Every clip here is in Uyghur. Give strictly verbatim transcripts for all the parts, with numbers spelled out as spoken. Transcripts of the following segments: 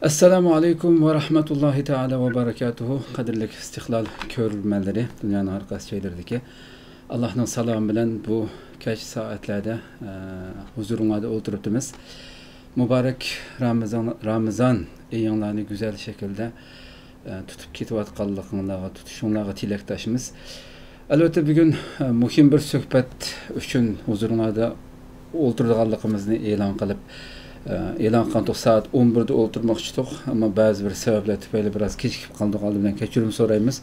ئەسسالامۇ ئەلەيكۇم ۋە رەھمەتۇللاھى تائالا ۋە بەرەكاتۇھۇ. قەدىرلىك ئىستىقلال كۆرۈرمەنلىرى، دۇنيانىڭ ھەر قايسى جايلىرىدىكى، ئاللاھنىڭ سالامى بىلەن بۇ كەچ سائەتلەردە، ئە، ھۇزۇرۇڭلاردا ئولتۇرۇپتىمىز. مۇبارەك رامىزان، رامىزان ئېيىڭلارنى گۈزەل شەكىلدە، ئە، تۇتۇپ كېتىۋاتقانلىقىڭلارغا، تۇتۇشۇڭلارغا تىلەكداشمىز. ئەلۋەتتە، بۈگۈن، ئە، مۇھىم بىر سۆھبەت ئۈچۈن ھۇزۇرۇڭلاردا ئولتۇرىدىغانلىقىمىزنى ئېلان قىلىپ، ئە، ئېلان قىلغانتۇق، سائەت ئون بىردە ئولتۇرماقچىدۇق، ئەمما بەزى بىر سەۋەبلەر تۈپەيلى بىراز كېچىكىپ قالدۇق. ئالدى بىلەن كەچۈرۈم سورايمىز،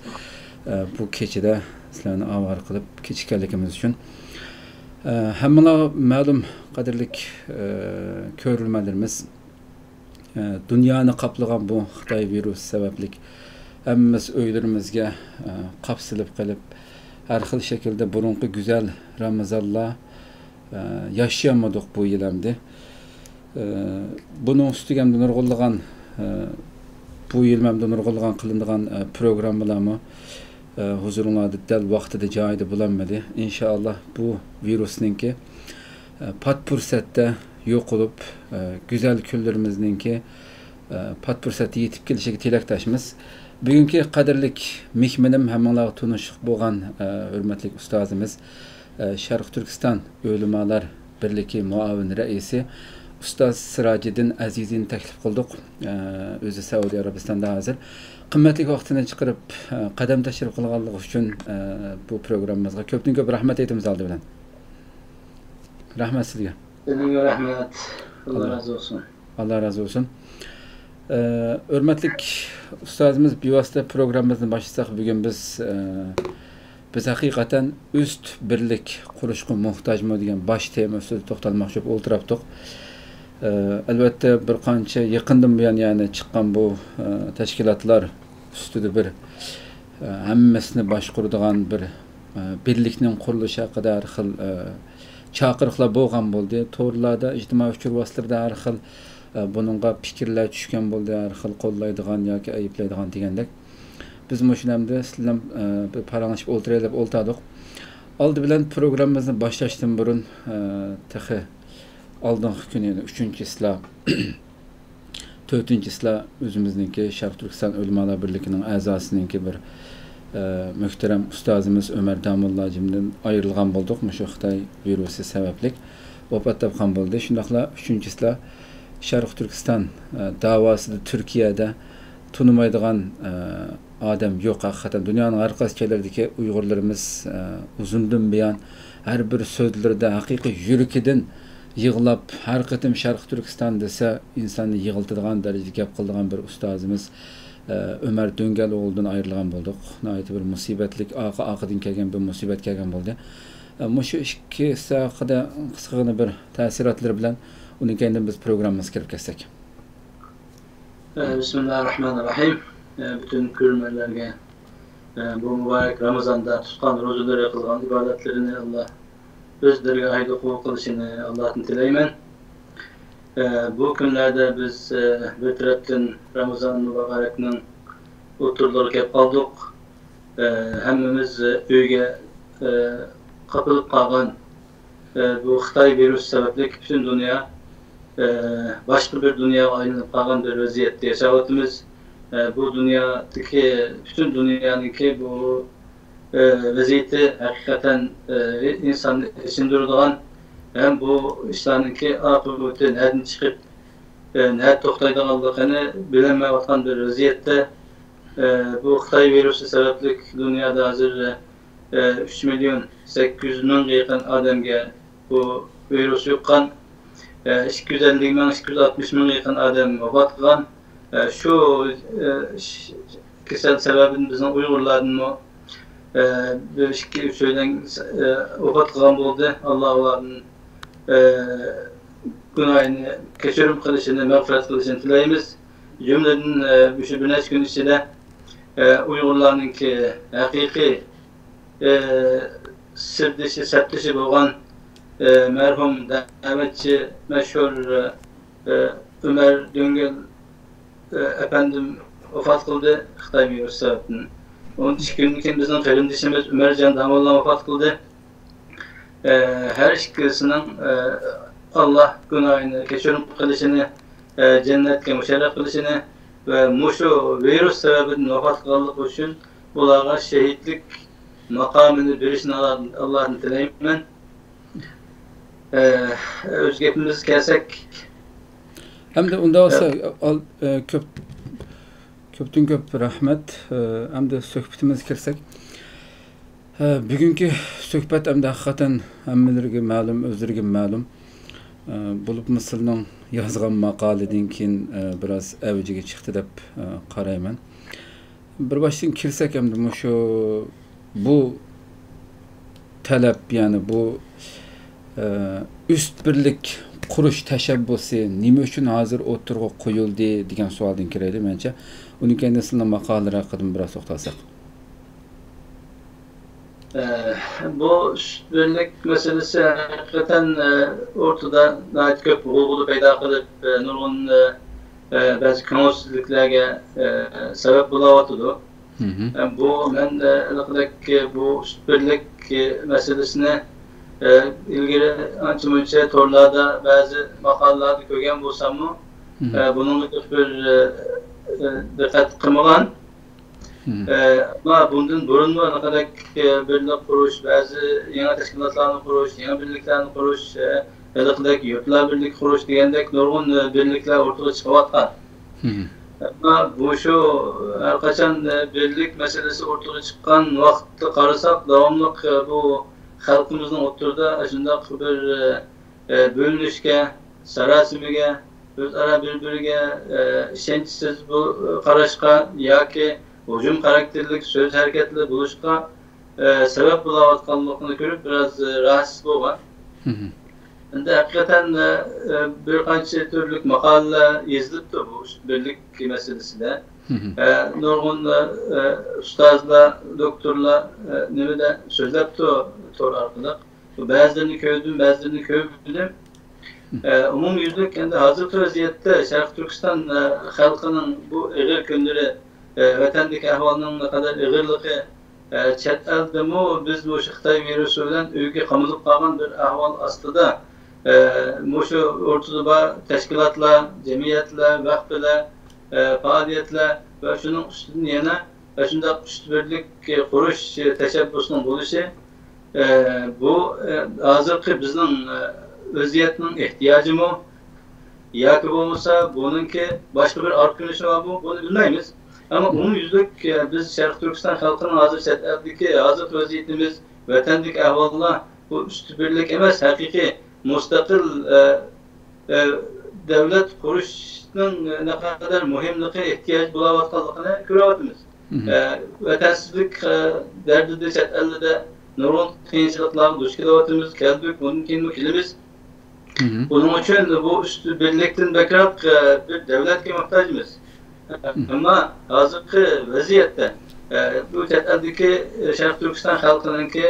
ئە، بۇ كېچىدە سىلەرنى ئاۋارە قىلىپ كېچىككەنلىكىمىز ئۈچۈن. ئە، ھەممىڭلارغا مەلۇم، قەدىرلىك، ئە، كۆرۈرمەنلىرىمىز، ئە، دۇنيانى قاپلىغان بۇ خىتاي ۋىرۇسى سەۋەبلىك ھەممىمىز ئۆيلىرىمىزگە، ئە، قاپ سېلىپ قېلىپ، ھەر خىل شەكىلدە بۇرۇنقى گۈزەل رامىزانلار، ئە، ياشىيالمىدۇق بۇ يىل ئەمدى. ئە، بۇنىڭ ئۈستىگە ئەمدى نۇرغۇنلىغان، ئە، بۇ يىل ئەمدى نۇرغۇنلىغان قىلىنىدىغان، ئە، پروگراممىلارمۇ، ئە، ھۇزۇرۇڭلاردا دەل ۋاقتىدا، جايىدا بولالمىدى. ئىنشائاللا، بۇ ۋىرۇسنىڭكى، ئە، پات پۇرسەتتە يوقىلىپ، ئە، گۈزەل كۈنلىرىمىزنىڭكى، ئە، پات پۇرسەتتە يېتىپ كېلىشىگە تىلەكداشمىز. بۈگۈنكى قەدىرلىك مېھمىنىم ھەممىڭلارغا تونۇشلۇق بولغان، ئە، ھۆرمەتلىك ئۇستازىمىز، ئە، شەرقىي تۈركىستان ئۆلىمالار بىرلىكى مۇئاۋىن رەئىسى ئۇستاز سىراجىدىن ئەزىزىنى تەكلىپ قىلدۇق. ئە، ئۆزى سەئۇدى ئەرەبىستاندا ھازىر. قىممەتلىك ۋاقتىنى چىقىرىپ، ئە، قەدەم تەشرىپ قىلغانلىقى ئۈچۈن، ئە، بۇ پروگراممىمىزغا كۆپتىن كۆپ رەھمەت ئېيتىمىز ئالدى بىلەن. رەھمەت سىزگە. سىزگە رەھمەت. ئاللا ئاللا. رازى بولسۇن. ئاللا رازى بولسۇن. ئە، ھۆرمەتلىك ئۇستازىمىز، بىۋاسىتە پروگراممىمىزنى باشلىساق، بۈگۈن بىز، ئە، بىز ھەقىقەتەن ئۈست بىرلىك قۇرۇشقا موھتاجمۇ دېگەن باش تېما ئۈستىدە توختالماقچى بولۇپ ئولتۇراتتۇق. ئە، ئەلۋەتتە، بىر قانچە يېقىندىن بۇيان، يەنى چىققان بۇ، ئە، تەشكىلاتلار ئۈستىدە بىر، ئە، ھەممىسىنى باشقۇرىدىغان بىر، ئە، بىرلىكنىڭ قۇرۇلۇشى ھەققىدە ھەر خىل، ئە، چاقىرىقلار بولغان بولدى. تورلاردا، ئىجتىمائىي ئۇچۇر ۋاسىتىلىرىدە ھەر خىل، ئە، بۇنىڭغا پىكىرلەر چۈشكەن بولدى، ھەر خىل قوللايدىغان ياكى ئەيىبلەيدىغان دېگەندەك. بىز مۇشۇ نەمدە سىلەر بىلەن، ئە، بىر پاراڭلىشىپ ئولتۇرايلى دەپ ئولتۇردۇق. ئالدى بىلەن پروگراممىمىزنى باشلاشتىن بۇرۇن، ئە، تېخى ئالدىنقى كۈنى، يەنى ئۈچىنچى چىسلا، تۆتىنچى چىسلا ئۆزىمىزنىڭكى شەرقىي تۈركىستان ئۆلىمالار بىرلىكىنىڭ ئەزاسىنىڭكى بىر، ئە، مۆھتەرەم ئۇستازىمىز ئۆمەر داموللا ھاجىمدىن ئايرىلغان بولدۇق. مۇشۇ خىتاي ۋىرۇسى سەۋەبلىك ۋاپات تاپقان بولدى. شۇنداقلا ئۈچىنچى چىسلا شەرقىي تۈركىستان، ئە، داۋاسىدا تۈركىيەدە تونۇمايدىغان، ئە، ئادەم يوق. ھەقىقەتەن دۇنيانىڭ ھەر قايسى جايلىرىدىكى ئۇيغۇرلىرىمىز، ئە، ئۇزۇندىن بۇيان ھەر بىر سۆزلىرىدە ھەقىقىي يۈرىكىدىن يىغلاپ، ھەر قېتىم شەرقىي تۈركىستان دېسە، ئىنساننى يىغلىتىدىغان دەرىجىدە گەپ قىلىدىغان بىر ئۇستازىمىز، ئە، ئۆمەر دۆڭگەل ئوغلىدىن ئايرىلغان بولدۇق. ناھايىتى بىر مۇسىبەتلىك، ئارقا-ئارقىدىن كەلگەن بىر مۇسىبەت كەلگەن بولدى. ئە، مۇشۇ ئىككىسى ھەققىدە قىسقىغىنە بىر تەسىراتلىرى بىلەن ئۇنىڭ كەينىدىن بىز پروگراممىمىزغا كىرىپ كەتسەك. بىسمىللاھىررەھمانىررەھىم. پۈتۈن كۆرۈرمەنلەرگە بۇ مۇبارەك رامىزاندا تۇتقان روزىلىرى، قىلغان ئىبادەتلىرىنى ئاللا ئۆز دەرگاھىدا قوبۇل قىلىشىنى ئاللادىن تىلەيمەن. بۇ كۈنلەردە بىز بىر تەرەپتىن رامىزان مۇبارەكنىڭ ئوتتۇرىلىرىغا كەپ قالدۇق. ھەممىمىز ئۆيگە قاپىلىپ قالغان، بۇ خىتاي ۋىرۇسى سەۋەبلىك پۈتۈن دۇنيا، باشقا بىر دۇنياغا ئايلىنىپ قالغان بىر ۋەزىيەتتە ياشاۋاتىمىز. بۇ دۇنيادىكى، پۈتۈن دۇنيانىڭكى بۇ ۋەزىيىتى ھەقىقەتەن ئىنساننى ئېچىندۇرىدىغان ھەم بۇ ئىشلارنىڭكى ئاقىۋىتى نەدىن چىقىپ، نەدە توختايدىغانلىقىنى بىلەلمەيۋاتقان بىر ۋەزىيەتتە، بۇ خىتاي ۋىرۇسى سەۋەبلىك دۇنيادا ھازىر ئۈچ مىليون سەككىز يۈز مىڭغا يېقىن ئادەمگە بۇ ۋىرۇس يۇققان. ئىككى يۈز ئەللىك مىڭ، ئىككى يۈز ئاتمىش مىڭغا يېقىن ئادەم ۋاپات قىلغان. شۇ كېسەل سەۋەبىدىن بىزنىڭ ئۇيغۇرلاردىنمۇ بىر ئىككى ئۈچەيلەن ۋاپات قىلغان بولدى. ئاللا ئۇلاردىن گۇناھىنى كەچۈرۈم قىلىشىنى، مەغپىرەت قىلىشىنى تىلەيمىز. جۈملىدىن مۇشۇ بىر نەچچە كۈن ئىچىدە ئۇيغۇرلارنىڭكى ھەقىقىي سىردىشى، سەپدىشى بولغان مەرھۇم دەۋەتچى، مەشھۇر ئۆمەر دۆڭگەل ئەپەندىم ۋاپات قىلدى خىتاي ۋىرۇسى سەۋەبىدىن. ئۇنىڭ ئىككى كۈندىن كېيىن بىزنىڭ قېرىندىشىمىز ئۆمەرجان داموللا ۋاپات قىلدى. ھەر ئىككىلىسىنىڭ ئاللا گۇناھىنى كەچۈرۈم قىلىشىنى، جەننەتكە مۇشەررەپ قىلىشىنى، ۋە مۇشۇ ۋىرۇس سەۋەبىدىن ۋاپات قىلغانلىقى ئۈچۈن بۇلارغا شېھىتلىك ماقامىنى بېرىشىنى ئاللاھتىن تىلەيمەن. ئە، ئۆز گېپىمىزگە كەلسەك. ئەمدى ئۇنداق بولسا، ئال-، ئە، كۆپ، كۆپتىن كۆپ رەھمەت. ئە، ئەمدى سۆھبىتىمىزگە كىرسەك. ھە، بۈگۈنكى سۆھبەت ئەمدى ھەقىقەتەن ھەممىلىرىگە مەلۇم، ئۆزلىرىگە مەلۇم. ئە، بولۇپمۇ سىلىنىڭ يازغان ماقالىدىن كېيىن، ئە، بىراز ئەۋجىگە چىقتى دەپ، ئە، قارايمەن. بىر باشتىن كىرسەك ئەمدى مۇشۇ، بۇ تەلەپ، يەنى بۇ، ئە، ئۈست بىرلىك قۇرۇش تەشەببۇسى نېمە ئۈچۈن ھازىر ئوتتۇرىغا قويۇلدى دېگەن سوئالدىن كىرەيلى مەنچە. ئۇنىڭ كەينىدىن سىلىنىڭ ماقالىلىرى ھەققىدىن بىراز توختالساق. ئە، بۇ ئۈست بىرلىك مەسىلىسى ھەقىقەتەن، ئە، ئوتتۇرىدا ناھايىتى كۆپ غۇلغۇلا پەيدا قىلىپ، ئە، نۇرغۇن، ئە، ئە، بەزى كۆڭۈلسىزلىكلەرگە، ئە، سەۋەب بولاۋاتىدۇ. مھم. ئە، بۇ مەن، ئە، ھېلىقىدەك، ئە، بۇ ئۈست بىرلىك، ئە، مەسىلىسىنى، ئە، ئىلگىرى ئانچە-مۇنچە تورلاردا بەزى ماقالىلاردا كۆرگەن بولساممۇ، مھم. ئە، بۇنىڭغا بىر، ئە، ئە، دىققەت قىلمىغان. مم. ئە، ئەمما بۇندىن بۇرۇنمۇ ھېلىقىدەك، ئە، بىرلىك قۇرۇش، بەزى يېڭى تەشكىلاتلارنى قۇرۇش، يېڭى بىرلىكلەرنى قۇرۇش، ئە، ھېلىقىدەك يۇرتلار بىرلىكى قۇرۇش دېگەندەك نۇرغۇن، ئە، بىرلىكلەر ئوتتۇرىغا چىقىۋاتقان. مم. ئەمما بۇ شۇ ھەر قاچان، ئە، بىرلىك مەسىلىسى ئوتتۇرىغا چىققان ۋاقىتتا قارىساق، داۋاملىق، ئە، بۇ خەلقىمىزنىڭ ئوتتۇرىدا ئاشۇنداق بىر، ئە، ئە، بۆلۈنۈشكە، ساراسىمىگە، ئۆزئارا بىر-بىرىگە، ئە، ئىشەنچسىز بۇ، ئە، قاراشقا ياكى ھۇجۇم خاراكتېرلىك سۆز ھەرىكەتلىرى بولۇشقا، ئە، سەۋەب بولاۋاتقانلىقىنى كۆرۈپ، بىراز، ئە، راھەتسىز بولغان. مھم. ئەمدى ھەقىقەتەن، ئە، ئە، بىر قانچە تۈرلۈك ماقالىلەر يېزىلىپتۇ بۇ بىرلىك مەسىلىسىدە. مھم. ئە، نۇرغۇن، ئە، ئە، ئۇستازلار، دوكتورلار، ئە، نېمىدە سۆزلەپتۇ تور ئارقىلىق. بەزىلىرىنى كۆردۈم، بەزىلىرىنى كۆرمىدىم. ئە، ئومۇميۈزلۈك ئەمدى ھازىرقى ۋەزىيەتتە شەرقىي تۈركىستان، ئە، خەلقىنىڭ بۇ ئېغىر كۈنلىرى، ئە، ۋەتەندىكى ئەھۋالنىڭ نەقەدەر ئېغىرلىقى، ئە، چەت ئەلدىمۇ بىز مۇشۇ خىتاي ۋىرۇسى بىلەن ئۆيگە قامىلىپ قالغان بىر ئەھۋال ئاستىدا، ئە، مۇشۇ ئوتتۇرىدا بار تەشكىلاتلار، جەمئىيەتلەر، ۋەقپىلەر، ئە، پائالىيەتلەر ۋە شۇنىڭ ئۈستىدىن يەنە ئاشۇنداق ئۈست بىرلىك قۇرۇش تەشەببۇسىنىڭ بولۇشى، ئە، بۇ، ئە، ھازىرقى بىزنىڭ، ئە، ۋەزىيەتنىڭ ئېھتىياجىمۇ ياكى بولمىسا بۇنىڭكى باشقا بىر ئارقا كۆرۈنۈشى بارمۇ، بۇنى بىلمەيمىز. ئەمما ئومۇميۈزلۈك، ئە، بىز شەرقىي تۈركىستان خەلقىنىڭ ھازىر چەت ئەلدىكى ھازىرقى ۋەزىيىتىمىز، ۋەتەندىكى ئەھۋاللار بۇ ئۈست بىرلىك ئەمەس، ھەقىقىي مۇستەقىل، ئە، ئە، دۆلەت قۇرۇشنىڭ نەقەدەر مۇھىملىقى، ئېھتىياج بولاۋاتقانلىقىنى كۆرۈۋاتىمىز. مھم. ئە، ۋەتەنسىزلىك، ئە، دەردىدە چەت ئەللىردە نۇرغۇن قىيىنچىلىقلارغا دۇچ كېلىۋاتىمىز، كەلدۇق، بۇندىن كېيىنمۇ كېلىمىز. مھم. بۇنىڭ ئۈچۈن بۇ ئۈست بىرلىكتىن بەكرەك، ئە، بىر دۆلەتكە موھتاجمىز. مھم. ئەمما ھازىرقى ۋەزىيەتتە، ئە، بۇ چەت ئەلدىكى، ئە، شەرقىي تۈركىستان خەلقىنىڭكى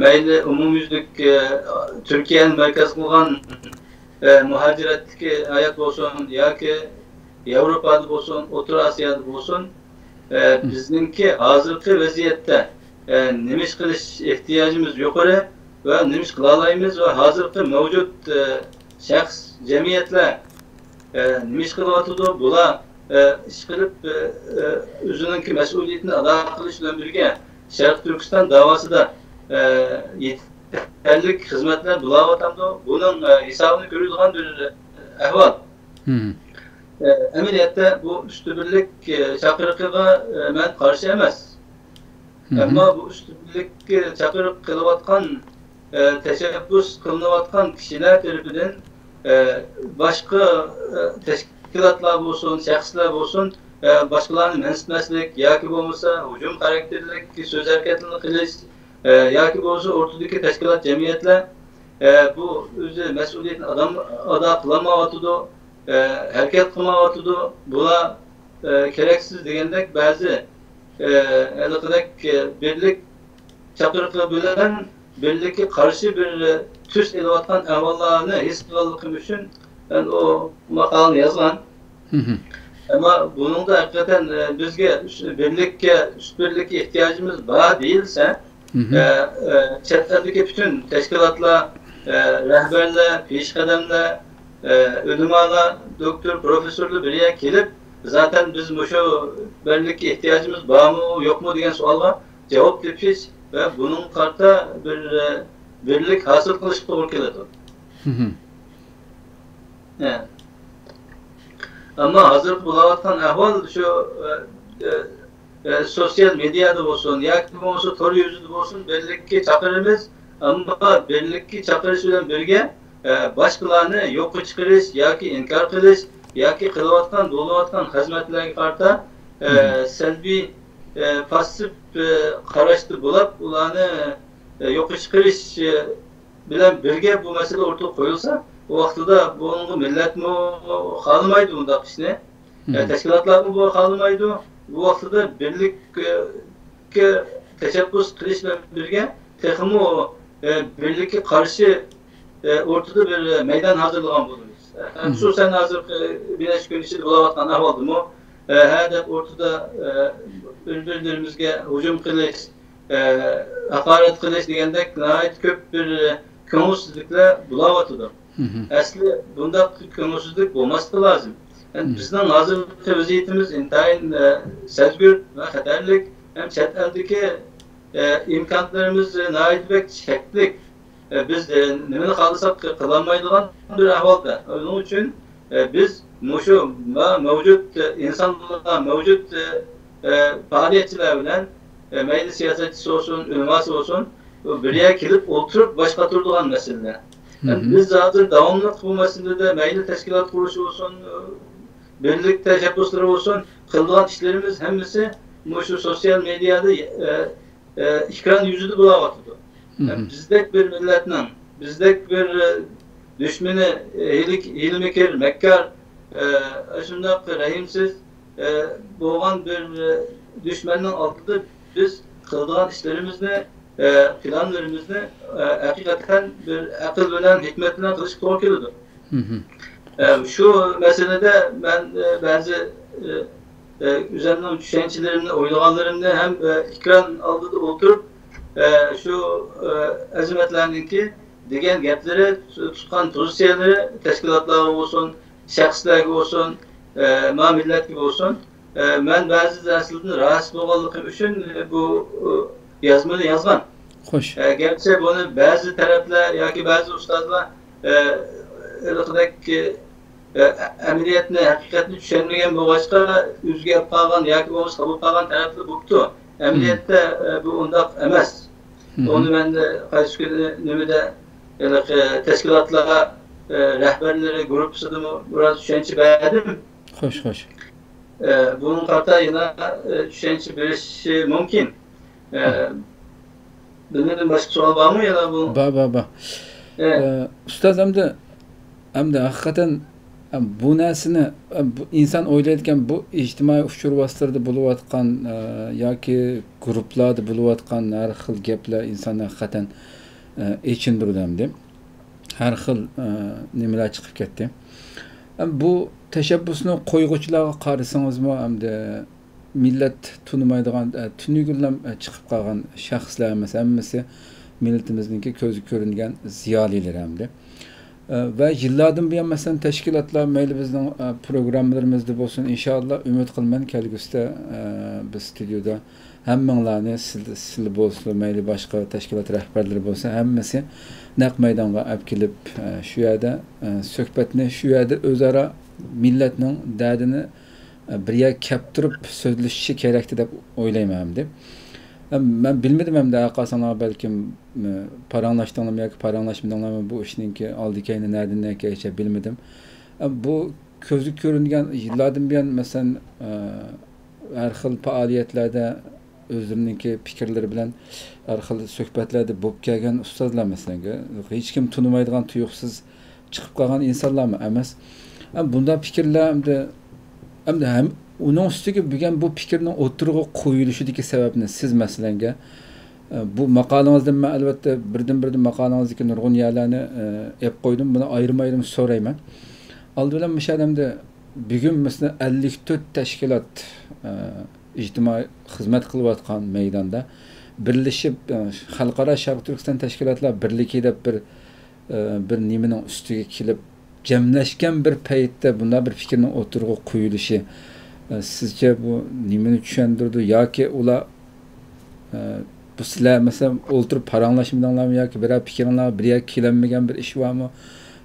مەيلى ئومۇميۈزلۈك، ئە، تۈركىيەنى مەركەز قىلغان ئە، مۇھاجىرەتتىكى ھايات بولسۇن ياكى ياۋروپادا بولسۇن، ئوتتۇرا ئاسىيادا بولسۇن، ئە، مم. بىزنىڭكى ھازىرقى ۋەزىيەتتە، ئە، نېمە ئىش قىلىش ئېھتىياجىمىز يۇقىرى ۋە نېمە ئىش قىلالايمىز ۋە ھازىرقى مەۋجۇت، ئە، شەخس، جەمئىيەتلەر، ئە، نېمە ئىش قىلىۋاتىدۇ؟ بۇلار، ئە، ئىش قىلىپ، ئە، ئە، ئۆزىنىڭكى مەسئۇلىيىتىنى ئادا قىلىش بىلەن بىرگە، شەرقىي تۈركىستان داۋاسىدا، ئە، يېتەرلىك خىزمەتلەر بولاۋاتامدۇ؟ بۇنىڭ، ئە، ھېسابىنى كۆرىدىغان بىر، ئە، ئەھۋال. مم. ئە، ئەمەلىيەتتە بۇ ئۈستۈنلۈك، ئە، چاقىرىقىغا، ئە، مەن قارشى ئەمەس. مم. ئەمما بۇ ئۈستۈنلۈك چاقىرىق قىلىۋاتقان، ئە، تەشەببۇس قىلىنىۋاتقان كىشىلەر تەرىپىدىن، ئە، باشقا، ئە، تەشكىلاتلار بولسۇن، شەخسلەر بولسۇن، ئە، باشقىلارنى مەنسىتمەسلىك ياكى بولمىسا ھۇجۇم خاراكتېرلىك سۆز ھەرىكەتلىرىنى قىلىش، ئە، ياكى بولمىسا ئوتتۇرىدىكى تەشكىلات، جەمئىيەتلەر، ئە، بۇ ئۆزى مەسئۇلىيىتىنى ئادام-، ئادا قىلالمايۋاتىدۇ، ئە، ھەرىكەت قىلمايۋاتىدۇ. بۇلار، ئە، كېرەكسىز دېگەندەك بەزى، ئە، ھېلىقىدەك، ئە، بىرلىك چاقىرىقى بىلەن بىرلىككە قارشى بىر، ئە، تۈس ئېلىۋاتقان ئەھۋاللارنى ھېس قىلغانلىقىم ئۈچۈن مەن ئۇ ماقالىنى يازغان. مم. ئەمما بۇنىڭدا ھەقىقەتەن، ئە، بىزگە ئۈس-، بىرلىككە، ئۈست بىرلىككە ئېھتىياجىمىز بار دېيىلسە، مم. ئە، ئە، چەت ئەلدىكى پۈتۈن تەشكىلاتلار، ئە، رەھبەرلەر، پېشقەدەملەر، ئە، ئۆلىمالار، دوكتور، پروفېسسورلار بىر يەرگە كېلىپ، زاتەن بىز مۇشۇ بىرلىككە ئېھتىياجىمىز بارمۇ، يوقمۇ دېگەن سوئالغا جاۋاب تېپىش ۋە بۇنىڭغا قارىتا بىر، ئە، بىرلىك ھاسىل قىلىشقا توغرا كېلىدۇ. ئە. ئەمما ھازىرقى بولۇۋاتقان ئەھۋال شۇ، ئە، ئە، ئە، سوتسىيال مېدىيادا بولسۇن ياكى بولمىسا تور يۈزىدە بولسۇن، بىرلىككە چاقىرىمىز. ئەمما بىرلىككە چاقىرىش بىلەن بىرگە، ئە، باشقىلارنى يوققا چىقىرىش ياكى ئىنكار قىلىش ياكى قىلىۋاتقان، بولۇۋاتقان خىزمەتلەرگە قارىتا، ئە، سەلبىي، ئە، پاسسىپ، ئە، قاراشتا بولۇپ، ئۇلارنى، ئە، يوققا چىقىرىش، ئە، بىلەن بىرگە بۇ مەسىلە ئوتتۇرىغا قويۇلسا، ئۇ ۋاقتىدا بۇنىڭغا مىللەتمۇ خالىمايدۇ بۇنداق ئىشنى. ئە، تەشكىلاتلارمۇ بۇ خالىمايدۇ. بۇ ۋاقتىدا بىرلىككە تەشەببۇس قىلىش بىلەن بىرگە تېخىمۇ، ئە، بىرلىككە قارشى، ئە، ئورتىدا بىر مەيدان ھازىرلىغان بولىمىز. ئە، خۇسۇسەن ھازىرقى بىر نەچچە كۈن ئىچىدە بولۇۋاتقان ئەھۋالدىمۇ، ئە، ھە دەپ ئورتىدا، ئە، بىر-بىرلىرىمىزگە ھۇجۇم قىلىش، ئە، ھاقارەت قىلىش دېگەندەك ناھايىتى كۆپ بىر كۆڭۈلسىزلىكلەر بولاۋاتىدۇ. ئەسلى بۇنداق كۆڭۈلسىزلىك بولماسلىقى لازىم. يەنى بىزنىڭ ھازىرقى ۋەزىيىتىمىز ئىنتايىن، ئە، سەزگۈر ۋە خەتەرلىك ھەم چەت ئەلدىكى، ئە، ئىمكانلىرىمىز ناھايىتى بەك چەكلىك. ئە، بىز، ئە، نېمىنى خالىساق قىلالمايدىغان بىر ئەھۋالدا. ئۇنىڭ ئۈچۈن، ئە، بىز مۇشۇ ما-، مەۋجۇت، ئە، ئىنسانلار، مەۋجۇت، ئە، ئە، پائالىيەتچىلەر بىلەن، ئە، مەيلى سىياسەتچىسى بولسۇن، ئۆلىماسى بولسۇن، بۇ بىر يەرگە كېلىپ ئولتۇرۇپ باش قاتۇرىدىغان مەسىلىلەر. بىز ھازىر داۋاملىق بۇ مەسىلىدە مەيلى تەشكىلات قۇرۇشى بولسۇن، بىرلىك تەشەببۇسلىرى بولسۇن، قىلىدىغان ئىشلىرىمىز ھەممىسى مۇشۇ سوتسىيال مېدىيادا، ئە، ئە، ئېكران يۈزىدە بولاۋاتىدۇ. بىزدەك بىر مىللەتنىڭ، بىزدەك بىر، ئە، دۈشمىنى، ئە، ھىيلە-، ھىيلىمىكىر، مەككار، ئە، شۇنداق رەھىمسىز، ئە، بولغان بىر، ئە، دۈشمەننىڭ ئالدىدا بىز قىلىدىغان ئىشلىرىمىزنى، ئە، پىلانلىرىمىزنى، ئە، ھەقىقەتەن بىر ئەقىل بىلەن، ھېكمەت بىلەن قىلىشقا توغرا كېلىدۇ. ئە، شۇ مەسىلىدە مەن، ئە، بەزى، ئە، ئە، ئۆزۈمنىڭ چۈشەنچىلىرىمنى، ئويلىغانلىرىمنى ھەم، ئە، ئېكران ئالدىدا ئولتۇرۇپ، ئە، شۇ، ئە، ئەزىمەتلەرنىڭكى دېگەن گەپلىرى، تۇتقان پوزىتسىيەلىرى تەشكىلاتلارغا بولسۇن، شەخسلەرگە بولسۇن، ئە، ما مىللەتكە بولسۇن، ئە، مەن بەزى نەرسىلەردىن راھەتسىز بولغانلىقىم ئۈچۈن، ئە، بۇ، ئۇ، يازمىنى يازغان. خوش. ئە، گەرچە بۇنى بەزى تەرەپلەر ياكى بەزى ئۇستازلار، ئە، ھېلىقىدەك، ئە، ئەمەلىيەتنى، ھەقىقەتنى چۈشەنمىگەن بولغاچقا، ئۆزگەرتىپ قالغان ياكى بولمىسا قوبۇپ قالغان تەرەپلەر بوپتۇ. ئەمەلىيەتتە، ئە، بۇ ئۇنداق ئەمەس. ئۇنى مەن، ئە، قايسى كۈنى نېمىدە، ھېلىقى تەشكىلاتلار، ئە، رەھبەرلىرى گۇرۇپپىسىدىمۇ بىراز چۈشەنچە بەردىم. خوش، خوش. ئە، بۇنىڭغا قارىتا يەنە، ئە، چۈشەنچە بېرىشى مۇمكىن. ئە، بۇنىڭدىن باشقا سوئال بارمۇ يەنە بۇ؟ بار، بار، بار. ئە. ئە، ئۇستاز، ئەمدى، ئەمدى ھەقىقەتەن، ئە، بۇ نەرسىنى، ئە، بۇ ئىنسان ئويلايدىكەن، بۇ ئىجتىمائىي ئۇچۇر ۋاسىتىلىرىدە بولۇۋاتقان، ئە، ياكى گۇرۇپپىلاردا بولۇۋاتقان ھەر خىل گەپلەر ئىنساننى ھەقىقەتەن، ئە، ئېچىندۇرىدۇ ئەمدى. ھەر خىل، ئە، نېمىلەر چىقىپ كەتتى. ئە، بۇ تەشەببۇسنى قويغۇچىلارغا قارىسىڭىزمۇ، ئەمدى مىللەت تونۇمايدىغان، ئە، تۈنۈگۈنلەم، ئە، چىقىپ قالغان شەخسلەر ئەمەس، ھەممىسى مىللىتىمىزنىڭكى كۆزگە كۆرۈنگەن زىيالىيلىرى ئەمدى. ئە، ۋە يىللاردىن بۇيان، مەسىلەن، تەشكىلاتلار مەيلى بىزنىڭ، ئە، پروگراممىلىرىمىزدا بولسۇن، ئىنشائاللا، ئۈمىد قىلىمەن، كەلگۈسىدە، ئە، بىز ستۇدىيودا ھەممىڭلارنى، سىل-، سىلى بولسىلا، مەيلى باشقا تەشكىلات رەھبەرلىرى بولسا، ھەممىسى نەق مەيدانغا ئەپ كېلىپ، ئە، شۇ يەردە، ئە، سۆھبەتنى، شۇ يەردە ئۆزئارا مىللەتنىڭ دەردىنى، ئە، بىر يەرگە كەپ تۇرۇپ سۆزلىشىشى كېرەكتى دەپ ئويلايمەن ئەمدى. ئە، مەن بىلمىدىم ئەمدى، ھەرقايسىڭلار بەلكىم، ئە، پاراڭلاشتىڭلارمۇ ياكى پاراڭلاشمىدىڭلارمۇ بۇ ئىشنىڭكى ئالدى كەينى نەدىن نەگىچە بىلمىدىم. ئە، بۇ كۆزگە كۆرۈنگەن يىللاردىن بۇيان، مەسىلەن، ئە، ھەر خىل پائالىيەتلەردە ئۆزلىرىنىڭكى پىكىرلىرى بىلەن ھەر خىل سۆھبەتلەردە بولۇپ كەلگەن ئۇستازلار، مەسىلەن، ھېچكىم تونۇمايدىغان، تۇيۇقسىز چىقىپ قالغان ئىنسانلارمۇ ئەمەس. ئەمما بۇنداق پىكىرلەر ئەمدى، ئەمدى ھەم ئۇنىڭ ئۈستىگە بۈگۈن بۇ پىكىرنىڭ ئوتتۇرىغا قويۇلۇشىدىكى سەۋەبنى سىز، مەسىلەنگە، ئە، بۇ ماقالىڭىزدىن مەن، ئەلۋەتتە، بىردىن-بىردىن ماقالىڭىزدىكى نۇرغۇن يەرلەرنى، ئە، ئېلىپ قويدۇم. بۇنى ئايرىم-ئايرىم سورايمەن. ئالدى بىلەن مۇشۇ يەردە ئەمدى بۈگۈن، مەسىلەن، ئەللىك تۆت تەشكىلات، ئە، ئىجتىمائىي خىزمەت قىلىۋاتقان مەيداندا بىرلىشىپ، ئە، خەلقئارا شەرقىي تۈركىستان تەشكىلاتلار بىرلىكى دەپ بىر، ئە، بىر نېمىنىڭ ئۈستىگە كېلىپ جەملەشكەن بىر پەيتتە بۇنداق بىر پىكىرنىڭ ئوتتۇرىغا قويۇلۇشى، سىزچە بۇ نېمىنى چۈشەندۈرىدۇ؟ ياكى ئۇلار، ئە، بۇ سىلەر، مەسىلەن، ئولتۇرۇپ پاراڭلاشمىدىڭلارمۇ؟ ياكى بىرەر پىكرىڭلار بىر يەرگە كېلەلمىگەن بىر ئىش بارمۇ؟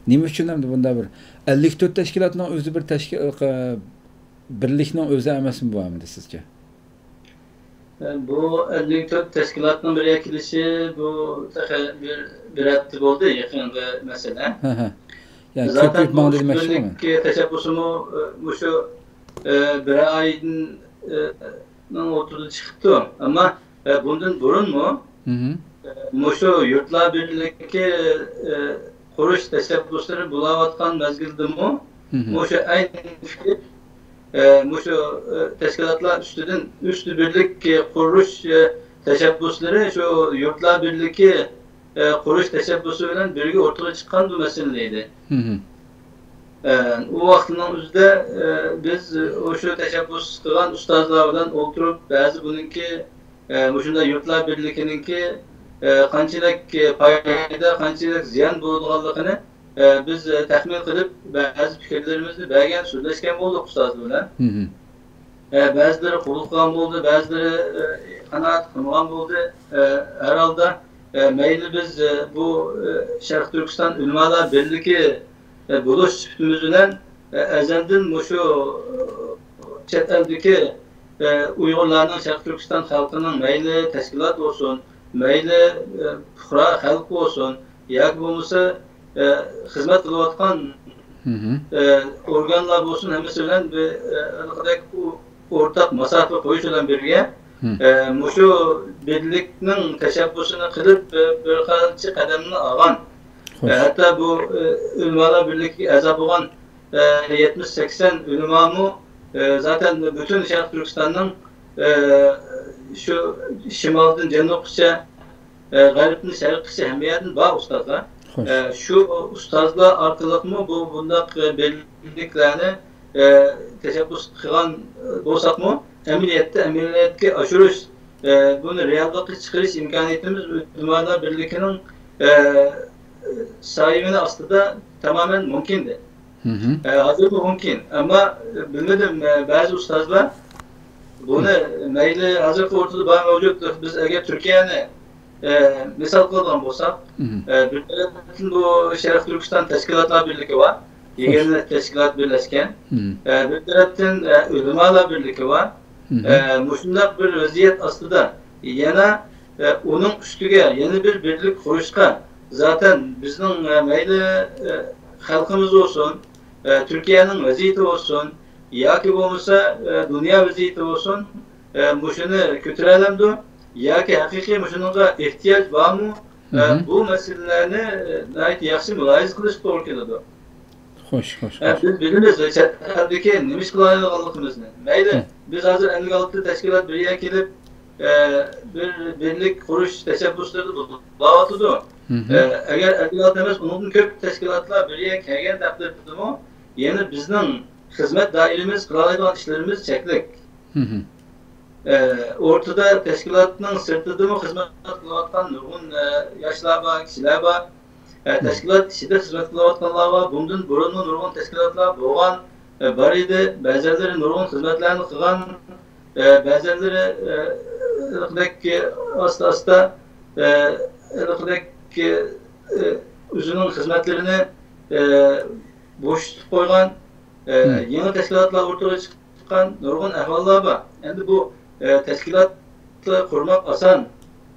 نېمە ئۈچۈن ئەمدى بۇنداق بىر ئەللىك تۆت تەشكىلاتنىڭ ئۆزى بىر تەشكىل-، ئە، بىرلىكنىڭ ئۆزى ئەمەسمۇ بۇ ئەمدى سىزچە؟ بۇ ئەللىك تۆت تەشكىلاتنىڭ بىر يەرگە كېلىشى، بۇ تېخى بىر، بىر ھەپتە بولدى، يېقىنقى مەسىلە. ھە، ھە. يەنى زاتەن كۆپىيىپ ماڭدى بۇ دېمەكچىمەن. بىرلىك تەشەببۇسىمۇ، ئە، مۇشۇ، ئە، بىر ئايدىن، ئە، نىڭ ئوتتۇرىدا چىقىپتۇ. ئەمما، ئە، بۇندىن بۇرۇنمۇ، مۇشۇ يۇرتلار بىرلىكى، ئە، قۇرۇش تەشەببۇسلىرى بولاۋاتقان مەزگىلدىمۇ، مۇشۇ ئەينى پىكىر، ئە، مۇشۇ، ئە، تەشكىلاتلار ئۈستىدىن، ئۈستى بىرلىك، ئە، قۇرۇش، ئە، تەشەببۇسلىرى شۇ يۇرتلار بىرلىكى، ئە، قۇرۇش تەشەببۇسى بىلەن بىرگە ئوتتۇرىغا چىققان بۇ مەسىلە ئىدى. ئە، ئۇ ۋاقىتنىڭ ئۆزىدە، ئە، بىز ئاشۇ تەشەببۇس قىلغان ئۇستازلار بىلەن ئولتۇرۇپ، بەزى بۇنىڭكى، ئە، مۇشۇنداق يۇرتلار بىرلىكىنىڭكى، ئە، قانچىلىك پايدا، قانچىلىك زىيان بولىدىغانلىقىنى، ئە، بىز، ئە، تەخمىن قىلىپ، بەزى پىكىرلىرىمىزنى بەرگەن، سۆزلەشكەن بولدۇق ئۇستازلار بىلەن. ئە، بەزىلىرى قوبۇل قىلغان بولدى، بەزىلىرى، ئە، قانائەت قىلمىغان بولدى. ئە، ھەر ھالدا، ئە، مەيلى بىز، ئە، بۇ، ئە، شەرقىي تۈركىستان ئۆلىمالار بىرلىكى، ئە، بولۇش سۈپىتىمىز بىلەن، ئە، ئەزەلدىن مۇشۇ، ئە، چەت ئەلدىكى، ئە، ئۇيغۇرلارنىڭ، شەرقىي تۈركىستان خەلقىنىڭ مەيلى تەشكىلات بولسۇن، مەيلى، ئە، پۇقرا خەلق بولسۇن، ياكى بولمىسا، ئە، خىزمەت قىلىۋاتقان، ئە، ئورگانلار بولسۇن، ھەممىسى بىلەن بىر، ئە، ھېلىقىدەك ئو-، ئورتاق مۇساپە قويۇش بىلەن بىرگە، ئە، مۇشۇ بىرلىكنىڭ تەشەببۇسىنى قىلىپ، بىر، بىر قانچە قەدەمنى ئالغان. ئە، ھەتتا بۇ، ئە، ئۆلىمالار بىرلىكىگە ئەزا بولغان، ئە، يەتمىش سەكسەن ئۆلىمامۇ، ئە، زاتەن پۈتۈن شەرقىي تۈركىستاننىڭ، ئە، شۇ شىمالدىن جەنۇبقىچە، ئە، غەربتىن شەرققىچە ھەممە يەردىن بار ئۇستازلار. ئە، شۇ ئۇستازلار ئارقىلىقمۇ بۇ، بۇنداق، ئە، بىرلىكلەرنى، ئە، تەشەببۇس قىلغان، ئە، بولساقمۇ، ئەمەلىيەتتە ئەمەلىيەتكە ئاشۇرۇش، ئە، بۇنى رېئاللىققا چىقىرىش ئىمكانىيىتىمىز ئۆلىمالار بىرلىكىنىڭ، ئە، سايىۋىنى ئاستىدا تامامەن مۇمكىندى. ئە، ھازىرمۇ مۇمكىن. ئەمما، ئە، بىلمىدىم، ئە، بەزى ئۇستازلار بۇنى مەيلى ھازىرقى ئورتىدا بار مەۋجۇت، بىز ئەگەر تۈركىيەنى، ئە، مىسال قىلىدىغان بولساق، ئە، بىر تەرەپتىن بۇ شەرقىي تۈركىستان تەشكىلاتلار بىرلىكى بار، يىگىرمە تەشكىلات بىرلەشكەن. ئە، بىر تەرەپتىن، ئە، ئۆلىمالار بىرلىكى بار. ئە، مۇشۇنداق بىر ۋەزىيەت ئاستىدا يەنە، ئە، ئۇنىڭ ئۈستىگە يەنە بىر بىرلىك قۇرۇشقا زاتەن بىزنىڭ، ئە، مەيلى، ئە، خەلقىمىز بولسۇن، ئە، تۈركىيەنىڭ ۋەزىيىتى بولسۇن، ياكى بولمىسا، ئە، دۇنيا ۋەزىيىتى بولسۇن، ئە، مۇشۇنى كۆتۈرەلەمدۇ؟ ياكى ھەقىقىي مۇشۇنىڭغا ئېھتىياج بارمۇ؟ ئە، بۇ مەسىلىلەرنى، ئە، ناھايىتى ياخشى مۇلاھىزە قىلىشقا توغرا كېلىدۇ. خوش، خوش، ئە، خوش. بىز بىلىمىز چەت ئەلدىكى نېمە ئىش قىلالايدىغانلىقىمىزنى. مەيلى، بىز ھازىر ئەللىك ئالتە تەشكىلات بىر يەرگە كېلىپ، ئە، بىر بىرلىك قۇرۇش تەشەببۇسلىرىدا بولاۋاتىدۇ. ئە، ئەگەر ئەللىك ئالتە ئەمەس، ئۇنىڭدىن كۆپ تەشكىلاتلار بىر يەرگە كەلگەن تەقدىردىمۇ، يەنە بىزنىڭ خىزمەت دائىرىمىز، قىلالايدىغان ئىشلىرىمىز چەكلىك. ئە، ئورتىدا تەشكىلاتنىڭ سىرتىدىمۇ خىزمەت قىلىۋاتقان نۇرغۇن، ئە، ياشلار بار، كىشىلەر بار. ئە، تەشكىلات ئىچىدە خىزمەت قىلىۋاتقانلار بار. بۇندىن بۇرۇنمۇ نۇرغۇن تەشكىلاتلار بولغان، ئە، بار ئىدى. بەزەنلىرى نۇرغۇن خىزمەتلەرنى قىلغان، ئە، بەزەنلىرى، ئە، ھېلىقىدەك ئاستا-ئاستا، ئە، ھېلىقىدەك، ئە، ئۆزىنىڭ خىزمەتلىرىنى، ئە، بوشىتىپ قويغان، ئە، يېڭى تەشكىلاتلار ئوتتۇرىغا چىققان نۇرغۇن ئەھۋاللار بار. ئەمدى بۇ، ئە، تەشكىلات قۇرماق ئاسان،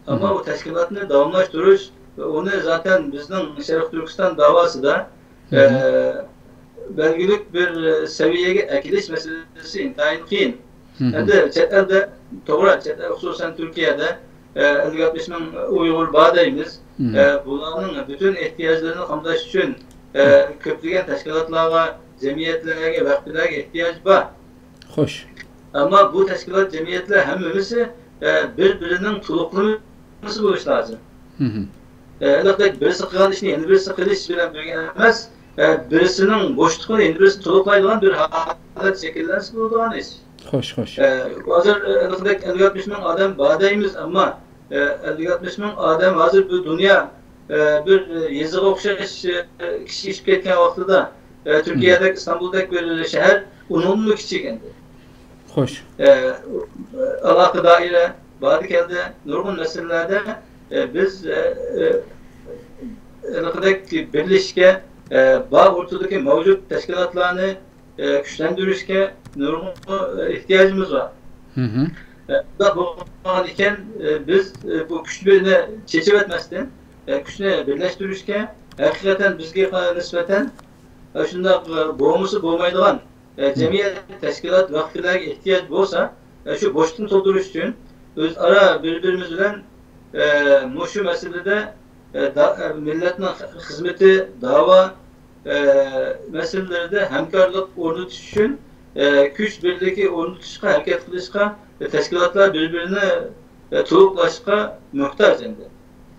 ئەمما ئۇ تەشكىلاتنى داۋاملاشتۇرۇش ۋە ئۇنى زاتەن بىزنىڭ شەرقىي تۈركىستان داۋاسىدا، ئە، بەلگىلىك بىر سەۋىيەگە ئەكېلىش مەسىلىسى ئىنتايىن قىيىن. ئەمدى چەت ئەلدە، توغرا، چەت ئەل، خۇسۇسەن تۈركىيەدە، ئە، ئەللىك ئاتمىش مىڭ ئۇيغۇر بار دەيمىز. ئە، بۇلارنىڭ پۈتۈن ئېھتىياجلىرىنى قامداش ئۈچۈن، ئە، كۆپلىگەن تەشكىلاتلارغا، جەمئىيەتلەرگە، ۋەقپىلەرگە ئېھتىياج بار. خوش. ئەمما بۇ تەشكىلات، جەمئىيەتلەر ھەممىسى، ئە، بىر-بىرىنىڭ تولۇقلىمىسى بولۇشى لازىم. ئە، ھېلىقىدەك بىرسى قىلغان ئىشنى يەنە بىرسى قىلىش بىلەن بىرگە ئەمەس، ئە، بىرسىنىڭ بوشلۇقىنى يەنە بىرسى تولۇقلايدىغان بىر ھالەت شەكىللەنسە بولىدىغان ئىش. خوش، خوش. ئە، ھازىر، ئە، ھېلىقىدەك ئەللىك ئاتمىش مىڭ ئادەم بار دەيمىز، ئەمما، ئە، ئەللىك ئاتمىش مىڭ ئادەم ھازىر بۇ دۇنيا، ئە، بىر يېزىغا ئوخشاش، ئە، كىچىكلىشىپ كەتكەن ۋاقتىدا، ئە، تۈركىيەدەك، ئىستانبۇلدەك بىر شەھەر ئۇنىڭدىنمۇ كىچىك ئەمدى. خوش. ئە، ئالاقە دائىرە بارىدۇ كەلدى. نۇرغۇن مەسىلىلەردە، ئە، بىز، ئە، ئە، ھېلىقىدەك بىرلىشىشكە، ئە، بار ئوتتۇرىدىكى مەۋجۇت تەشكىلاتلارنى، ئە، كۈچلەندۈرۈشكە نۇرغۇن، ئە، ئېھتىياجىمىز بار. مم. ئە، بۇنداق بولغان ئىكەن، ئە، بىز، ئە، بۇ كۈچ بىرنى چېچىۋەتمەستىن، ئە، كۈچنى بىرلەشتۈرۈشكە، ھەقىقەتەن بىزگە نىسبەتەن، ئە، شۇنداق، ئە، بولمىسا بولمايدىغان ئە، جەمئىيەت، تەشكىلات، ۋەقىپلەرگە ئېھتىياج بولسا، ئە، شۇ بوشلۇقنى تولدۇرۇش ئۈچۈن ئۆزئارا بىر-بىرىمىز بىلەن، ئە، مۇشۇ مەسىلىدە، ئە، دا-، ئە، مىللەتنىڭ خىزمىتى، داۋا، ئە، مەسىلىلىرىدە ھەمكارلىق ئورنىتىش ئۈچۈن، ئە، كۈچ بىرلىكى ئورنىتىشقا ھەرىكەت قىلىشقا، ئە، تەشكىلاتلار بىر-بىرىنى، ئە، تولۇقلاشقا موھتاج ئەمدى.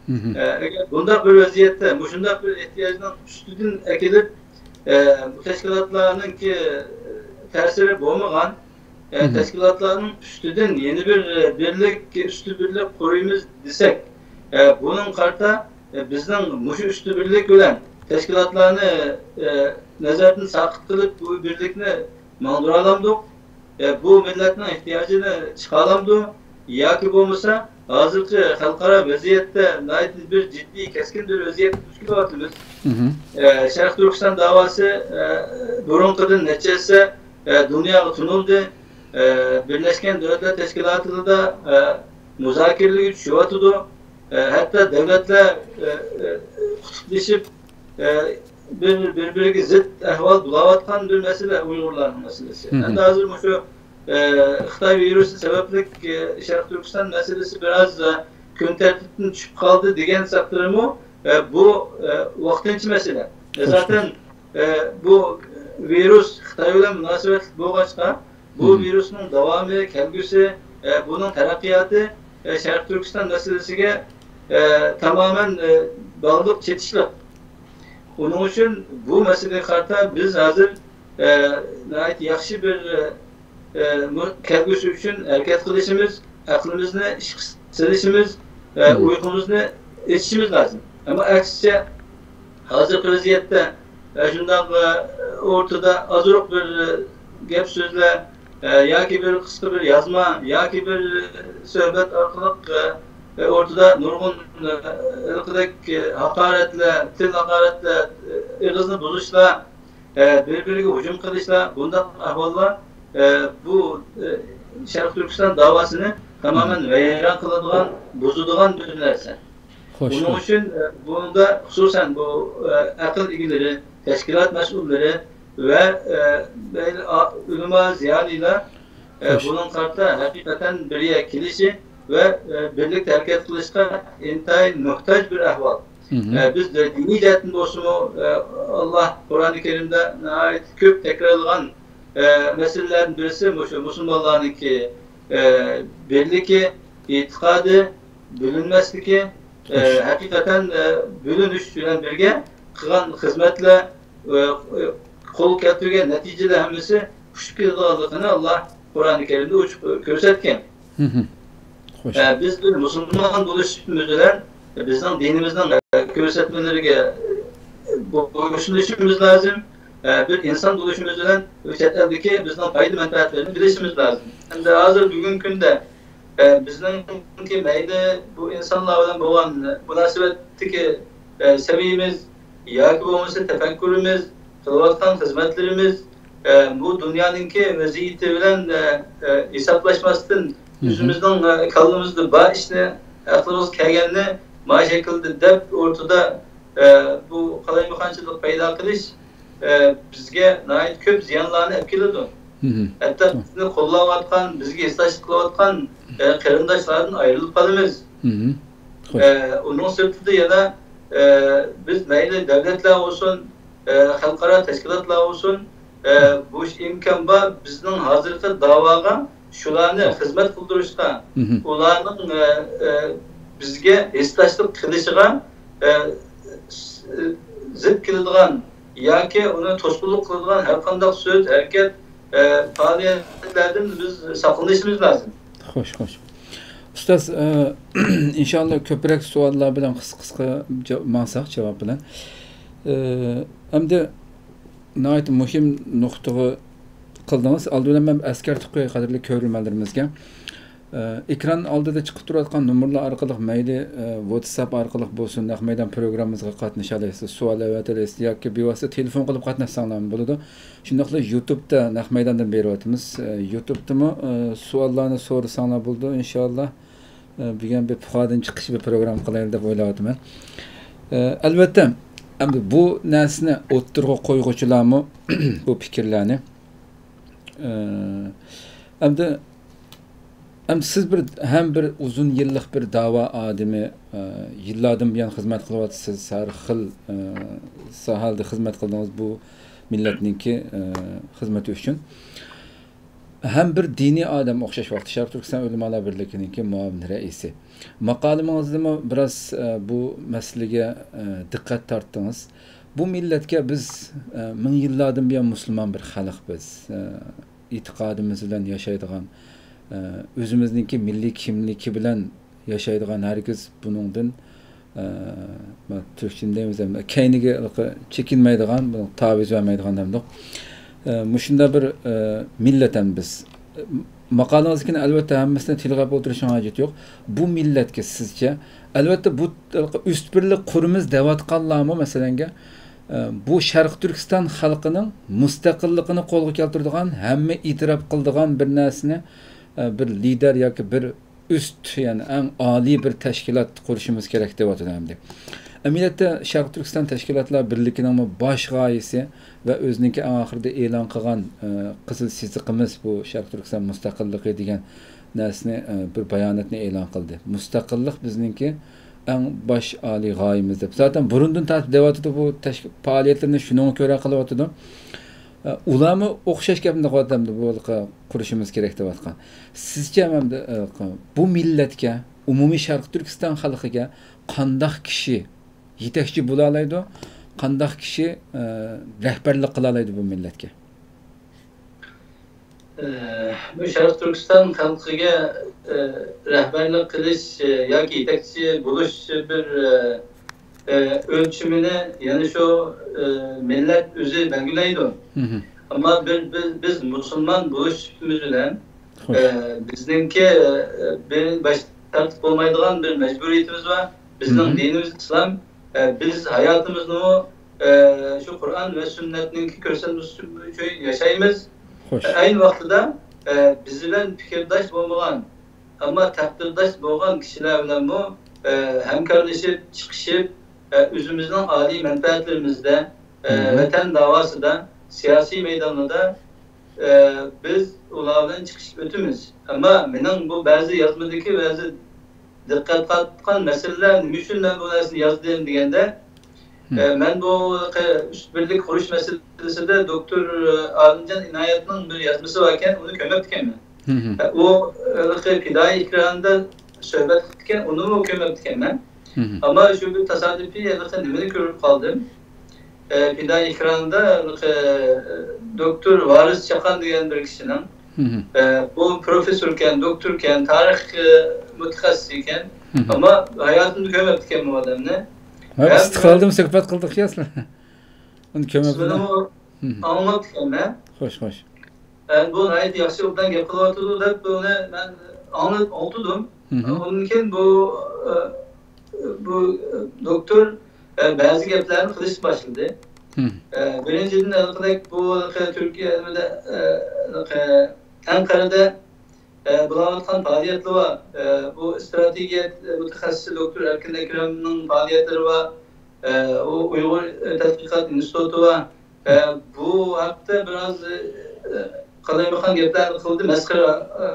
مم. ئە، ئەگەر بۇنداق بىر ۋەزىيەتتە، مۇشۇنداق بىر ئېھتىياجنىڭ ئۈستىدىن ئەكېلىپ، ئە، بۇ تەشكىلاتلارنىڭكى تەسىرى بولمىغان، ئە، مم. تەشكىلاتلارنىڭ ئۈستىدىن يەنە بىر، ئە، بىرلىك، ئۈستۈن بىرلىك قۇرىمىز دېسەك، ئە، بۇنىڭغا قارىتا، ئە، بىزنىڭ مۇشۇ ئۈستۈن بىرلىك بىلەن تەشكىلاتلارنى، ئە، نەزەردىن ساقىت قىلىپ، بۇ بىرلىكنى ماڭدۇرالامدۇق؟ ئە، بۇ مىللەتنىڭ ئېھتىياجىنى چىقالامدۇ؟ ياكى بولمىسا، ھازىرقى خەلقئارا ۋەزىيەتتە ناھايىتى بىر جىددىي، كەسكىن بىر ۋەزىيەتكە دۇچ كېلىۋاتىمىز. مم. ئە، شەرقىي تۈركىستان داۋاسى، ئە، بۇرۇنقىدىن نەچچە ھەسسە، ئە، دۇنياغا تونۇلدى. ئە، بىرلەشكەن دۆلەتلەر تەشكىلاتىدا، ئە، مۇزاكىرىلەرگە چۈشۈۋاتىدۇ. ئە، ھەتتا دۆلەتلەر، ئە، ئە، قۇتۇپلىشىپ، ئە، بىر، بىر-بىرىگە زىت ئەھۋال بولاۋاتقان بىر مەسىلە ئۇيغۇرلارنىڭ مەسىلىسى. مم. ئەمدى ھازىر مۇشۇ، ئە، خىتاي ۋىرۇسى سەۋەبلىك، ئە، شەرقىي تۈركىستان مەسىلىسى بىراز، ئە، كۈن تەرتىپتىن چۈشۈپ قالدى دېگەن سەپلىرىمۇ، ئە، بۇ، ئە، ۋاقتىنچە مەسىلە. ئە، خوش. زاتەن، ئە، بۇ ۋىرۇس خىتاي بىلەن مۇناسىۋەتلىك بولغاچقا، بۇ مم. ۋىرۇسنىڭ داۋامى، كەلگۈسى، ئە، بۇنىڭ تەرەققىياتى، ئە، شەرقىي تۈركىستان مەسىلىسىگە، ئە، تامامەن، ئە، باغلىق، چېتىشلىق. ئۇنىڭ ئۈچۈن بۇ مەسىلىگە قارىتا بىز ھازىر، ئە، ناھايىتى ياخشى بىر، ئە، مۇ-، كەلگۈسى ئۈچۈن ھەرىكەت قىلىشىمىز، ئەقلىمىزنى ئىشقا سېلىشىمىز، ئە، مم. ئۇيقۇمىزنى ئېچىشىمىز لازىم. ئەمما ئەكسىچە، ھازىرقى ۋەزىيەتتە، ئە، شۇنداق، ئە، ئورتىدا ئازراق بىر، ئە، گەپ سۆزلەر، ئە، ياكى بىر قىسقا بىر يازما، ياكى بىر، ئە، سۆھبەت ئارقىلىق، ئە، ئە، ئورتىدا نۇرغۇن، ئە، ھېلىقىدەك، ئە، ھاقارەتلەر، تىل ھاقارەتلەر، ئە، ئېغىزنى بۇزۇشلار، ئە، بىر-بىرىگە ھۇجۇم قىلىشلار، بۇنداق ئەھۋاللار، ئە، بۇ، ئە، شەرقىي تۈركىستان داۋاسىنى تامامەن ۋەيران قىلىدىغان، بۇزىدىغان بىر نەرسە. خوش، ئۇنىڭ خوش. ئۈچۈن، ئە، بۇنىڭدا خۇسۇسەن بۇ، ئە، ئەقىل ئىگىلىرى، تەشكىلات مەسئۇللىرى ۋە، ئە، مەيلى ئا-، ئۆلىما، زىيالىيلار، ئە، خوش. بۇنىڭغا قارىتا ھەقىقەتەن بىر يەرگە كېلىشى ۋە، ئە، بىرلىكتە ھەرىكەت قىلىشقا ئىنتايىن موھتاج بىر ئەھۋال. مم. ئە، بىز دىنىي جەھەتتىن بولسىمۇ، ئە، ئاللا قۇرئانى كەرىمدە ناھايىتى كۆپ تەكرارلىغان، ئە، مەسىلىلەردىن بىرسى مۇشۇ مۇسۇلمانلارنىڭكى، ئە، بىرلىكى، ئېتىقادى، بۆلۈنمەسلىكى، ئە، خوش. ھەقىقەتەن، ئە، بۆلۈنۈش بىلەن بىرگە قىلغان خىزمەتلەر، ئە، قول كەلتۈرگەن نەتىجىلەر ھەممىسى ئۇچۇپ كېتىدىغانلىقىنى ئاللا قۇرئانى كەرىمدە ئوچۇق كۆرسەتكەن. مم. خوش. ئە، بىز بىر مۇسۇلمان بولۇشىمىز بىلەن بىزنىڭ دىنىمىزنىڭ، ئە، كۆرسەتمىلىرىگە بويسۇنۇشىمىز لازىم. ئە، بىر ئىنسان بولۇشىمىز بىلەن چەت ئەلدىكى بىزنىڭ پايدا مەنپەئەتلىرىنى بىلىشىمىز لازىم. ئەمدى ھازىر بۈگۈنكى كۈندە، ئە، بىزنىڭكى مەيلى بۇ ئىنسانلار بىلەن بولغان مۇناسىۋەتتىكى، ئە، سەۋىيىمىز ياكى بولمىسا تەپەككۇرىمىز، قىلىۋاتقان خىزمەتلىرىمىز، ئە، بۇ دۇنيانىڭكى ۋەزىيىتى بىلەن، ئە، ئە، ھېسابلاشماستىن، مم. ئۆزىمىزنىڭ، ئە، كاللىمىزدا بار ئىشنى، ئەقلىمىزگە كەلگەننى ما شەكىلدە دەپ ئورتىدا، ئە، بۇ قالايمىقانچىلىق پەيدا قىلىش، ئە، بىزگە ناھايىتى كۆپ زىيانلارنى ئەپ كېلىدۇ. مم. ھەتتا بىزنى قوللاۋاتقان، بىزگە ھېسداشلىق قىلىۋاتقان، ئە، قېرىنداشلاردىن ئايرىلىپ قالىمىز. مم. خوش. ئە، ئۇنىڭ سىرتىدا يەنە، ئە، بىز مەيلى دۆلەتلەر بولسۇن، ئە، خەلقئارا تەشكىلاتلار بولسۇن، ئە، بۇ ئىمكان بار، بىزنىڭ ھازىرقى داۋاغا شۇلارنى خوش. خىزمەت قىلدۇرۇشقا، مم. ئۇلارنىڭ، ئە، ئە، بىزگە ھېسداشلىق قىلىشىغا، ئە، س-، زىت كېلىدىغان ياكى ئۇنى توسقۇنلۇق قىلىدىغان ھەر قانداق سۆز، ھەرىكەت، ئە، پائالىيەتلەردىن بىز ساقلىنىشىمىز لازىم. خوش، خوش. ئۇستاز، ئە، ئىنشاللا كۆپرەك سوئاللار بىلەن قىسقا، قىسقا جا-، ماڭساق جاۋاب بىلەن. ئە، ئەمدى ناھايىتى مۇھىم نۇقتىغا قىلدىڭىز. ئالدى بىلەن مەن ئەسكەرتىپ قوياي قەدىرلىك كۆرۈرمەنلىرىمىزگە. ئە، ئېكران ئالدىدا چىقىپ تۇرۇۋاتقان نومۇرلار ئارقىلىق مەيلى، ئە، ۋاتساپ ئارقىلىق بولسۇن، نەق مەيدان پروگراممىمىزغا قاتنىشالايسىز، سوئال ئەۋەتەلەيسىز ياكى بىۋاسىتە تېلېفون قىلىپ قاتناشساڭلارمۇ بولىدۇ. شۇنداقلا يۇتۇبتا نەق مەيداندىن بېرىۋاتىمىز. ئە، يۇتۇبتىمۇ، ئە، سوئاللارنى سورىساڭلار بولىدۇ، ئىنشاللا. ئە، بۈگۈن بىر پۇخادىن چىقىش بىر پروگرامما قىلايلى دەپ ئويلاۋاتىمەن. ئە، ئەلۋەتتە، ئەمدى بۇ نەرسىنى ئوتتۇرىغا قويغۇچىلارمۇ بۇ پىكىرلەرنى، ئە، ئەمدى، ئەمدى سىز بىر، ھەم بىر ئۇزۇن يىللىق بىر داۋا ئادىمى، ئە، يىللاردىن بۇيان خىزمەت قىلىۋاتىسىز، ھەر خىل، ئە، ساھەلەردە خىزمەت قىلدىڭىز بۇ مىللەتنىڭكى، ئە، خىزمىتى ئۈچۈن. ھەم بىر دىنىي ئادەم ئوخشاش ۋاقىتتا شەرقىي تۈركىستان ئۆلىمالار بىرلىكىنىڭكى مۇئاۋىن رەئىسى. ماقالىڭىزدىمۇ بىراز، ئە، بۇ مەسىلىگە، ئە، دىققەت تارتتىڭىز. بۇ مىللەتكە بىز، ئە، مىڭ يىللاردىن بۇيان مۇسۇلمان بىر خەلقپىز. ئە، ئېتىقادىمىز بىلەن ياشايدىغان، ئە، ئۆزىمىزنىڭكى مىللىي كىملىكى بىلەن ياشايدىغان، ھەرگىز بۇنىڭدىن، ئە، تۈركچىدە دەيمىز، كەينىگە چېكىنمەيدىغان، بۇنىڭ تاۋىز بەرمەيدىغان دەمدۇق. ئە، مۇشۇنداق بىر، ئە، مىللەت ھەم بىز. ماقالىڭىزدىكىنى ئەلۋەتتە ھەممىسىنى تىلغا ئېلىپ ئولتۇرۇشنىڭ ھاجىتى يوق. بۇ مىللەتكە سىزچە، ئەلۋەتتە بۇ ئۈست بىرلىك قۇرىمىز دەۋاتقانلارمۇ، مەسىلەنگە، ئە، بۇ شەرقىي تۈركىستان خەلقىنىڭ مۇستەقىللىقىنى قولغا كەلتۈرىدىغان، ھەممە ئېتىراپ قىلىدىغان بىر نەرسىنى، ئە، بىر لىدەر ياكى بىر ئۈست، يەنى ئەڭ ئالىي بىر تەشكىلات قۇرۇشىمىز كېرەك دەۋاتىدۇ ئەمدى. ئەمەلىيەتتە شەرقىي تۈركىستان تەشكىلاتلار بىرلىكىنىڭمۇ باش غايىسى ۋە ئۆزىنىڭكى ئەڭ ئاخىرىدا ئېلان قىلغان، ئە، قىزىل سىزىقىمىز بۇ شەرقىي تۈركىستان مۇستەقىللىقى دېگەن نەرسىنى، ئە، بىر باياناتنى ئېلان قىلدى. مۇستەقىللىق بىزنىڭكى ئەڭ باش ئالىي غايىمىز دەپ. زاتەن بۇرۇندىن تارتىپ دەۋاتىدۇ، بۇ تەشك-، پائالىيەتلىرىنى شۇنىڭغا كۆرە قىلىۋاتىدۇ. ئە، ئۇلارمۇ ئوخشاش گەپنى قىلىۋاتامدۇ، بۇ قۇرۇشىمىز كېرەك دەۋاتقان. سىزچە، ئەمدى، ئە، بۇ مىللەتكە، ئومۇمىي شەرقىي تۈركىستان خەلقىگە قانداق كىشى يېتەكچى بولالايدۇ، قانداق كىشى، ئە، رەھبەرلىك قىلالايدۇ بۇ مىللەتكە؟ ئە، بۇ شەرقىي تۈركىستان خەلقىگە، ئە، رەھبەرلىك قىلىش، ئە، ياكى يېتەكچى بولۇش بىر، ئە، ئە، ئۆلچىمىنى يەنە شۇ، ئە، مىللەت ئۆزى بەلگىلەيدۇ. مم. ئەمما بىر، بىز، بىز مۇسۇلمان بولۇشىمىز بىلەن، خوش. ئە، بىزنىڭكى، ئە، بىر باش تارتىپ بولمايدىغان بىر مەجبۇرىيىتىمىز بار. بىزنىڭ مم. دىنىمىز ئىسلام. ئە، بىز ھاياتىمىزنىمۇ، ئە، شۇ قۇرئان ۋە سۈننەتنىڭكى كۆرسەتمىسى بويىچە ياشايمىز. خوش. ئەينى ۋاقتىدا، ئە، بىز بىلەن پىكىرداش بولمىغان، ئەمما تەقدىرداش بولغان كىشىلەر بىلەنمۇ، ئە، ھەمكارلىشىپ، چىقىشىپ، ئە، ئۆزىمىزنىڭ ئالىي مەنپەئەتلىرىمىزدە، ئە، مم. ۋەتەن داۋاسىدا، سىياسىي مەيداندا، ئە، بىز ئۇلار بىلەن چىقىشىپ ئۆتىمىز. ئەمما مېنىڭ بۇ بەزى يازمىدىكى بەزى دىققەت تارتقان مەسىلىلەر، نېمە ئۈچۈن مەن بۇ نەرسىنى يازدىم دېگەندە، مم. ئە، مەن بۇ ئۈست بىرلىك قۇرۇش مەسىلىسىدە دوكتور ئالىمجان ئىنايەتنىڭ بىر يازمىسى باركەن، ئۇنى كۆرمەپتىكەنمەن. مم. ئە، ئۇ، ئە، پىدائىي ئېكرانىدا سۆھبەت قىپتىكەن، ئۇنىمۇ كۆرمەپتىكەنمەن. مم. ئەمما شۇ بىر تاسادىپىي ھېلىقى نېمىنى كۆرۈپ قالدىم. ئە، پىدائىي ئېكرانىدا ھېلىقى، ئە، دوكتور ۋارىس چاقان دېگەن بىر كىشىنىڭ، مم. ئە، بۇ پروفېسسوركەن، دوكتوركەن، تارىخ، ئە، مۇتەخەسسىسىكەن. مم. ئەمما ھاياتىمدا كۆرمەپتىكەنمەن بۇ ئادەمنى. ھە، ھەم ئىستىقلالدىمۇ سۆھبەت قىلدۇق يا سىلەر؟ ئۇنى كۆرمەپتىمەن. ئىسمىنىمۇ مم. ئاڭلاپتىكەنمەن. خوش، خوش. ئە، بۇ ناھايىتى ياخشى ئوبدان گەپ قىلىۋاتىدۇ دەپ، بۇنى مەن ئاڭلىدىم، ئاڭلىدىم. مم. ئۇندىن كېيىن بۇ، ئە، بۇ، ئە، دوكتور، ئە، بەزى گەپلەرنى قىلىشقا باشلىدى. مم. ئە، بىرىنچىدىن، ھېلىقىدەك بۇ ھېلىقى تۈركىيە، ئە، ھېلىقى ئەنقەرىدە، ئە، بولۇۋاتقان پائالىيەتلىرى بار. ئە، بۇ ئىستراتېگىيە مۇتەخەسسىسى دوكتور ئەركىن ئەكرەمنىڭ پائالىيەتلىرى بار. ئە، ئۇ ئۇيغۇر، ئە، تەتقىقات ئىنستىتۇتى بار. ئە، بۇ ھەقتە بىراز، ئە، قالايمىقان گەپلەرنى قىلدى، مەسخىرە، ئە،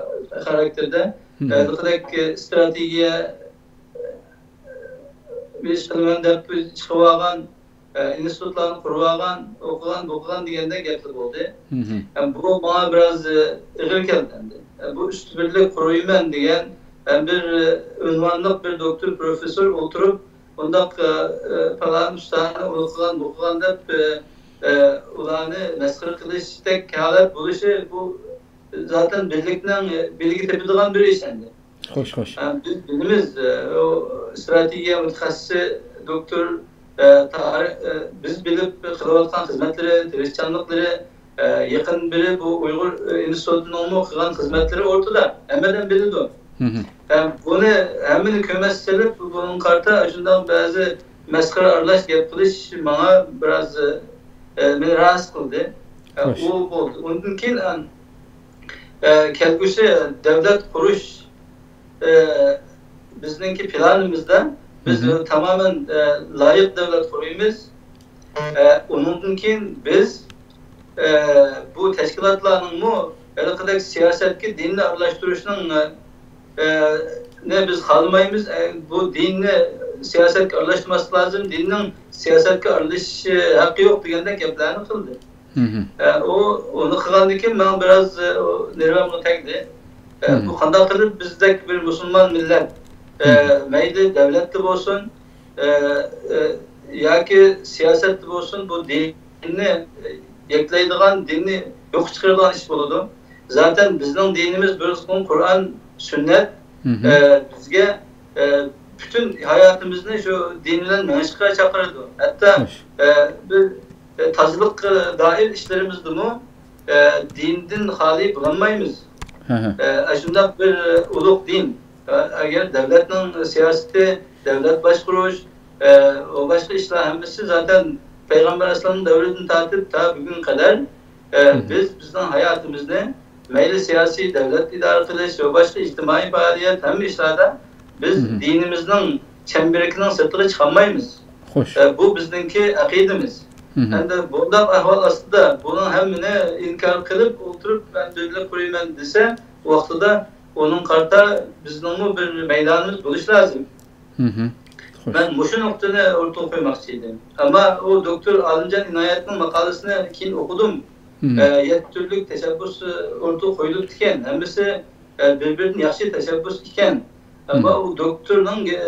خاراكتېرىدە. مم. ئە، ھېلىقىدەك، ئە، ئىستراتېگىيە، ئە، ئىش قىلىمەن دەپ چىقىۋالغان، ئە، ئىنستىتۇتلارنى قۇرۇۋالغان، ئوقۇغان، بوقۇغان دېگەندەك گەپلەر بولدى. مم. ئە، بۇ ماڭا بىراز، ئە، ئېغىر كەلدى ئەمدى. ئە، بۇ ئۈست بىرلىك قۇرۇيمەن دېگەن، ئە، بىر، ئە، ئۇنۋانلىق بىر دوكتور پروفېسسور ئولتۇرۇپ، بۇنداق، ئە، ئە، پالان ئۇستانى ئۇنى قىلغان، بۇ قىلغان دەپ، ئە، ئە، ئۇلارنى مەسخىرە قىلىشتەك ھالەت بولۇشى، بۇ زاتەن بىرلىكنىڭ، ئە، بىلگە تېپىدىغان بىر ئىش ئەمدى. خوش، خوش. ئە، بىز بىلىمىز، ئە، ئۇ ئىستراتېگىيە مۇتەخەسسىسى دوكتور، ئە، تارىخ، ئە، بىز بىلىپ قىلىۋاتقان خىزمەتلىرى، تىرىشچانلىقلىرى، ئە، يېقىن بىرى بۇ ئۇيغۇر، ئە، ئىنستىتۇتىنىڭمۇ قىلغان خىزمەتلىرى ئورتىدا، ھەممە ئادەم بىلىدۇ. ھە، بۇنى ھەممىنى كۆمەس سېلىپ، بۇنىڭغا قارىتا شۇنداق بەزى مەسخىرە ئارىلاش گەپ قىلىش ماڭا بىراز، ئە، مېنى راھەتسىز قىلدى. ئە، ئۇ بولدى. ئۇندىن كېيىن، ئە، ئە، كەلگۈسى دەۋلەت قۇرۇش، ئە، بىزنىڭكى پىلانىمىزدا بىز تامامەن، ئە، لايىق دەۋلەت قۇرۇيمىز. ئە، ئۇنىڭدىن كېيىن بىز، ئە، بۇ تەشكىلاتلارنىڭمۇ ھېلىقىدەك سىياسەتكە دىننى ئارىلاشتۇرۇشنىڭ، ئە، ئە، نى بىز خالىمايمىز. ئە، بۇ دىننى سىياسەتكە ئارىلاشتۇرماسلىق لازىم، دىننىڭ سىياسەتكە ئارىلىشىش ھەققى يوق دېگەندەك گەپلەرنى قىلدى. ئە، ئۇ، ئۇنى قىلغاندىن كېيىن مەن بىراز، ئە، ئۇ نېرۋامغا تەگدى. ئە، بۇ قانداق قىلىپ بىزدەك بىر مۇسۇلمان مىللەت، ئە، مەيلى دەۋلەتتە بولسۇن، ئە، ئە، ياكى سىياسەتتە بولسۇن، بۇ دىننى، ئە، يەكلەيدىغان، دىننى يوققا چىقىرىدىغان ئىش بولىدۇ. زاتەن بىزنىڭ دىنىمىز بىر قۇرئان، سۈننەت، ئە، بىزگە، ئە، پۈتۈن ھاياتىمىزنى شۇ دىن بىلەن مېڭىشقا چاقىرىدۇ. ھەتتا، ئە، بىر، ئە، تازىلىققا دائىر ئىشلىرىمىزدىمۇ، ئە، دىندىن خالىي بولالمايمىز. ئە، ئاشۇنداق بىر ئۇلۇغ دىن. ئە، ئەگەر دەۋلەتنىڭ سىياسىتى، دەۋلەت باشقۇرۇش، ئە، ۋە باشقا ئىشلار ھەممىسى زاتەن پەيغەمبەر ئەلەيھىسسالامنىڭ دەۋرىدىن تارتىپ تا بۈگۈنگە قەدەر، ئە، بىز بىزنىڭ ھاياتىمىزنى مەيلى سىياسىي، دەۋلەت ئىدارە قىلىش ۋە باشقا ئىجتىمائىي پائالىيەت، ھەممە ئىشلاردا بىز دىنىمىزنىڭ چەمبىرىكىنىڭ سىرتىغا چىقالمايمىز. ئە، بۇ بىزنىڭكى ئەقىدىمىز. ئەمدى بۇنداق ئەھۋال ئاستىدا بۇنىڭ ھەممىنى ئىنكار قىلىپ ئولتۇرۇپ، مەن دۆلەت قۇرىمەن دېسە، ۋاقتىدا ئۇنىڭ قارىتا بىزنىڭمۇ بىر مەيدانىمىز بولۇشى لازىم. مەن مۇشۇ نۇقتىنى ئوتتۇرىغا قويماقچى ئىدىم. ئەمما ئۇ دوكتور ئالىمجان ئىنايەتنىڭ ماقالىسىنى كېيىن ئوقۇدۇم. ئە، يەتتە تۈرلۈك تەشەببۇس ئوتتۇرىغا قويۇلۇپتىكەن. ھەممىسى، ئە، بىر-بىرىدىن ياخشى تەشەببۇس ئىكەن. ئەمما ئۇ دوكتورنىڭ، ئە،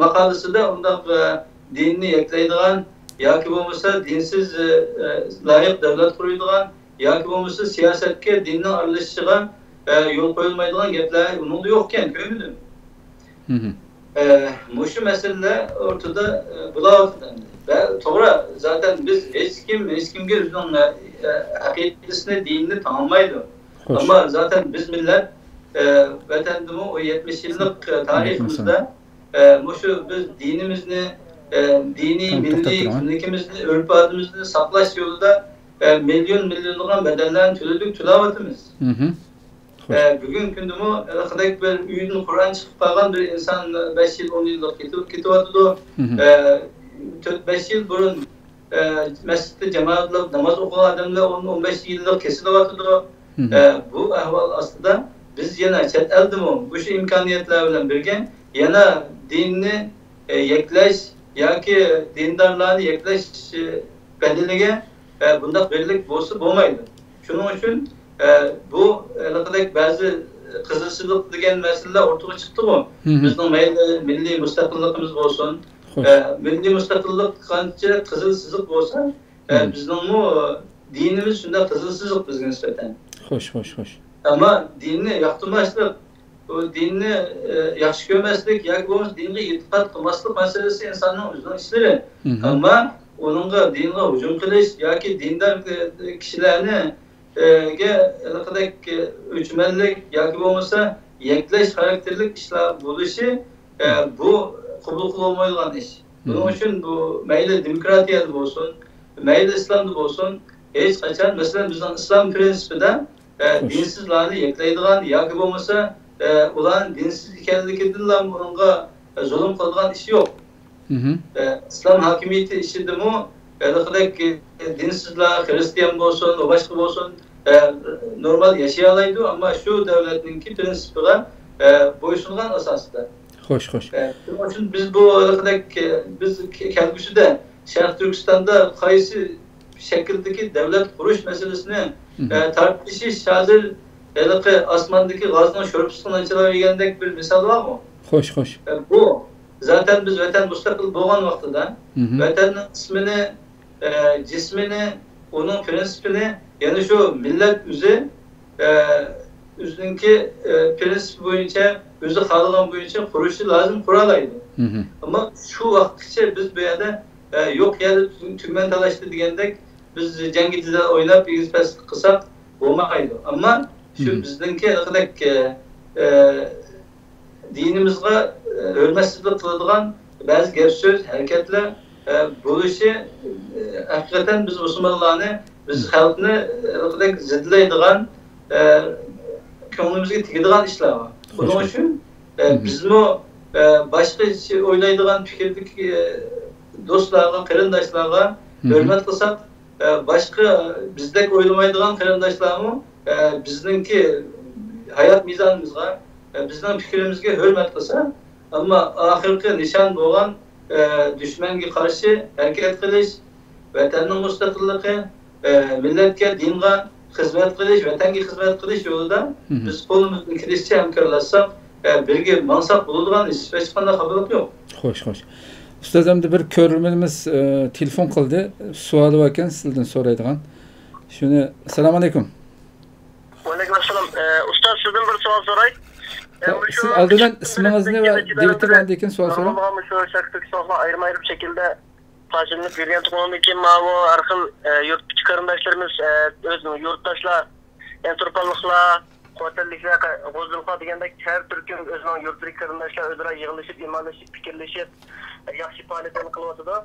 ماقالىسىدا ئۇنداق، ئە، دىننى يەكلەيدىغان ياكى بولمىسا دىنسىز، ئە، ئە، لايىق دەۋلەت قۇرۇيدىغان ياكى بولمىسا سىياسەتكە دىننىڭ ئارىلىشىشىغا، ئە، يول قويۇلمايدىغان گەپلەر ئۇنىڭدا يوقكەن، كۆرمىدىم. ئە، مۇشۇ مەسىلىلەر ئوتتۇرىدا، ئە، بولاۋاتىدۇ ئەمدى. ۋە توغرا، زاتەن بىز ھېچكىم، ھېچكىمگە ئۆزىنىڭ، ئە، ئە، ئەقىدىسىنى، دىنىنى تاڭالمايدۇ. ئەمما زاتەن بىز مىللەت، ئە، ۋەتەندىمۇ ئۇ يەتمىش يىللىق، ئە، تارىخىمىزدا، ئە، مۇشۇ بىز دىنىمىزنى، ئە، دىنىي، مىللىي كىملىكىمىزنى، ئۆرپ-ئادىتىمىزنى ساقلاش يولىدا، ئە، مىليون، مىليونلىغان بەدەللەرنى تۆلىدۇك، تۆلەۋاتىمىز. ئە، بۈگۈنكى كۈندىمۇ ھېلىقىدەك بىر ئۆيدىن قۇرئان چىقىپ قالغان بىر ئىنسان بەش يىل، ئون يىللىق كېتىپ، كېتىۋاتىدۇ. ئە، تۆت، بەش يىل بۇرۇن، ئە، مەسچىتتە جامائەت بىلەن ناماز ئوقۇغان ئادەملەر ئون، ئون بەش يىللىق كېسىلىۋاتىدۇ. ئە، بۇ ئەھۋال ئاستىدا بىز يەنە چەت ئەلدىمۇ مۇشۇ ئىمكانىيەتلەر بىلەن بىرگە يەنە دىننى، ئە، يەكلەش ياكى دىندارلارنى يەكلەش، ئە، بەدىلىگە، ئە، بۇنداق بىرلىك بولسا بولمايدۇ. شۇنىڭ ئۈچۈن، ئە، بۇ ھېلىقىدەك بەزى قىزىل سىزىق دېگەن مەسىلىلەر ئوتتۇرىغا چىقتىغۇ. بىزنىڭ مەيلى مىللىي مۇستەقىللىقىمىز بولسۇن، ئە، مىللىي مۇستەقىللىق قانچە قىزىل سىزىق بولسا، ئە، بىزنىڭمۇ دىنىمىز شۇنداق قىزىل سىزىق بىزگە نىسبەتەن. خوش، خوش، خوش. ئەمما دىننى ياقتۇرماسلىق، بۇ دىننى، ئە، ياخشى كۆرمەسلىك ياكى بولمىسا دىنغا ئېتىقاد قىلماسلىق مەسىلىسى ئىنساننىڭ ئۆزىنىڭ ئىشلىرى. ئەمما ئۇنىڭغا، دىنغا ھۇجۇم قىلىش ياكى دىندار، ئە، كىشىلەرنى، ئە، گە ھېلىقىدەك، ئە، ئۆچمەنلىك ياكى بولمىسا يەكلەش خاراكتېرلىك ئىشلار بولۇشى، ئە، بۇ قوبۇل قىلىنمايدىغان ئىش. بۇنىڭ ئۈچۈن بۇ مەيلى دېموكراتىيەدە بولسۇن، مەيلى ئىسلامدا بولسۇن، ھېچقاچان، مەسىلەن، بىزنىڭ ئىسلام پىرىنسىپىدا، ئە، دىنسىزلارنى يەكلەيدىغان ياكى بولمىسا، ئە، ئۇلارنىڭ دىنسىز ئىكەنلىكىدىنلا ئۇنىڭغا، ئە، زۇلۇم قىلىدىغان ئىش يوق. ئە، ئىسلام ھاكىمىيىتى ئىچىدىمۇ ھېلىقىدەك، ئە، دىنسىزلار، خىرىستىيان بولسۇن، باشقا بولسۇن، ئە، نورمال ياشىيالايدۇ، ئەمما شۇ دۆلەتنىڭكى پىرىنسىپىغا، ئە، بويسۇنغان ئاساستا. خوش، خوش. ئە، شۇنىڭ ئۈچۈن بىز بۇ ھېلىقىدەك، ئە، بىز كە-، كەلگۈسىدە شەرقىي تۈركىستاندا قايسى شەكىلدىكى دۆلەت قۇرۇش مەسىلىسىنى، ئە، تارتىشىش ھازىر ھېلىقى ئاسماندىكى غازنىڭ شورپىسىغا نان چىلاۋەرگەندەك بىر مىسال بارغۇ. خوش، خوش. ئە، بۇ زاتەن بىز ۋەتەن مۇستەقىل بولغان ۋاقتىدا ۋەتەننىڭ ئىسمىنى، ئە، جىسمىنى، ئۇنىڭ پىرىنسىپىنى، يەنى شۇ مىللەت ئۆزى، ئە، ئۆزىنىڭكى، ئە، پىرىنسىپى بويىچە، ئۆزى خالىغان بويىچە قۇرۇشى لازىم، قۇرالايدۇ. ئەمما شۇ ۋاقىتقىچە بىز بۇ يەردە، ئە، يوق يەردە تۈ-، تۈگمەن تالاشتى دېگەندەك، بىز جەڭگى جېدەل ئويناپ، ئېگىز پەسلىك قىلساق بولمايدۇ. ئەمما شۇ بىزنىڭكى ھېلىقىدەك، ئە، ئە، دىنىمىزغا، ئە، ھۆرمەتسىزلىك قىلىدىغان بەزى گەپ سۆز، ھەرىكەتلەر، ئە، بولۇشى، ئە، ھەقىقەتەن بىز مۇسۇلمانلارنى، بىز خەلقنى، ئە، ھېلىقىدەك زىدلەيدىغان، ئە، كۆڭلىمىزگە تېگىدىغان ئىشلار بار. بۇنىڭ ئۈچۈن، ئە، بىزمۇ، ئە، باشقىچە ئويلايدىغان پىكىردىكى، ئە، دوستلارغا، قېرىنداشلارغا ھۆرمەت قىلساق، ئە، باشقا بىزدەك ئويلىمايدىغان قېرىنداشلارمۇ، ئە، بىزنىڭكى ھايات مىزانىمىزغا، ئە، بىزنىڭ پىكرىمىزگە ھۆرمەت قىلسا، ئەمما ئاخىرقى نىشان بولغان، ئە، دۈشمەنگە قارشى ھەرىكەت قىلىش، ۋەتەننىڭ مۇستەقىللىقى، ئە، مىللەتكە، دىنغا خىزمەت قىلىش، ۋەتەنگە خىزمەت قىلىش يولىدا بىز قولىمىزدىن كېلىشىچە ھەمكارلاشساق، ئە، بىرگە ماڭساق بولىدىغان ئىش، ھېچقانداق خاپىلىق يوق. خوش، خوش. ئۇستاز، ئەمدى بىر كۆرۈرمىنىمىز، ئە، تېلېفون قىلدى. سوئالى باركەن، سىزدىن سورايدىغان. شۇنى، ئەسسالامۇ ئەلەيكۇم. ۋەئەلەيكۇم ئەسسالام. ئە، ئۇستاز، سىزدىن بىر سوئال سوراي. ئە، ئە، مۇشۇ سىز ئالدىدىن ئىسمىڭىزنى ۋە دېۋىتى بىلەن لېكىن سوئال سوراڭ. مۇشۇ شەرقىي تۈركىستانغا ئايرىم-ئايرىم شەكىلدە پارچىلىنىپ يۈرگەن تۇغۇلغاندىن كېيىن ماۋۇ ھەر خىل، ئە، يۇرتتىكى قېرىنداشلىرىمىز، ئە، ئۆزىنىڭ يۇرتداشلار، ئەتراپلىقلار، خوتەنلىكلەر، غوزىلىقلار دېگەندەك ھەر تۈركۈم ئۆزىنىڭ يۇرتىدىكى قېرىنداشلار ئۆزئارا يىغىلىشىپ، ئىمانلىشىپ، پىكىرلىشىپ، ياخشى پائالىيەتلەرنى قىلىۋاتىدۇ.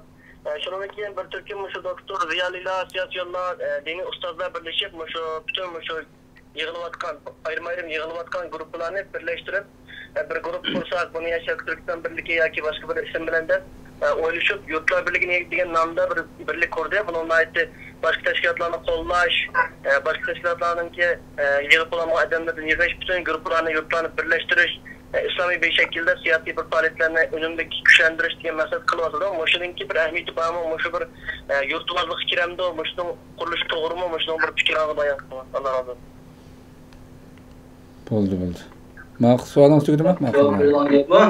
شۇنىڭدىن كېيىن بىر تۈركۈم مۇشۇ دوكتور، زىيالىيلار، سىياسىيونلار، دىنىي ئۇستازلار بىرلىشىپ، مۇشۇ پۈتۈن مۇشۇ يىغىلىۋاتقان، ئايرىم-ئايرىم يىغىلىۋاتقان گۇرۇپپىلارنى بىرلەشتۈرۈپ، بىر گۇرۇپپا قۇرساق، بۇنى يا شەرقىي تۈركىستان بىرلىكى ياكى باشقا بىر ئىسىم بىلەن دەپ، ئە، ئويلىشىپ، يۇرتلار بىرلىكى دېگەن نامدا بىر بىرلىك قۇردى. بۇنىڭ ناھايىتى باشقا تەشكىلاتلارنى قوللاش، ئە، باشقا تەشكىلاتلارنىڭكى، ئە، يىغىپ بولالمىغان ئادەملەردىن يىغىش، پۈتۈن گۇرۇپپىلارنى، يۇرتلارنى بىرلەشتۈرۈش، ئە، ئىسلامىي بىر شەكىلدە سىياسىي بىر پائالىيەتلەرنى ئۈنۈملۈك كۈچلەندۈرۈش دېگەن مەقسەت قىلىۋاتىدۇ. مۇشۇنىڭكى بىر ئەھمىيىتى بارمۇ؟ مۇشۇ بىر، ئە، يۇرتۋازلىققا كىرەمدۇ؟ مۇشۇنىڭ قۇرۇلۇشى توغرىمۇ؟ مۇشۇنىڭ بىر پىكرىڭىزنى بايان قىلىڭ. ئاللا رازى بولسۇن. بولدى، بولدى. ماقۇل، سوئالىڭىز تۈگىدىما؟ ماقۇل. جاۋاب بېرىدىغان گەپمۇ؟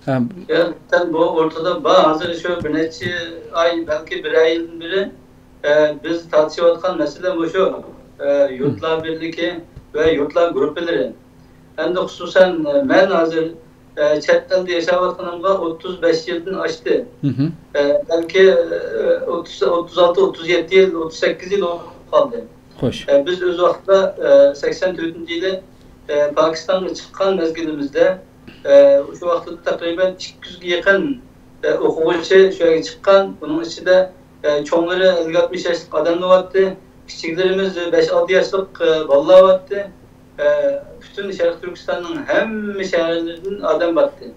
ھە. يا، سەن بۇ ئورتىدا بار، ھازىر شۇ بىر نەچچە ئاي، بەلكى بىرەر يىلدىن بېرى، ئە، بىز تارتىشىۋاتقان مەسىلە مۇشۇ، ئە، يۇرتلار بىرلىكى ۋە يۇرتلار گۇرۇپپىلىرى. ئەمدى خۇسۇسەن، ئە، مەن ھازىر، ئە، چەت ئەلدە ياشاۋاتقىنىمغا ئوتتۇز بەش يىلدىن ئاشتى. ئە، بەلكى، ئە، ئوتتۇز، ئوتتۇز ئالتە، ئوتتۇز يەتتە يىل، ئوتتۇز سەككىز يىل بولۇپ قالدى. خوش. ئە، بىز ئۆز ۋاقتىدا، ئە، سەكسەن تۆتىنچى يىلى، ئە، پاكىستانغا چىققان مەزگىلىمىزدە، ئە، شۇ ۋاقتىدا تەقرىبەن ئىككى يۈزگە يېقىن، ئە، ئوقۇغۇچى شۇ يەرگە چىققان. بۇنىڭ ئىچىدە، ئە، چوڭلىرى ئەللىك ئاتمىش ياشلىق ئادەملەر بارتتى. كىچىكلىرىمىز بەش ئالتە ياشلىق، ئە، بالىلار بارتتى. ئە، پۈتۈن شەرقىي تۈركىستاننىڭ ھەممە شەھەرلىرىدىن ئادەم بارتتى.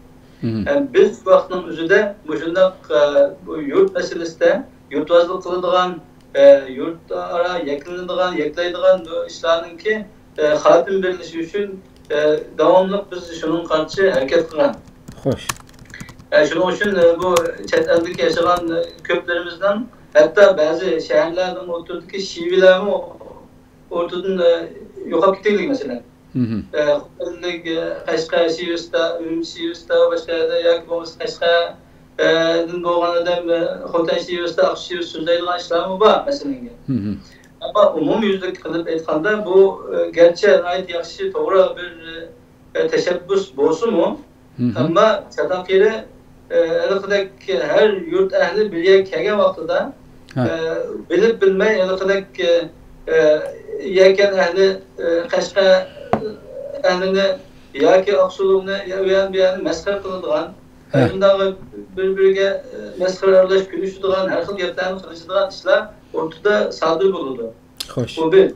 ئە، بىز شۇ ۋاقىتنىڭ ئۆزىدە مۇشۇنداق، ئە، بۇ يۇرت مەسىلىسىدە يۇرتۋازلىق قىلىدىغان، ئە، يۇرت ئارا يەكلىنىدىغان، يەكلەيدىغان بۇ ئىشلارنىڭكى، ئە، خاتىمە بېرىلىشى ئۈچۈن، ئە، داۋاملىق بىز شۇنىڭغا قارشى ھەرىكەت قىلغان. خوش. ئە، شۇنىڭ ئۈچۈن، ئە، بۇ چەت ئەلدىكى ياشىغان، ئە، كۆپلىرىمىزنىڭ، ھەتتا بەزى شەھەرلەرنىڭ ئوتتۇرىدىكى شىۋىلەرمۇ ئوتتۇرىدىن، ئە، يوقاپ كېتەيلىك، مەسىلەن. ئە، خوتەنلىك، ئە، قەشقەر شىۋىسىدا، ئۈرۈمچى شىۋىسىدا، باشقا يەردە ياكى بولمىسا قەشقەردىن بولغان ئادەم، ئە، خوتەن شىۋىسىدا، ئاقسۇ شىۋىسىدا سۆزلەيدىغان ئىشلارمۇ بار، مەسىلەن. ئەمما ئومۇميۈزلۈك قىلىپ ئېيتقاندا، بۇ، ئە، گەرچە ناھايىتى ياخشى، توغرا بىر، ئە، تەشەببۇس بولسىمۇ، ئەمما چاتاق يېرى، ئە، ھېلىقىدەك ھەر يۇرت ئەھلى بىر يەرگە كەلگەن ۋاقتىدا، ئە، بىلىپ بىلمەي ھېلىقىدەك، ئە، يەكەن ئەھلى، ئە، قەشقەر ئەھلىنى ياكى ئاقسۇلۇقنى يا ئۇ يەرنى بۇ يەرنى مەسخىرە قىلىدىغان، شۇنداق بىر-بىرىگە، ئە، مەسخىرە ئارىلاش كۈلۈشىدىغان، ھەر خىل گەپلەرنى قىلىشىدىغان ئىشلار ئوتتۇرىدا سادىر بولىدۇ. خوش. بۇ بىر.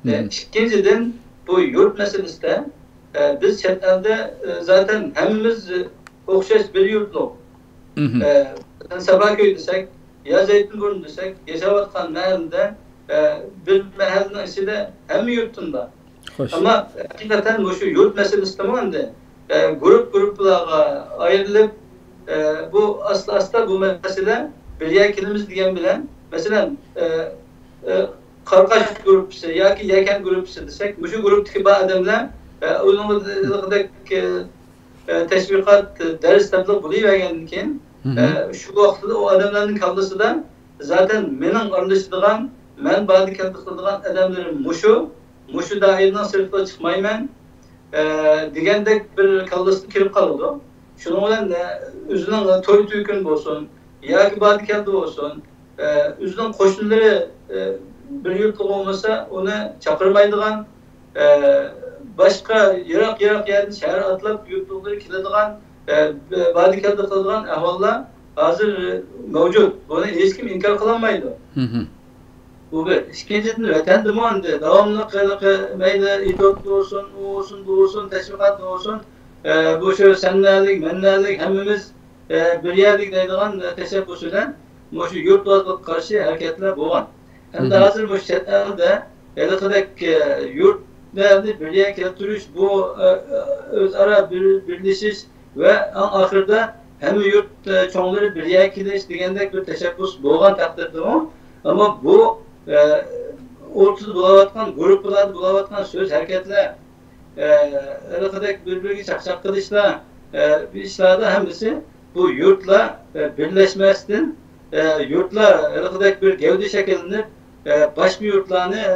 ئە، ئىككىنچىدىن، بۇ يۇرت مەسىلىسىدە، ئە، بىز چەت ئەلدە، ئە، زاتەن ھەممىمىز، ئە، ئوخشاش بىر يۇرتلۇق. ئە، ساباكۆي دېسەك، يا زەيتۇنبۇرۇن دېسەك، ياشاۋاتقان مەھەللىدە، ئە، بىر مەھەللىنىڭ ئىچىدە ھەممە يۇرتتىن بار. خوش. ئەمما ھەقىقەتەن مۇشۇ يۇرت مەسىلىسىدىمۇ ئەمدى، ئە، گۇرۇپ گۇرۇپپىلارغا ئايرىلىپ، ئە، بۇ ئاستا-ئاستا بۇ مەسىلە بىر يەرگە كېلىمىز دېگەن بىلەن، مەسىلەن، ئە، ئە، قارقاش گۇرۇپپىسى ياكى يەكەن گۇرۇپپىسى دېسەك، مۇشۇ گۇرۇپپىدىكى بار ئادەملەر، ئە، ئۇنىڭغا ھېلىقىدەك، ئە، تەشۋىقات، دەرس دەپلا بولۇۋەرگەندىن كېيىن، ئە، شۇ ۋاقىتتا ئۇ ئادەملەرنىڭ كاللىسىدا زاتەن مېنىڭ ئارىلىشىدىغان، مەن باردا كەلدى قىلىدىغان ئادەملىرىم مۇشۇ، مۇشۇ دائىرىنىڭ سىرتىغا چىقمايمەن، ئە، دېگەندەك بىر كاللىسىغا كىرىپ قالىدۇ. شۇنىڭ بىلەن، ئە، ئۆزىنىڭ توي تۈركۈن بولسۇن ياكى باردا كەلدى بولسۇن، ئە، ئۆزىنىڭ قوشنىلىرى، ئە، بىر يۇرتلۇق بولمىسا، ئۇنى چاقىرمايدىغان، ئە، باشقا يىراق-يىراق يەردىن شەھەر ئاتلاپ يۇرتلۇقلىرى كېلىدىغان، ئە، بارىدۇ-كەلدى قىلىدىغان ئەھۋاللار ھازىر مەۋجۇت. بۇنى ھېچكىم ئىنكار قىلالمايدۇ. مھم. بۇ بىر. ئىككىنچىدىن، ۋەتەندىمۇ ئەمدى داۋاملىق ھېلىقى مەيلى ئېتوت بولسۇن، ئۇ بولسۇن، بۇ بولسۇن، تەشۋىقات بولسۇن، ئە، بۇ شۇ سەن نەلىك، مەن نەلىك، ھەممىمىز ئە، بىر يەرلىك دەيدىغان، ئە، تەشەببۇس بىلەن مۇشۇ يۇرتۋازلىققا قارشى ھەرىكەتلەر بولغان. ئەمدى ھازىر مۇشۇ چەت ئەلدە ھېلىقىدەك، ئە، يۇرتلارنى بىر يەرگە كەلتۈرۈش، بۇ، ئە، ئە، ئۆزئارا بىر، بىرلىشىش ۋە ئەڭ ئاخىرىدا ھەممە يۇرت، ئە، چوڭلىرى بىر يەرگە كېلىش دېگەندەك بىر تەشەببۇس بولغان تەقدىردىمۇ، ئەمما بۇ، ئە، ئوتتۇرىدا بولاۋاتقان، گۇرۇپپىلاردا بولاۋاتقان سۆز ھەرىكەتلەر، ئە، ھېلىقىدەك بىر-بىرىگە چاقچاق قىلىشلار، ئە، بۇ ئىشلاردا ھەممىسى بۇ يۇرتلار، ئە، بىرلەشمەستىن، ئە، يۇرتلار ھېلىقىدەك بىر گەۋدە شەكىللىنىپ، ئە، باشقا يۇرتلارنى، ئە،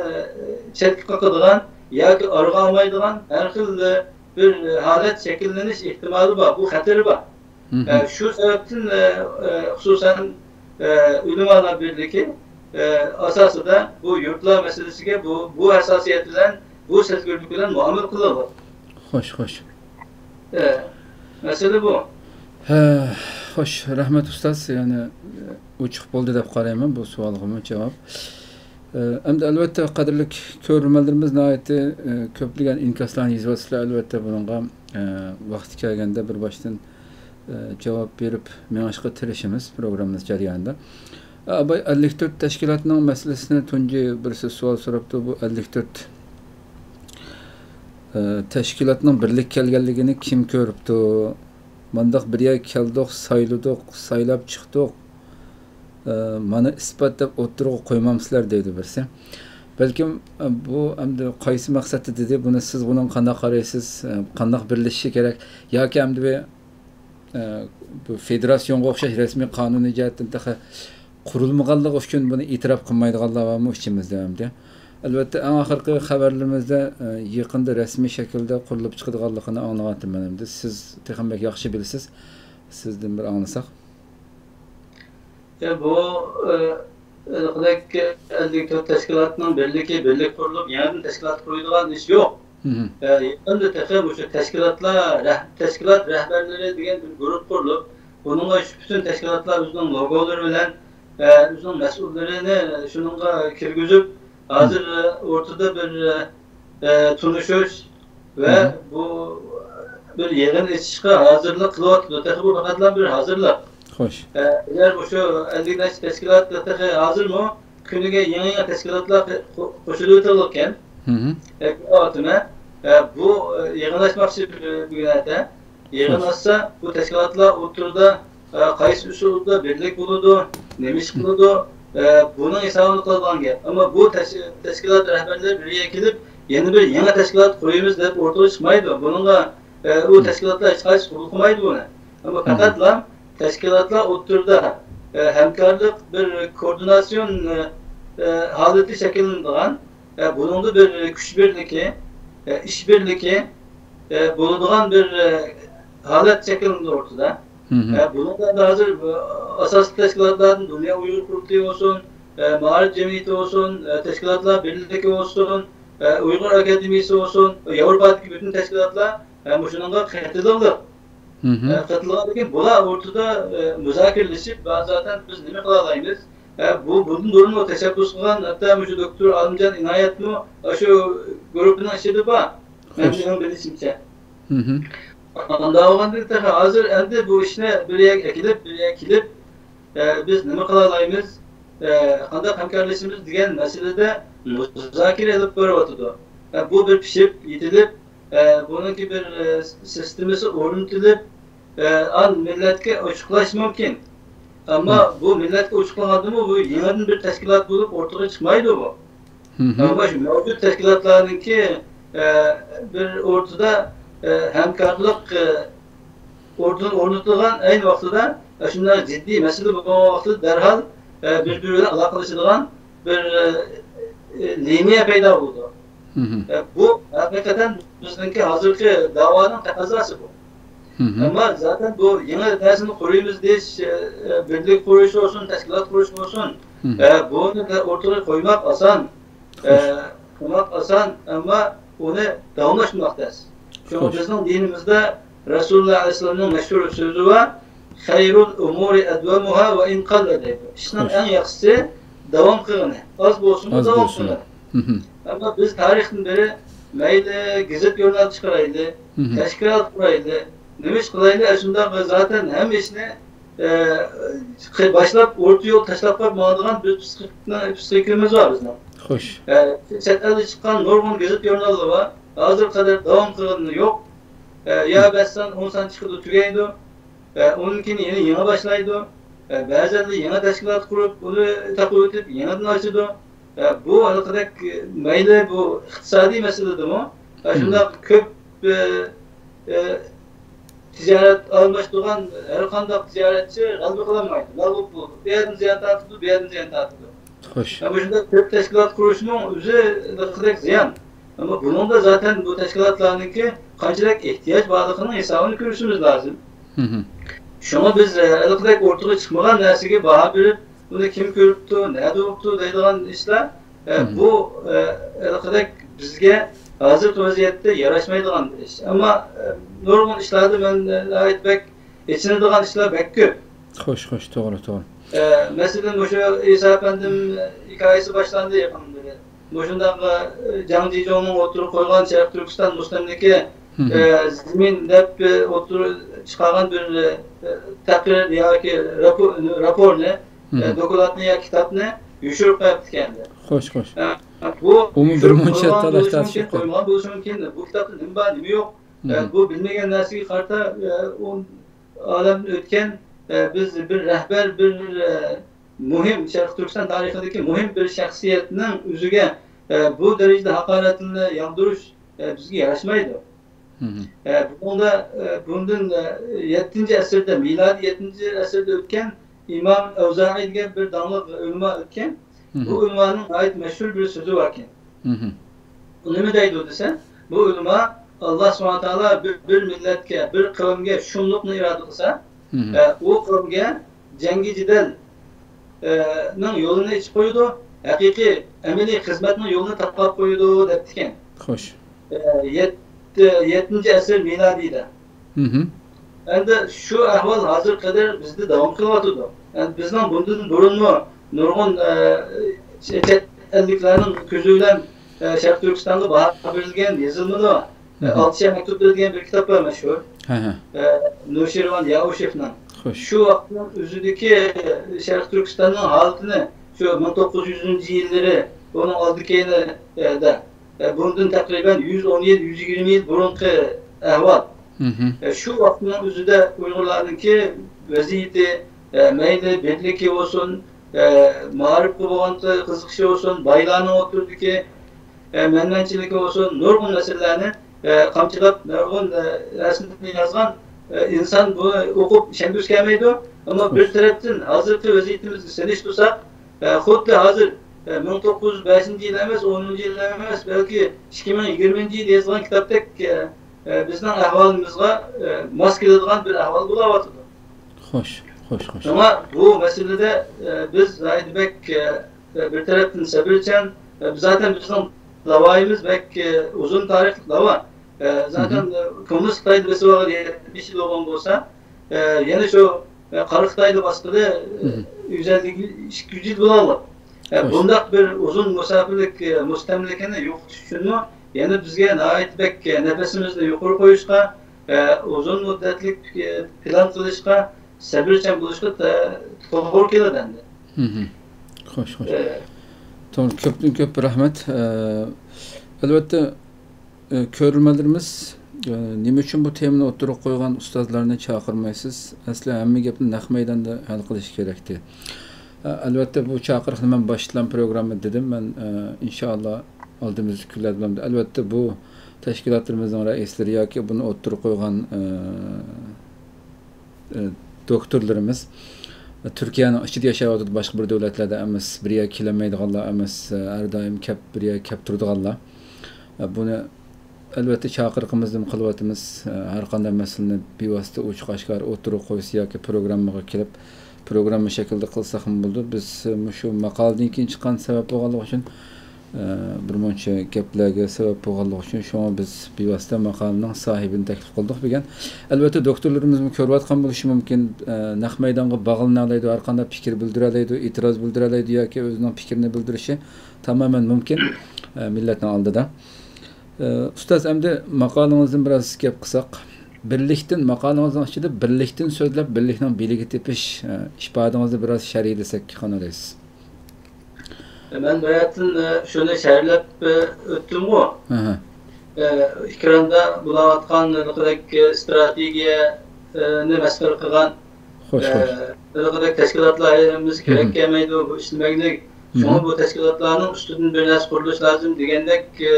چەتكە قاقىدىغان ياكى ئارىغا ئالمايدىغان ھەر خىل، ئە، بىر ھالەت شەكىللىنىش ئېھتىمالى بار، بۇ خەتىرى بار. ئە، شۇ سەۋەبتىن، ئە، ئە، خۇسۇسەن، ئە، ئۆلىمالار بىرلىكى، ئە، ئاساسىدا بۇ يۇرتلار مەسىلىسىگە بۇ، بۇ ھەسساسىيەت بىلەن، بۇ سەزگۈرلۈك بىلەن مۇئامىلە قىلىدۇ. خوش، خوش. ئە، مەسىلە بۇ. ھە، خوش، رەھمەت ئۇستاز. يەنى، ئوچۇق بولدى دەپ قارايمەن بۇ سوئالغىمۇ جاۋاب. ئە، ئەمدى ئەلۋەتتە قەدىرلىك كۆرۈرمەنلىرىمىز ناھايىتى، ئە، كۆپلىگەن ئىنكاسلارنى يېزىۋاتىسىلەر. ئەلۋەتتە بۇنىڭغا، ئە، ۋاقتى كەلگەندە بىر باشتىن، ئە، جاۋاب بېرىپ مېڭىشقا تىرىشىمىز پروگراممىمىز جەريانىدا. ئە، ئاباي، ئەللىك تۆت تەشكىلاتنىڭ مەسىلىسىنى تۇنجى بىرسى سوئال سوراپتۇ. بۇ ئەللىك تۆت، ئە، تەشكىلاتنىڭ بىرلىككە كەلگەنلىكىنى كىم كۆرۈپتۇ؟ مانداق بىر يەرگە كەلدۇق، سايلىدۇق، سايلاپ چىقتۇق. ئە، مانا ئىسپات دەپ ئوتتۇرىغا قويمامسىلەر دەيدۇ بىرسى. بەلكىم، ئە، بۇ ئەمدى قايسى مەقسەتتە دېدى، بۇنى سىز بۇنىڭغا قانداق قارايسىز، ئە، قانداق بىرلىشىشى كېرەك؟ ياكى ئەمدى بۇ، ئە، بۇ فېدېراتسىيونغا ئوخشاش رەسمىي قانۇنىي جەھەتتىن تېخى قۇرۇلمىغانلىقى ئۈچۈن بۇنى ئېتىراپ قىلمايدىغانلار بارمۇ ئىچىمىزدە ئەمدى؟ ئەلۋەتتە، ئەڭ ئاخىرقى خەۋەرلىرىمىزدە، ئە، يېقىندا رەسمىي شەكىلدە قۇرۇلۇپ چىقىدىغانلىقىنى ئاڭلىۋاتىمەن ئەمدى. سىز تېخىمۇ بەك ياخشى بىلىسىز. سىزدىن بىر ئاڭلىساق. يا، بۇ، ئە، ئەللىك تۆت تەشكىلاتنىڭ بىرلىكى، بىرلىك قۇرۇلۇپ، يېڭىدىن تەشكىلات قۇرۇيدىغان ئىش يوق. ئە، يېقىندا تېخى مۇشۇ تەشكىلاتلار، رەھ-، تەشكىلات رەھبەرلىرى دېگەن بىر گۇرۇپ قۇرۇلۇپ، بۇنىڭغا شۇ پۈتۈن تەشكىلاتلار ئۆزىنىڭ لوگولىرى بىلەن، ئە، ئۆزىنىڭ مەسئۇللىرىنى شۇنىڭغا كىرگۈزۈپ، ھازىر، ئە، ئوتتۇرىدا بىر، ئە، ئە، تونۇشۇش ۋە بۇ بىر يىغىن ئېچىشقا ھازىرلىق قىلىۋاتىدۇ. تېخى بۇ پەقەتلا بىر ھازىرلىق. خوش. ئە، ئەگەر مۇشۇ ئەللىك نەچچە تەشكىلات تېخى ھازىرمۇ كۈنىگە يېڭى، يېڭى تەشكىلاتلار قو-، قوشۇلۇۋېتىلىدىكەن. ئە، كۆرۈۋاتىمەن. ئە، بۇ، ئە، يىغىن ئاچماقچى بۈگۈن ئەتە. يىغىن ئاچسا، بۇ تەشكىلاتلار ئوتتۇرىدا، ئە، قايسى ئۇسۇلدا بىرلىك بولىدۇ، نېمە ئىش قىلىدۇ، ئە، بۇنىڭ ھېسابىنى قىلىدىغان گەپ. ئەمما بۇ تەش-، تەشكىلات رەھبەرلىرى بىر يەرگە كېلىپ، يەنە بىر يېڭى تەشكىلات قۇرىمىز دەپ ئوتتۇرىغا چىقمايدۇ. بۇنىڭغا، ئە، ئۇ تەشكىلاتلار ھېچقايسى قوبۇل قىلمايدۇ بۇنى. ئەمما پەقەتلا تەشكىلاتلار ئوتتۇرىدا، ئە، ھەمكارلىق، بىر كوئوردىناتسىيون، ئە، ئە، ھالىتى شەكىللىنىدىغان، ئە، بۇنىڭدا بىر كۈچ بىرلىكى، ئە، ئىش بىرلىكى، ئە، بولىدىغان بىر، ئە، ھالەت شەكىللىنىدۇ ئوتتۇرىدا. ئە، بۇنىڭدا ئەمدى ھازىر، ئە، ئاساسلىق تەشكىلاتلاردىن دۇنيا ئۇيغۇر قۇرۇلتىيى بولسۇن، ئە، مائارىپ جەمئىيىتى بولسۇن، ئە، تەشكىلاتلار بىرلىكى بولسۇن، ئە، ئۇيغۇر ئاكادېمىيىسى بولسۇن، ياۋروپادىكى پۈتۈن تەشكىلاتلار، ئە، مۇشۇنىڭغا قېتىلىدۇ. ئە، قېتىلغاندىن كېيىن بۇلار ئورتىدا، ئە، مۇزاكىرىلىشىپ، زاتەن بىز نېمە قىلالايمىز؟ ئە، بۇ، بۇندىن بۇرۇنمۇ تەشەببۇس قىلغان، ھەتتا مۇشۇ دوكتور ئالىمجان ئىنايەتمۇ ئاشۇ گۇرۇپپىنىڭ ئىچىدە بار. مەن، مېنىڭ بىلىشىمچە. ئانداق بولغاندىن تېخى ھازىر ئەمدى بۇ ئىشنى بىر يەرگە ئەكېلىپ، بىر يەرگە كېلىپ، ئە، بىز نېمە قىلالايمىز؟ ئە، قانداق ھەمكارلىشىمىز دېگەن مەسىلىدە مۇزاكىرە ئېلىپ بېرىۋاتىدۇ. ئە، بۇ بىر پىشىپ يېتىلىپ، ئە، بۇنىڭكى بىر، ئە، سىستېمىسى ئورنىتىلىپ، ئە، ئان مىللەتكە ئوچۇقلاش مۇمكىن. ئەمما بۇ مىللەتكە ئوچۇقلانغاندىمۇ بۇ يېڭىدىن بىر تەشكىلات بولۇپ ئورتىغا چىقمايدۇ بۇ. ئەمما شۇ مەۋجۇت تەشكىلاتلارنىڭكى، ئە، بىر ئورتىدا، ئە، ھەمكارلىق، ئە، ئورنىتىلغان ئەينى ۋاقتىدا، ئە، شۇنداق جىددىي مەسىلە بولغان ۋاقتىدا دەرھال، ئە، بىر-بىرى بىلەن ئالاقىلىشىدىغان بىر، ئە، لىنىيە پەيدا بولىدۇ. ئە، بۇ ھەقىقەتەن بىزنىڭكى ھازىرقى داۋانىڭ تەقەززاسى بۇ. ئەمما زاتەن بۇ يېڭى نەرسىنى قۇرىمىز دېيىش، ئە، بىرلىك قۇرۇش بولسۇن، تەشكىلات قۇرۇش بولسۇن، ئە، بۇنى ئوتتۇرىغا قويماق ئاسان. ئە، قويماق ئاسان، ئەمما ئۇنى داۋاملاشتۇرماق تەس. شۇڭا بىزنىڭ دىنىمىزدا رەسۇلۇللا ئەلەيھىسسالامنىڭ مەشھۇر سۆزى بار، «خەيرۇل ئۇمۇرى ئەدۋەمۇھا ۋە ئىن قەللە» دەيدۇ. ئىشنىڭ ئەڭ ياخشىسى داۋام قىلغىنى، ئاز بولسىمۇ داۋام قىلغىنى. ئەمما بىز تارىختىن بېرى مەيلى گېزىت-ژۇرنال چىقىرايلى، تەشكىلات قۇرايلى، نېمە ئىش قىلايلى، ئاشۇنداق زاتەن ھەممە ئىشنى ئە، باشلاپ، ئورتا يول تاشلاپ قويۇپ ماڭىدىغان بىر پسىخىكىمىز بار بىزنىڭ. خوش. ئە، چەت ئەلدە چىققان نۇرغۇن گېزىت-ژۇرناللار بار. ھازىرغا قەدەر داۋام قىلغىنى يوق. ئە، يا بەش سان، ئون سان چىقىدۇ، تۈگەيدۇ. ئە، ئۇنىڭدىن كېيىن يەنە يېڭى باشلايدۇ. ئە، بەزىلەر يېڭى تەشكىلات قۇرۇپ، ئۇنى تاقىۋېتىپ، يېڭىدىن ئاچىدۇ. ئە، بۇ ھېلىقىدەك، مەيلى بۇ ئىقتىسادىي مەسىلىدىمۇ، ئە، شۇنداق كۆپ، ئە، ئە، تىجارەت ئالماشتۇرغان ھەر قانداق تىجارەتچى غەلىبە قىلالمايدۇ، مەغلۇپ بولىدۇ. بۇ يەردىن زىيان تارتىدۇ، بۇ يەردىن زىيان تارتىدۇ. خوش. ھەم مۇشۇنداق كۆپ تەشكىلات قۇرۇشنىڭ ئۆزى ھېلىقىدەك زىيان. ئەمما بۇنىڭدا زاتەن بۇ تەشكىلاتلارنىڭكى قانچىلىك ئېھتىياج بارلىقىنىڭ ھېسابىنى كۆرۈشىمىز لازىم. شۇڭا بىز، ئە، ھېلىقىدەك ئوتتۇرىغا چىقمىغان نەرسىگە باھا بېرىپ، بۇنى كىم كۆرۈپتۇ، نەدە بوپتۇ دەيدىغان ئىشلار، ئە، بۇ، ئە، ھېلىقىدەك بىزگە ھازىرقى ۋەزىيەتتە ياراشمايدىغان ئىش. ئەمما، ئە، نۇرغۇن ئىشلاردا مەن، ئە، ناھايىتى بەك ئېچىنىدىغان ئىشلار بەك كۆپ. خوش، خوش، توغرا، توغرا. ئە، مەسىلەن، مۇشۇ ئىسا ئەپەندىم ھېكايىسى باشلاندى يېقىندىن بېرى. مۇشۇنداق، ئە، جاڭ جىجۇڭنىڭ ئوتتۇرىغا قويغان شەرقىي تۈركىستان مۇستەملىكە، ئە، زېمىن دەپ، ئە، ئوتتۇرىغا چىقارغان بىر، ئە، تەقرىر ياكى راپو-، راپورنى، ئە، دوكلاتنى يا كىتابنى يوشۇرۇپ قويۇپتىكەن. خوش، خوش. ئە، بۇ ئۇمۇ بىر مۇنچە تالاش تارتىش قويمىغان بولۇشى مۇمكىن. بۇ كىتابتا نېمە بار، نېمە يوق؟ ئە، بۇ بىلمىگەن نەرسىگە قارىتا، ئە، ئۇ ئالەمدىن ئۆتكەن، ئە، بىز بىر رەھبەر، بىر، ئە، مۇھىم، شەرقىي تۈركىستان تارىخىدىكى مۇھىم بىر شەخسىيەتنىڭ ئۆزىگە، ئە، بۇ دەرىجىدە ھاقارەتنى ياغدۇرۇش، ئە، بىزگە ياراشمايدۇ. ئە، بۇنىڭدا، ئە، بۇندىن، ئە، يەتتىنچى ئەسىردە، مىلادىي يەتتىنچى ئەسىردە ئۆتكەن ئىمام ئەۋزائىي دېگەن بىر داڭلىق ئۆلىما ئۆتكەن. بۇ ئۆلىمانىڭ ناھايىتى مەشھۇر بىر سۆزى باركەن. ئۇ نېمە دەيدۇ دېسە، بۇ ئۆلىما، ئاللا سۇبھانە تائالا بىر، بىر مىللەتكە، بىر قەۋمگە شۇملۇقنى ئىرادە قىلسا، ئە، ئۇ قەۋمگە جەڭگى جېدەل، ئە، نىڭ يولىنى ئېچىپ قويىدۇ، ھەقىقىي ئەمەلىي خىزمەتنىڭ يولىنى تاپاپ قويىدۇ، دەپتىكەن. خوش. ئە، يەتتە-، يەتتىنچى ئەسىر مىلادىيدا. ئەمدى شۇ ئەھۋال ھازىرغا قەدەر بىزدە داۋام قىلىۋاتىدۇ. ئەمدى بىزنىڭ بۇندىن بۇرۇنمۇ نۇرغۇن، ئە، چەت ئەللىكلەرنىڭ كۆزى بىلەن، ئە، شەرقىي تۈركىستانغا باھا بېرىلگەن يېزىلمىلار، ئە، ئالتە شەھەر مەكتۇبلىرى دېگەن بىر كىتاب بار مەشھۇر. ئە، نوشىرۋان ياۋشېفنىڭ. خوش. شۇ ۋاقىتنىڭ ئۆزىدىكى شەرقىي تۈركىستاننىڭ ھالىتىنى شۇ مىڭ توققۇز يۈزىنچى يىللىرى، ئۇنىڭ ئالدى كەينىدە، ئە، بۇندىن تەقرىبەن يۈز ئون يىل، يۈز يىگىرمە يىل بۇرۇنقى ئەھۋال. ئە، شۇ ۋاقىتنىڭ ئۆزىدە ئۇيغۇرلارنىڭكى ۋەزىيىتى، ئە، مەيلى بىرلىكى بولسۇن، ئە، مائارىپقا بولغان قىزىقىشى بولسۇن، بايلارنىڭ ئوتتۇرىدىكى، ئە، مەنمەنچىلىكى بولسۇن، نۇرغۇن مەسىلىلەرنى، ئە، قامچىلاپ، نۇرغۇن، ئە، نەرسىنى يازغان، ئە، ئىنسان بۇنى ئوقۇپ ئىشەنگۈسى كەلمەيدۇ. ئەمما بىر تەرەپتىن ھازىرقى ۋەزىيىتىمىزنى سېلىشتۇرساق، ئە، خۇددى ھازىر، ئە، مىڭ توققۇز يۈز بەشىنچى يىل ئەمەس، ئونىنچى يىل ئەمەس، بەلكى ئىككى مىڭ يىگىرمىنچى يىل يېزىلغان كىتابتەك، ئە، ئە، بىزنىڭ ئەھۋالىمىزغا، ئە، ماس كېلىدىغان بىر ئەھۋال بولاۋاتىدۇ. خوش، خوش، خوش. شۇڭا بۇ مەسىلىدە، ئە، بىز ناھايىتى بەك، ئە، بىر تەرەپتىن سەۋرچان، ئە، زاتەن بىزنىڭ داۋايىمىز بەك، ئە، ئۇزۇن تارىخلىق داۋا. ئە، زاتەن، ئە، كوممۇنىست خىتايدا بېسىۋالغىلى يەتمىش يىل بولغان بولسا، ئە، يەنە شۇ، ئە، قارا خىتايدا باسقىلى، ئە، يۈز ئەللىك يىل، ئىككى يۈز يىل بولالىدۇ. ئە، بۇنداق بىر ئۇزۇن مۇساپىلىك، ئە، مۇستەملىكىنى يوقىتىش ئۈچۈنمۇ يەنە بىزگە ناھايىتى بەك، ئە، نەپىسىمىزنى يۇقىرى قويۇشقا، ئە، ئۇزۇن مۇددەتلىك، ئە، پىلان قىلىشقا، سەۋرچان بولۇشقا تە-، توغرا كېلىدۇ ئەمدى. خوش، خوش. ئە، توغرا، كۆپتىن كۆپ رەھمەت. ئە، ئەلۋەتتە، ئە، كۆرۈرمەنلىرىمىز، ئە، نېمە ئۈچۈن بۇ تېمىنى ئوتتۇرىغا قويغان ئۇستازلارنى چاقىرمايسىز؟ ئەسلى ھەممە گەپنى نەق مەيداندا ھەل قىلىش كېرەكتى. ئە، ئەلۋەتتە، بۇ چاقىرىقنى مەن باشتىلا پروگراممىدا دېدىم. مەن، ئە، ئىنشائاللا، ئالدىمىزدىكى كۈنلەردە بولامدۇ. ئەلۋەتتە، بۇ تەشكىلاتلىرىمىزنىڭ رەئىسلىرى ياكى بۇنى ئوتتۇرىغا قويغان، ئە، ئە، دوكتورلىرىمىز تۈركىيەنىڭ ئىچىدە ياشاۋاتىدۇ، باشقا بىر دۆلەتلەردە ئەمەس، بىر يەرگە كېلەلمەيدىغانلار ئەمەس، ئە، ھەر دائىم كەپ، بىر يەرگە كەپ تۇرىدىغانلار. ئە، بۇنى ئەلۋەتتە چاقىرىقىمىزنى قىلىۋاتىمىز. ئە، ھەر قانداق مەسىلىنى بىۋاسىتە ئوچۇق ئاشكارا ئوتتۇرىغا قويسا ياكى پروگراممىغا كېلىپ، پروگرامما شەكلىدە قىلساقمۇ بولىدۇ. بىز مۇشۇ ماقالىدىن كېيىن چىققان سەۋەب بولغانلىقى ئۈچۈن، ئە، بىر مۇنچە گەپلەرگە سەۋەب بولغانلىقى ئۈچۈن، شۇڭا بىز بىۋاسىتە ماقالىنىڭ ساھىبىنى تەكلىپ قىلدۇق بۈگۈن. ئەلۋەتتە، دوكتورلىرىمىزمۇ كۆرۈۋاتقان بولۇشى مۇمكىن. ئە، نەق مەيدانغا باغلىنالايدۇ، ھەر قانداق پىكىر بىلدۈرەلەيدۇ، ئېتىراز بىلدۈرەلەيدۇ ياكى ئۆزىنىڭ پىكرىنى بىلدۈرۈشى تامامەن مۇمكىن، ئە، مىللەتنىڭ ئالدىدا. ئە، ئۇستاز، ئەمدى ماقالىڭىزدىن بىراز گەپ قىلساق. بىرلىكتىن، ماقالىڭىزنىڭ ئىچىدە بىرلىكتىن سۆزلەپ، بىرلىكنىڭ بېلگە تېپىش، ئە، ئىپادىڭىزنى بىراز شەرھلىسەك قانۇن رەئىس. مەن باياتىن، ئە، شۇنى شەرھلەپ، ئە، ئۆتتۈمغۇ. ئەھە. ئە، ئېكراندا بولاۋاتقان ھېلىقىدەك، ئە، ئىستراتېگىيەنى مەسخىرە قىلغان، خوش، ئە، خوش. ھېلىقىدەك تەشكىلاتلار ھەممىسى كېرەك مھم. كەلمەيدۇ، بۇ ئىشلىمەكلىك. شۇڭا مھم. بۇ تەشكىلاتلارنىڭ ئۈستىدىن بىر نەرسە قۇرۇلۇشى لازىم دېگەندەك، ئە،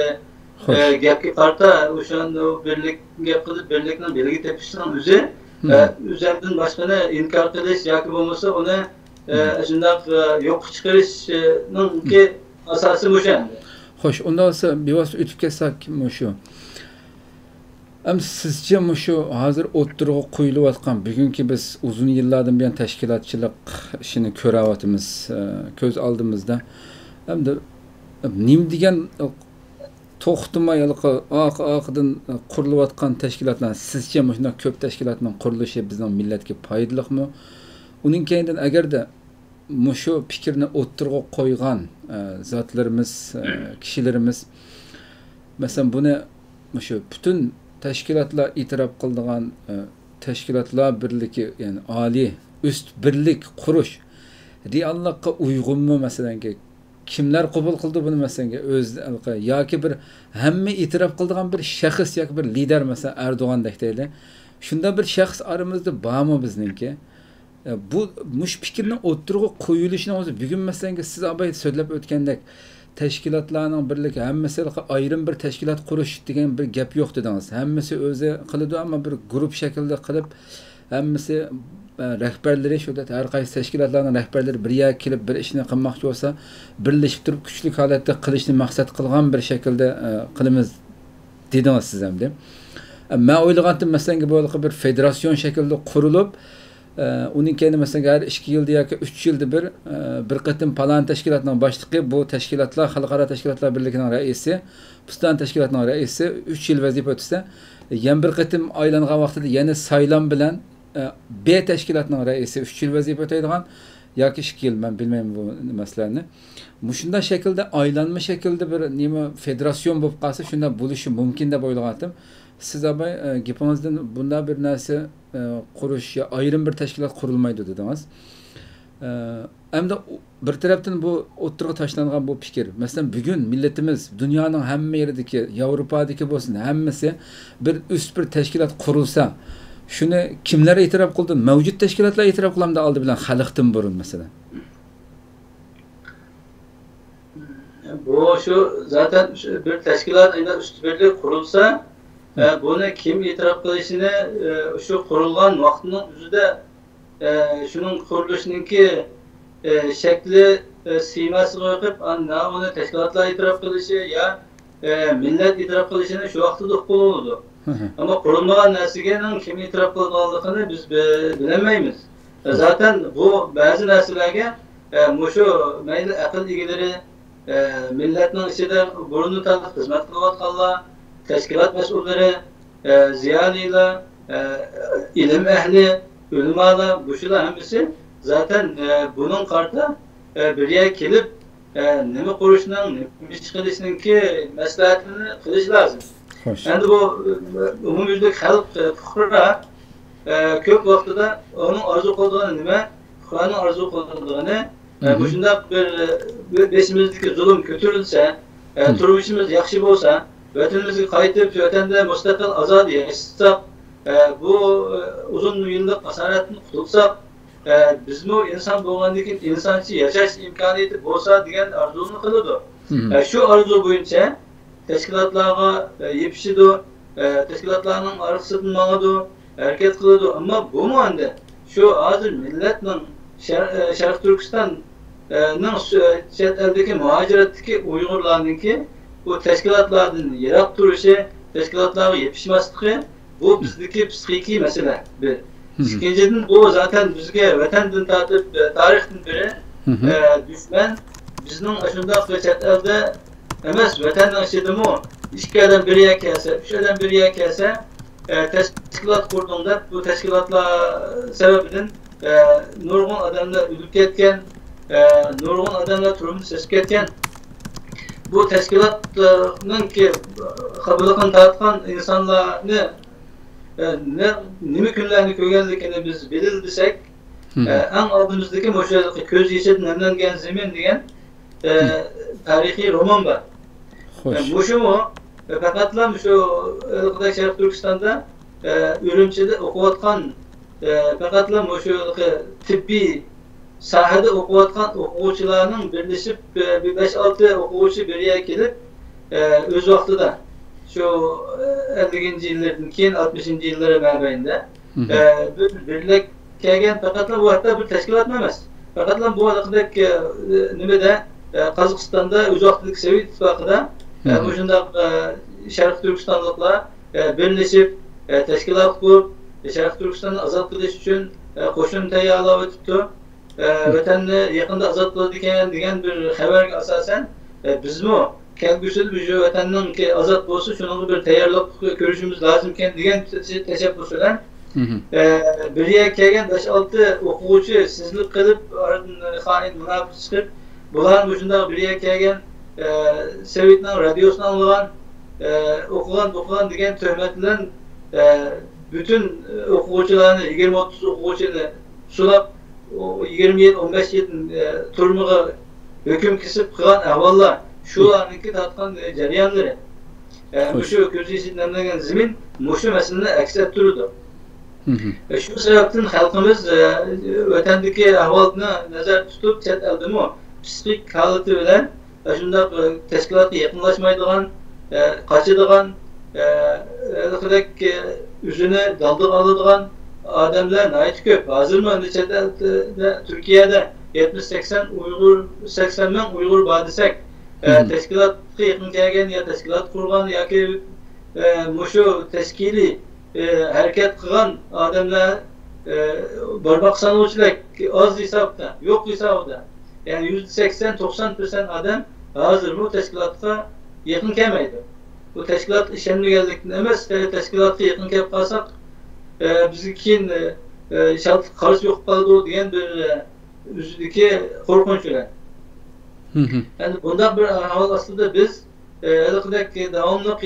خوش. ئە، گەپكە قارىتا، ئوشۇ بىرلىك گەپ قىلىپ، بىرلىكنىڭ بېلىگە تېپىشنىڭ ئۆزى، ئە، مھم. ئۆزەمدىن باشقىنى ئىنكار قىلىش ياكى بولمىسا ئۇنى، ئە، مھم. شۇنداق، ئە، يوققا چىقىرىشنىڭكى مھم. ئاساسى مۇشۇ ئەمدى. خوش، ئۇنداق بولسا بىۋاسىتە ئۆتۈپ كەتسەك مۇشۇ. ئەمدى سىزچە مۇشۇ ھازىر ئوتتۇرىغا قويۇلۇۋاتقان، بۈگۈنكى بىز ئۇزۇن يىللاردىن بۇيان تەشكىلاتچىلىق ئىشىنى كۆرۈۋاتىمىز، ئە، كۆز ئالدىمىزدا. ئەمدى نېمە دېگەن توختىماي ھېلىقى ئارقا-ئارقىدىن قۇرۇلۇۋاتقان تەشكىلاتلار، سىزچە مۇشۇنداق كۆپ تەشكىلاتنىڭ قۇرۇلۇشى بىزنىڭ مىللەتكە پايدىلىقمۇ؟ ئۇنىڭ كەينىدىن ئەگەردە مۇشۇ پىكىرنى ئوتتۇرىغا قويغان، ئە، زاتلىرىمىز، ئە، كىشىلىرىمىز، مەسىلەن، بۇنى مۇشۇ پۈتۈن تەشكىلاتلار ئېتىراپ قىلىدىغان، ئە، تەشكىلاتلار بىرلىكى، يەنى ئالىي ئۈست بىرلىك قۇرۇش رېئاللىققا ئۇيغۇنمۇ؟ مەسىلەنكى، كىملەر قوبۇل قىلدى بۇنى؟ مەسىلەنكى، ئۆز ياكى بىر ھەممە ئېتىراپ قىلىدىغان بىر شەخس ياكى بىر لىدەر، مەسىلەن، ئەردوغاندەك دەيلى. شۇنداق بىر شەخس ئارىمىزدا بارمۇ بىزنىڭكى؟ ئە، بۇ، مۇشۇ پىكىرنىڭ ئوتتۇرىغا قويۇلۇشىنىڭ ئۆزى، بۈگۈن مەسىلەنكى سىز ئاباي سۆزلەپ ئۆتكەندەك، تەشكىلاتلارنىڭ بىرلىكى، ھەممىسى ئايرىم بىر تەشكىلات قۇرۇش دېگەن بىر گەپ يوق دېدىڭىز. ھەممىسى ئۆزى قىلىدۇ، ئەمما بىر گۇرۇپ شەكلىدە قىلىپ، ھەممىسى، ئە، رەھبەرلىرى، شۇ ھەر قايسى تەشكىلاتلارنىڭ رەھبەرلىرى بىر يەرگە كېلىپ بىر ئىشنى قىلماقچى بولسا، بىرلىشىپ تۇرۇپ كۈچلۈك ھالەتتە قىلىشنى مەقسەت قىلغان بىر شەكىلدە، ئە، قىلىمىز دېدىڭىز سىز ئەمدى. ئە، مەن ئويلىغانتىم، مەسىلەنكى، بۇ ھېلىقى بىر فېدېراتسىيون شەكلىدە قۇرۇلۇپ، ئە، ئۇنىڭ كەينىدە، مەسىلەن، ھەر ئىككى يىلدا ياكى ئۈچ يىلدا بىر، ئە، بىر قېتىم پالان تەشكىلاتنىڭ باشلىقى، بۇ تەشكىلاتلار، خەلقئارا تەشكىلاتلار بىرلىكىنىڭ رەئىسى، پۇستان تەشكىلاتنىڭ رەئىسى ئۈچ يىل ۋەزىپە ئۆتىسە، يەنە بىر قېتىم ئايلانغان ۋاقتىدا يەنە سايلام بىلەن، ئە، بى تەشكىلاتنىڭ رەئىسى ئۈچ يىل ۋەزىپە ئۆتەيدىغان ياكى ئىككى يىل، مەن بىلمەيمەن بۇ مەسىلىنى. مۇشۇنداق شەكىلدە ئايلانما شەكىلدە بىر نېمە فېدېراتسىيون بولۇپ قالسا، شۇنداق بولۇشى مۇمكىن دەپ ئويلىغانتىم. سىز ئاباي، ئە، گېپىڭىزدىن بۇنداق بىر نەرسە، ئە، قۇرۇش يا ئايرىم بىر تەشكىلات قۇرۇلمايدۇ دېدىڭىز. ئە، ئەمدى بىر تەرەپتىن بۇ ئوتتۇرىغا تاشلانغان بۇ پىكىر. مەسىلەن، بۈگۈن مىللىتىمىز دۇنيانىڭ ھەممە يېرىدىكى، ياۋروپادىكى بولسۇن، ھەممىسى بىر ئۈست بىر تەشكىلات قۇرۇلسا، شۇنى كىملەر ئېتىراپ قىلىدۇ؟ مەۋجۇت تەشكىلاتلار ئېتىراپ قىلامدۇ ئالدى بىلەن خەلقتىن بۇرۇن، مەسىلەن؟ بۇ شۇ زاتەن شۇ بىر تەشكىلات ئەگەر ئۈستى بىرلىك قۇرۇلسا، ئە، بۇنى كىم ئېتىراپ قىلىشىنى، ئە، شۇ قۇرۇلغان ۋاقتىنىڭ ئۆزىدە، ئە، شۇنىڭ قۇرۇلۇشىنىڭكى، ئە، شەكلى، ئە، سىيماسىغا بېقىپ، ئاندىن ئۇنى تەشكىلاتلار ئېتىراپ قىلىشى يا، ئە، مىللەت ئېتىراپ قىلىشىنى شۇ ۋاقىتتا ئۇققىلى بولىدۇ. ئەمما قۇرۇلمىغان نەرسىگە كىم ئېتىراپ قىلىدىغانلىقىنى بىز بى-، بىلەلمەيمىز. زاتەن بۇ بەزى نەرسىلەرگە، ئە، مۇشۇ مەيلى ئەقىل ئىگىلىرى، ئە، مىللەتنىڭ ئىچىدە بۇرۇندىن تارتىپ خىزمەت قىلىۋاتقانلار، تەشكىلات مەسئۇللىرى، ئە، زىيالىيلار، ئە، ئىلىم ئەھلى، ئۆلىمالار، مۇشۇلار ھەممىسى زاتەن، ئە، بۇنىڭغا قارىتا، ئە، بىر يەرگە كېلىپ، ئە، نېمە قۇرۇشنىڭ، نېمە ئىش قىلىشنىڭكى مەسلىھەتىنى قىلىش لازىم. خوش. ئەمدى بۇ، ئە، ئومۇميۈزلۈك خەلق، ئە، پۇقرا، ئە، كۆپ ۋاقتىدا ئۇنىڭ ئارزۇ قىلىدىغىنى نېمە؟ پۇقرانىڭ ئارزۇ قىلىدىغىنى، ئە، مۇشۇنداق بىر، ئە، بېشىمىزدىكى زۇلۇم كۆتۈرۈلسە، ئە، تۇرمۇشىمىز ياخشى بولسا، ۋەتىنىمىزگە قايتىپ، شۇ ۋەتەندە مۇستەقىل، ئازادە ياشىساق، ئە، بۇ، ئە، ئۇزۇن يىللىق ئاسارەتتىن قۇتۇلساق، ئە، بىزمۇ ئىنسان بولغاندىن كېيىن ئىنسانچە ياشاش ئىمكانىيىتى بولسا دېگەن ئارزۇنى قىلىدۇ. ئە، شۇ ئارزۇ بويىچە تەشكىلاتلارغا، ئە، يېپىشىدۇ، ئە، تەشكىلاتلارنىڭ ئارقىسىدىن ماڭىدۇ، ھەرىكەت قىلىدۇ. ئەمما بۇمۇ ئەمدى شۇ ھازىر مىللەتنىڭ شەر-، ئە، شەرقىي تۈركىستان، ئە، نىڭ سۈ-، چەت ئەلدىكى مۇھاجىرەتتىكى ئۇيغۇرلارنىڭكى بۇ تەشكىلاتلاردىن يىراق تۇرۇشى، تەشكىلاتلارغا يېپىشماسلىقى، بۇ بىزدىكى پسىخىكىي مەسىلە بىر. ئىككىنچىدىن، بۇ زاتەن بىزگە ۋەتەندىن تارتىپ، ئە، تارىختىن بېرى، ئە، دۈشمەن. بىزنىڭ ئاشۇنداق چەت ئەلدە ئەمەس، ۋەتەننىڭ ئىچىدىمۇ ئىككى ئادەم بىر يەرگە كەلسە، ئۈچ ئادەم بىر يەرگە كەلسە، ئە، تەشكىلات قۇردۇڭ دەپ، بۇ تەشكىلاتلار سەۋەبىدىن، ئە، نۇرغۇن ئادەملەر ئۆلۈپ كەتكەن، ئە، نۇرغۇن ئادەملەر تۈرمىدە سېسىپ كەتكەن. بۇ تەشكىلاتنىڭكى خاپىلىقىنى تارتقان ئىنسانلارنى، ئە، نە-، نېمە كۈنلەرنى كۆرگەنلىكىنى بىز بىلىدۇ دېسەك، ئە، ئەڭ ئالدىمىزدىكى مۇشۇ كۆز يېشىدىن نەملەنگەن زېمىن دېگەن، ئە، تارىخىي رومان بار. ئە، مۇشۇمۇ، ئە، پەقەتلا مۇشۇ ھېلىقىدەك شەرقىي تۈركىستاندا، ئە، ئۈرۈمچىدە ئوقۇۋاتقان، ئە، پەقەتلا مۇشۇ ھېلىقى تېببىي ساھەدە ئوقۇۋاتقان ئوقۇغۇچىلارنىڭ بىرلىشىپ، ئە، بىر بەش-ئالتە ئوقۇغۇچى بىر يەرگە كېلىپ، ئە، ئۆز ۋاقتىدا شۇ، ئە، ئەللىكىنچى يىللىرىدىن كېيىن، ئاتمىشىنچى يىللىرى مابەينىدە، ئە، بىر بىرلىك كەلگەن پەقەتلا بۇ ھەتتا بىر تەشكىلاتمۇ ئەمەس. پەقەتلا بۇ ھېلىقىدەك، ئە، نېمىدە، ئە، قازاقىستاندا ئۆز ۋاقتىدىكى سوۋېت ئىتتىپاقىدا، ئە، مۇشۇنداق، ئە، شەرقىي تۈركىستانلىقلار، ئە، بىرلىشىپ، ئە، تەشكىلات قۇرۇپ، شەرقىي تۈركىستاننى ئازاد قىلىش ئۈچۈن، ئە، قوشۇن تەييارلاۋېتىپتۇ. ئە، ۋەتەننى يېقىندا ئازاد قىلىدىكەن دېگەن بىر خەۋەرگە ئاساسەن، ئە، بىزمۇ كەلگۈسىدە بۇ ۋەتەننىڭكى ئازاد بولسا، شۇنىڭغا بىر تەييارلىق كۆرۈشىمىز لازىمكەن دېگەن تەشەببۇس بىلەن، ئە، بىر يەرگە كەلگەن بەش-ئالتە ئوقۇغۇچى سېزىلىپ قېلىپ، ئارىدىن خائىن مۇناپىق چىقىپ، بۇلار مۇشۇنداق بىر يەرگە كەلگەن، ئە، سوۋېتنىڭ رادىيوسىنى ئاڭلىغان، ئە، ئوقۇغان، ئوقۇغان دېگەن تۆھمەت بىلەن، ئە، پۈتۈن ئوقۇغۇچىلارنى، يىگىرمە-ئوتتۇز ئوقۇغۇچىنى سولاپ، ئۇ يىگىرمە يىل، ئون بەش يىل، ئە، تۈرمىگە ھۆكۈم كېسىپ قىلغان ئەھۋاللار، شۇلارنىڭكى تارتقان، ئە، جەريانلىرى. ئە، مۇشۇ كۆز يېشى نەملەنگەن زېمىن مۇشۇ مەسىلىنى ئەكس ئەتتۈرىدۇ. ئە، شۇ سەۋەبتىن خەلقىمىز، ئە، ۋەتەندىكى ئەھۋالنى نەزەردە تۇتۇپ، چەت ئەلدىمۇ پىسخىك ھالىتى بىلەن، ئە، شۇنداق، ئە، تەشكىلاتقا يېقىنلاشمايدىغان، ئە، قاچىدىغان، ئە، ھېلىقىدەك، ئە، ئۆزىنى دالدىغا ئالىدىغان ئادەملەر ناھايىتى كۆپ. ھازىرمۇ ئەمدى چەت ئەلدە، تۈركىيەدە يەتمىش سەكسەن ئۇيغۇر، سەكسەن مىڭ ئۇيغۇر بار دېسەك، ئە، تەشكىلاتقا يېقىن كەلگەن يا تەشكىلات قۇرغان ياكى، ئە، مۇشۇ تەشكىلىي، ئە، ھەرىكەت قىلغان ئادەملەر، ئە، بارماق سانىغۇچىدەك ئاز ھېسابتا، يوق ھېسابىدا. يەنى يۈزدە سەكسەن، توقسان پىرسەنت ئادەم ھازىرمۇ تەشكىلاتقا يېقىن كەلمەيدۇ. بۇ تەشكىلاتقا ئىشەنمىگەنلىكتىن ئەمەس، ئە، تەشكىلاتقا يېقىن كەپ قالساق، ئە، بىزگە كېيىن، ئە، ئە، شادلىق قارىسى يوقاپ قالىدۇ دېگەن بىر، ئە، ئۆزىدىكى قورقۇنچ بىلەن. ئەمدى بۇنداق بىر ئەھۋال ئاستىدا بىز، ئە، ھېلىقىدەك داۋاملىق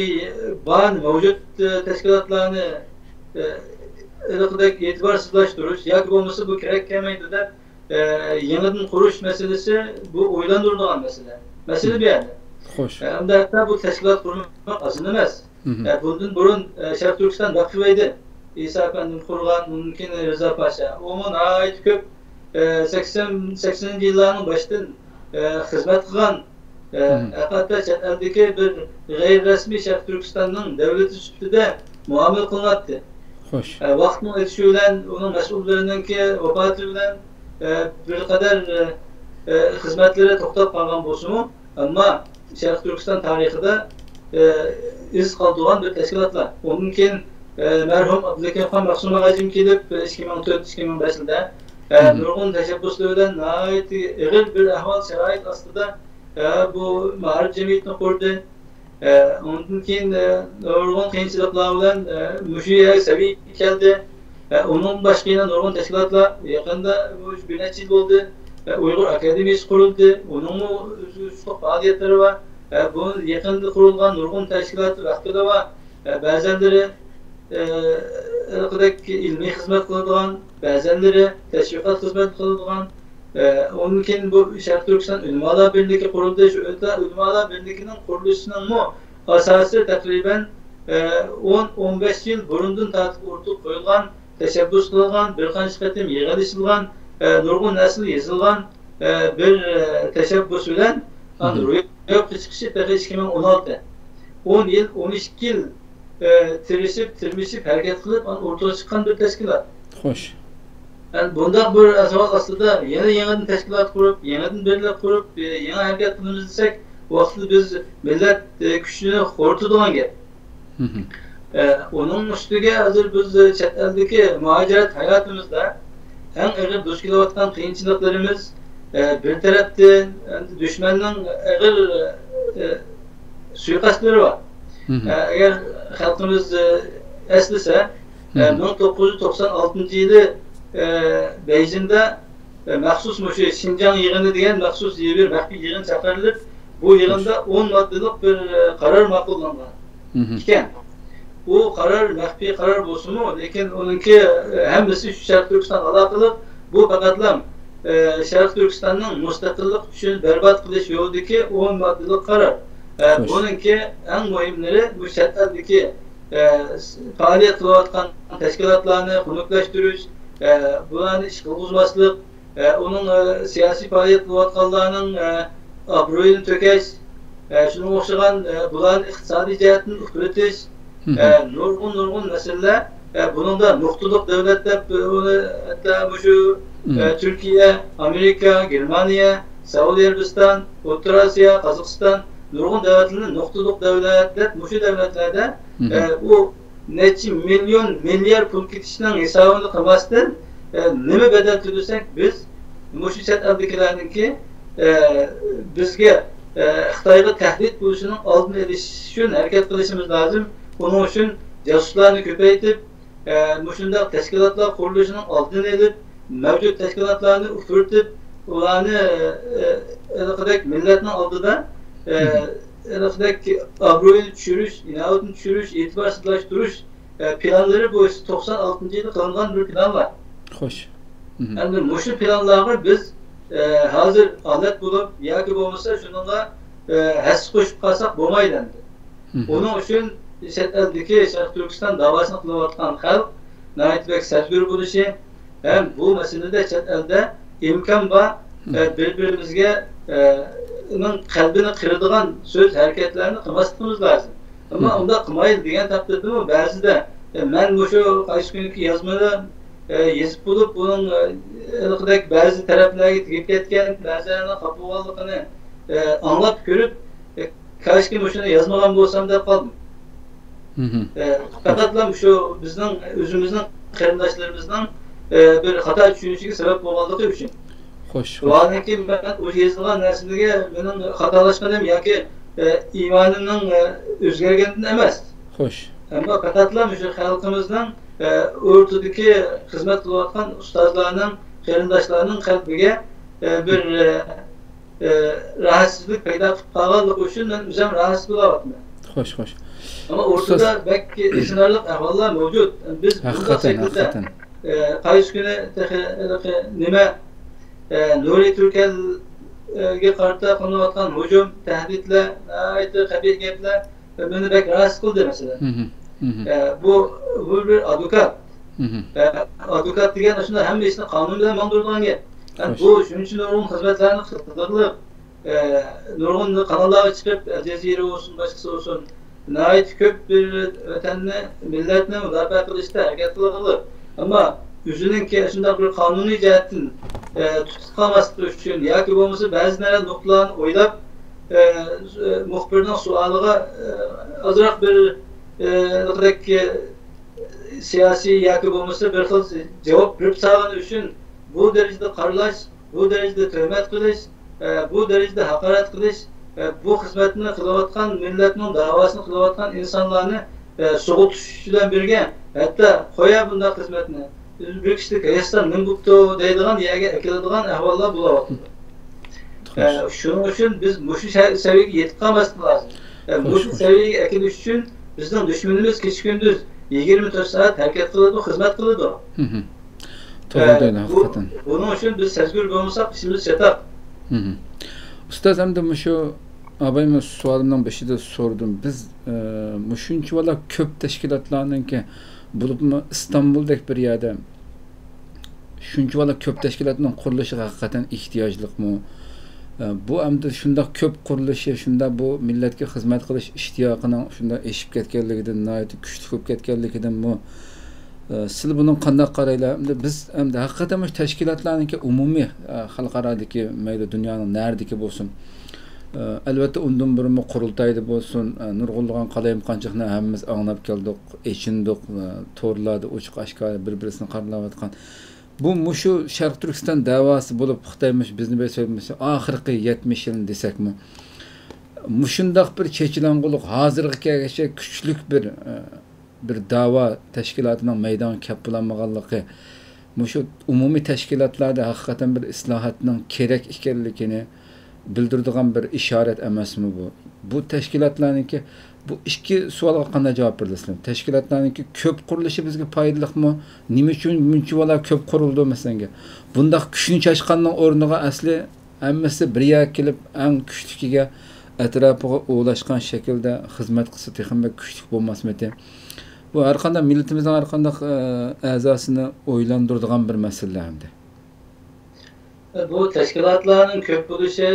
بار مەۋجۇت، ئە، تەشكىلاتلارنى، ئە، ھېلىقىدەك ئېتىبارسىزلاشتۇرۇش ياكى بولمىسا بۇ كېرەك كەلمەيدۇ دەپ، ئە، يېڭىدىن قۇرۇش مەسىلىسى بۇ ئويلاندۇرىدىغان مەسىلە. مەسىلە بۇ يەردە. ئە، ئەمدى ھەتتا بۇ تەشكىلات قۇرماق ئاسان ئەمەس. ئە، بۇندىن بۇرۇن، ئە، شەرقىي تۈركىستان ۋەقفى ئىدى. ئىسا ئەپەندىم قۇرغان، ئۇنىڭدىن كېيىن رىزا پاشا. ئۇمۇ ناھايىتى كۆپ، ئە، سەكسەن، سەكسىنىنچى يىللارنىڭ باشىدىن، ئە، خىزمەت قىلغان، ئە، ھەقىقەتتە چەت ئەلدىكى بىر غەيرىي رەسمىي شەرقىي تۈركىستاننىڭ دۆلىتى سۈپىتىدە مۇئامىلە قىلىناتتى. ئە، ۋاقىتنىڭ ئۆتۈشى بىلەن، ئۇنىڭ مەسئۇللىرىنىڭكى ۋاپاتى بىلەن، ئە، بىر قەدەر، ئە، ئە، خىزمەتلىرى توختاپ قالغان بولسىمۇ، ئەمما شەرقىي تۈركىستان تارىخىدا، ئە، ئىز قالدۇرغان بىر تەشكىلاتلار. ئۇنىڭدىن كېيىن، ئە، مەرھۇم ئابدۇلھەكىم خان مەخسۇم ھاجىم كېلىپ، ئىككى مىڭ تۆت، ئىككى مىڭ بەش يىلدا، ئە، نۇرغۇن تەشەببۇسلىرى بىلەن ناھايىتى ئېغىر بىر ئەھۋال شارائىت ئاستىدا، ئە، بۇ مائارىپ جەمئىيىتىنى قۇردى. ئە، ئۇنىڭدىن كېيىن، ئە، نۇرغۇن قىيىنچىلىقلار بىلەن، ئە، مۇشۇ يەرگە سەۋىيگە كەلدى. ئە، ئۇنىڭدىن باشقا يەنە نۇرغۇن تەشكىلاتلار يېقىندا، بۇ بىر نەچچە يىل بولدى، ئە، ئۇيغۇر ئاكادېمىيىسى قۇرۇلدى. ئۇنىڭمۇ ئۆز-، ئۆزلۈك پائالىيەتلىرى بار. ئە، بۇ يېقىندا قۇرۇلغان نۇرغۇن تەشكىلات ۋەقپىلەر بار. ئە، بەزەنلىرى، ئە، ھېلىقىدەك ئىلمىي خىزمەت قىلىدىغان، بەزەنلىرى تەشۋىقات خىزمەت قىلىدىغان، ئە، ئۇنىڭدىن كېيىن بۇ شەرقىي تۈركىستان ئۆلىمالار بىرلىكى قۇرۇلدى. شۇ ئۆلىمالار بىرلىكىنىڭ قۇرۇلۇشىنىڭمۇ ئاساسى تەقرىبەن، ئە، ئون، ئون بەش يىل بۇرۇندىن تارتىپ ئوتتۇرىغا قويۇلغان، تەشەببۇس قىلىنغان، بىر قانچە قېتىم يىغىلىشىلغان، ئە، نۇرغۇن نەرسىلەر يېزىلغان، ئە، بىر، ئە، تەشەببۇس بىلەن ئاندىن روياپقا چىقىشى تېخى ئىككى مىڭ ئون ئالتە. ئون يىل، ئون ئىككى يىل، ئە، تىرىشىپ، تىرمىشىپ، ھەرىكەت قىلىپ، ئاندىن ئوتتۇرىغا چىققان بىر تەشكىلات. خوش. ئەمدى بۇنداق بىر ئەھۋال ئاستىدا يەنە يېڭىدىن تەشكىلات قۇرۇپ، يېڭىدىن بىرلىك قۇرۇپ، يېڭى ھەرىكەت قىلىمىز دېسەك، ۋاقتىدا بىز مىللەت، ئە، كۈچىنى خورىتىدىغان گەپ. ئە، ئۇنىڭ ئۈستىگە ھازىر بىز چەت ئەلدىكى مۇھاجىرەت ھاياتىمىزدا ئەڭ ئېغىر دۇچ كېلىۋاتقان قىيىنچىلىقلىرىمىز، ئە، بىر تەرەپتىن، ئەمدى دۈشمەننىڭ ئېغىر، ئە، سۇيىقەستلىرى بار. مھم. ئە، ئەگەر خەلقىمىز، ئە، ئەسلىسە، ئە، مھم. مىڭ توققۇز يۈز توقسان ئالتىنچى يىلى، ئە، بېيجىڭدا، ئە، مەخسۇس مۇشۇ شىنجاڭ يىغىنى دېگەن مەخسۇس بىر مەخپىي يىغىن چاقىرىلىپ، بۇ يىغىندا ئون ماددىلىق بىر، ئە، قارار ماقۇللانغان. مھم. ئىكەن. بۇ قارار مەخپىي قارار بولسىمۇ، لېكىن ئۇنىڭكى، ئە، ھەممىسى شۇ شەرقىي تۈركىستانغا ئالاقىلىق. بۇ پەقەتلا، ئە، شەرقىي تۈركىستاننىڭ مۇستەقىللىق كۈچىنى بەربات قىلىش يولىدىكى ئون ماددىلىق قارار. ئە، خوش. بۇنىڭكى ئەڭ مۇھىملىرى بۇ چەت ئەلدىكى، ئە، پائالىيەت قىلىۋاتقان تەشكىلاتلارنى خۇنۈكلەشتۈرۈش، ئە، بۇلارنى ئىشقا قىلغۇزماسلىق، ئە، ئۇنىڭ، ئە، سىياسىي پائالىيەت قىلىۋاتقانلارنىڭ، ئە، ئابرۇيىنى تۆكۈش، ئە، شۇنىڭغا ئوخشىغان، ئە، بۇلارنى ئىقتىسادىي جەھەتتىن ئۇپرىتىش، مھم. ئە، نۇرغۇن، نۇرغۇن مەسىلىلەر، ئە، بۇنىڭدا نۇقتىلىق دۆلەت دەپ، ئە، ئۇنى ھەتتا مۇشۇ، ئە، مھم. تۈركىيە، ئامېرىكا، گېرمانىيە، سەئۇدى ئەرەبىستان، ئوتتۇرا ئاسىيا، قازاقىستان، نۇرغۇن دۆلەتلەرنى نۇقتىلىق دۆلەت دەپ، مۇشۇ دۆلەتلەردە، مھم. ئە، ئۇ نەچچە مىليون، مىليار پۇل كېتىشنىڭ ھېسابىنى قىلماستىن، ئە، نېمە بەدەل تۆلىسەك، بىز مۇشۇ چەت ئەلدىكىلەرنىڭكى، ئە، بىزگە، ئە، خىتايغا تەھدىت بولۇشىنىڭ ئالدىنى ئېلىش ئۈچۈن ھەرىكەت قىلىشىمىز لازىم. ئۇنىڭ ئۈچۈن جاسۇسلارنى كۆپەيتىپ، ئە، مۇشۇنداق تەشكىلاتلار قۇرۇلۇشىنىڭ ئالدىنى ئېلىپ، مەۋجۇت تەشكىلاتلارنى ئۇپرىتىپ، ئۇلارنى، ئە، ئە، ھېلىقىدەك مىللەتنىڭ ئالدىدا، ئە، مھم. ھېلىقىدەك ئابرۇيىنى چۈشۈرۈش، ئىناۋىتىنى چۈشۈرۈش، ئېتىبارسىزلاشتۇرۇش، ئە، پىلانلىرى بويىچە توقسان ئالتىنچى يىلى قىلىنغان بىر پىلان بار. خوش. مھم. ئەمدى مۇشۇ پىلانلارغا بىز، ئە، ھازىر ئالەت بولۇپ ياكى بولمىسا شۇنىڭغا، ئە، ھەسسە قوشۇپ قالساق بولمايدۇ ئەمدى. مھم. ئۇنىڭ ئۈچۈن چەت ئەلدىكى شەرقىي تۈركىستان داۋاسىنى قىلىۋاتقان خەلق ناھايىتى بەك سەزگۈر بولۇشى ھەم بۇ مەسىلىدە چەت ئەلدە ئىمكان بار، مھم. ئە، بىر-بىرىمىزگە، ئە، نىڭ قەلبىنى قىرىدىغان سۆز ھەرىكەتلەرنى قىلماسلىقىمىز لازىم. ئەمما مھم. ئۇنداق قىلمايلى دېگەن تەقدىردىمۇ بەزىدە، ئە، مەن مۇشۇ قايسى كۈنكى يازمىنى، ئە، يېزىپ بولۇپ، بۇنىڭ، ئە، ھېلىقىدەك بەزى تەرەپلەرگە تېگىپ كەتكەن، بەزىلەرنىڭ خاپا بولغانلىقىنى، ئە، ئاڭلاپ كۆرۈپ، ئە، كاشكى مۇشۇنى يازمىغان بولسام دەپ قالدىم. مھم. ئە، پەقەتلا شۇ بىزنىڭ ئۆزىمىزنىڭ قېرىنداشلىرىمىزنىڭ، ئە، بىر خاتا چۈشىنىشىگە سەۋەب بولغانلىقى ئۈچۈن. خوش، خوش. ۋاھالەنكى مەن ئۇ يېزىلغان نەرسىلەرگە مېنىڭ خاتالاشقىنىم ياكى، ئە، ئىمانىمنىڭ، ئە، ئۆزگەرگەندىن ئەمەس. خوش. ئەمما پەقەتلا شۇ خەلقىمىزنىڭ، ئە، ئوتتۇرىدىكى خىزمەت قىلىۋاتقان ئۇستازلارنىڭ، قېرىنداشلارنىڭ قەلبىگە، ئە، بىر، ئە، ئە، راھەتسىزلىك پەيدا قىلىپ قالغانلىقى ئۈچۈن مەن ئۆزۈم راھەتسىز بولاۋاتىمەن. خوش، خوش. ئەمما ئوتتۇرىدا ئۇستاز. بەك ئېچىنارلىق ئەھۋاللار مەۋجۇت. بىز بۇنداق ھەقىقەتەن، شەكىلدە، ھەقىقەتەن. ئە، قايسى كۈنى تېخى، تېخى نېمە، ئە، نۇرى تۈركەلگە قارىتا قىلىنىۋاتقان ھۇجۇم، تەھدىتلەر، ناھايىتى قەبىھ گەپلەر مېنى بەك راھەتسىز قىلدى، مەسىلەن. مھم، مھم. ئە، بۇ، بۇ بىر ئادۋوكات. مھم. ئە، ئادۋوكات دېگەن ئاشۇنداق ھەممە ئىشنى قانۇن بىلەن ماڭدۇرىدىغان گەپ. ھەم خوش. بۇ شۇنچە نۇرغۇن خىزمەتلەرنى قىلدۇرۇپ، ئە، نۇرغۇن قاناللارغا چىقىپ، ئەلجەزىرە بولسۇن، باشقىسى بولسۇن، ناھايىتى كۆپ بىر ۋەتەننى، مىللەتنى مۇداپىئە قىلىشتا ھەرىكەت قىلغانلار. ئەمما ئۆزىنىڭكى شۇنداق بىر قانۇنىي جەھەتتىن، ئە، تۇتۇپ قالماسلىقى ئۈچۈن ياكى بولمىسا بەزى نەرسە نۇقتىلارنى ئويلاپ، ئە، مۇخبىرنىڭ سوئالىغا، ئە، ئازراق بىر، ئە، سىياسىي ياكى بولمىسا بىر خىل جاۋاب بېرىپ سالغىنى ئۈچۈن بۇ دەرىجىدە قارىلاش، بۇ دەرىجىدە تۆھمەت قىلىش، ئە، بۇ دەرىجىدە ھاقارەت قىلىش، ئە، بۇ خىزمەتنى قىلىۋاتقان، مىللەتنىڭ داۋاسىنى قىلىۋاتقان ئىنسانلارنى، ئە، سوغۇتۇش بىلەن بىرگە، ھەتتا قويە بۇنداق خىزمەتنى، بىر كىشىلىك ھېسسان نېمە بوپتۇ دەيدىغان يەرگە ئەكېلىدىغان ئەھۋاللار بولۇۋاتىدۇ. ئە، شۇنىڭ ئۈچۈن بىز مۇشۇ شە-، سەۋىيەگە يېتىپ قالماسلىق لازىم. ئە، مۇشۇ سەۋىيەگە ئەكېلىش ئۈچۈن بىزنىڭ دۈشمىنىمىز كېچە-كۈندۈز يىگىرمە تۆت سائەت ھەرىكەت قىلىدۇ، خىزمەت قىلىدۇ. توغرا ئە، دەيدۇ، بۇ، ھەقىقەتەن. بۇنىڭ ئۈچۈن بىز سەزگۈر بولمىساق، ئىشىمىز چاتاق. ئۇستاز، ئەمدى مۇشۇ ئابايمۇ سوئالىمنىڭ بېشىدا سورىدىم. بىز، ئە، مۇشۇنچىۋالا كۆپ تەشكىلاتلارنىڭكى، بولۇپمۇ ئىستانبۇلدەك بىر يەردە شۇنچىۋالا كۆپ تەشكىلاتنىڭ قۇرۇلۇشىغا ھەقىقەتەن ئېھتىياجلىقمۇ؟ ئە، بۇ ئەمدى شۇنداق كۆپ قۇرۇلۇشى، شۇنداق بۇ مىللەتكە خىزمەت قىلىش ئىشتىياقىنىڭ شۇنداق ئېشىپ كەتكەنلىكىدىن، ناھايىتى كۈچلۈك بولۇپ كەتكەنلىكىدىنمۇ، ئە، سىلەر بۇنىڭغا قانداق قارايلا؟ ئەمدى بىز ئەمدى ھەقىقەتەن مۇشۇ تەشكىلاتلارنىڭكى ئومۇمىي، ئە، خەلقئارادىكى، مەيلى دۇنيانىڭ نەرىدىكى بولسۇن، ئەلۋەتتە، ئۇندىن بۇرۇنمۇ قۇرۇلتايدا بولسۇن، نۇرغۇنلىغان قالايمىقانچىلىقنى ھەممىمىز ئاڭلاپ كەلدۇق، ئېچىندۇق، تورلاردا ئوچۇق ئاشكارا بىر-بىرسىنى قارىلاۋاتقان. بۇ مۇشۇ شەرقىي تۈركىستان دەۋاسى بولۇپ، خىتاي مۇشۇ بىزنى بېسىۋەتمىسە، ئاخىرقى يەتمىش يىلنى دېسەكمۇ، مۇشۇنداق بىر چېچىلاڭغۇلۇق، ھازىرغا كەلگەچكە كۈچلۈك بىر، بىر داۋا تەشكىلاتىنىڭ مەيدانغا كەپ بولالمىغانلىقى، مۇشۇ ئومۇمىي تەشكىلاتلاردا ھەقىقەتەن بىر ئىسلاھاتنىڭ كېرەك ئىكەنلىكىنى بىلدۈرىدىغان بىر ئىشارەت ئەمەسمۇ بۇ؟ بۇ تەشكىلاتلارنىڭكى، بۇ ئىككى سوئالغا قانداق جاۋاب بېرىسىلەر؟ تەشكىلاتلارنىڭكى كۆپ قۇرۇلۇشى بىزگە پايدىلىقمۇ؟ نېمە ئۈچۈن مۇنچىۋالا كۆپ قۇرۇلىدۇ، مەسىلەنگە؟ بۇنداق كۈچنى چاچقاننىڭ ئورنىغا ئەسلى ھەممىسى بىر يەرگە كېلىپ، ئەڭ كۈچلۈكىگە، ئەتراپىغا ئۇلاشقان شەكىلدە خىزمەت قىلسا تېخىمۇ كۈچلۈك بولماسمىتى؟ بۇ ھەرقانداق مىللىتىمىزنىڭ ھەرقانداق، ئە، ئەزاسىنى ئويلاندۇرىدىغان بىر مەسىلە ئەمدى. بۇ تەشكىلاتلارنىڭ كۆپ بولۇشى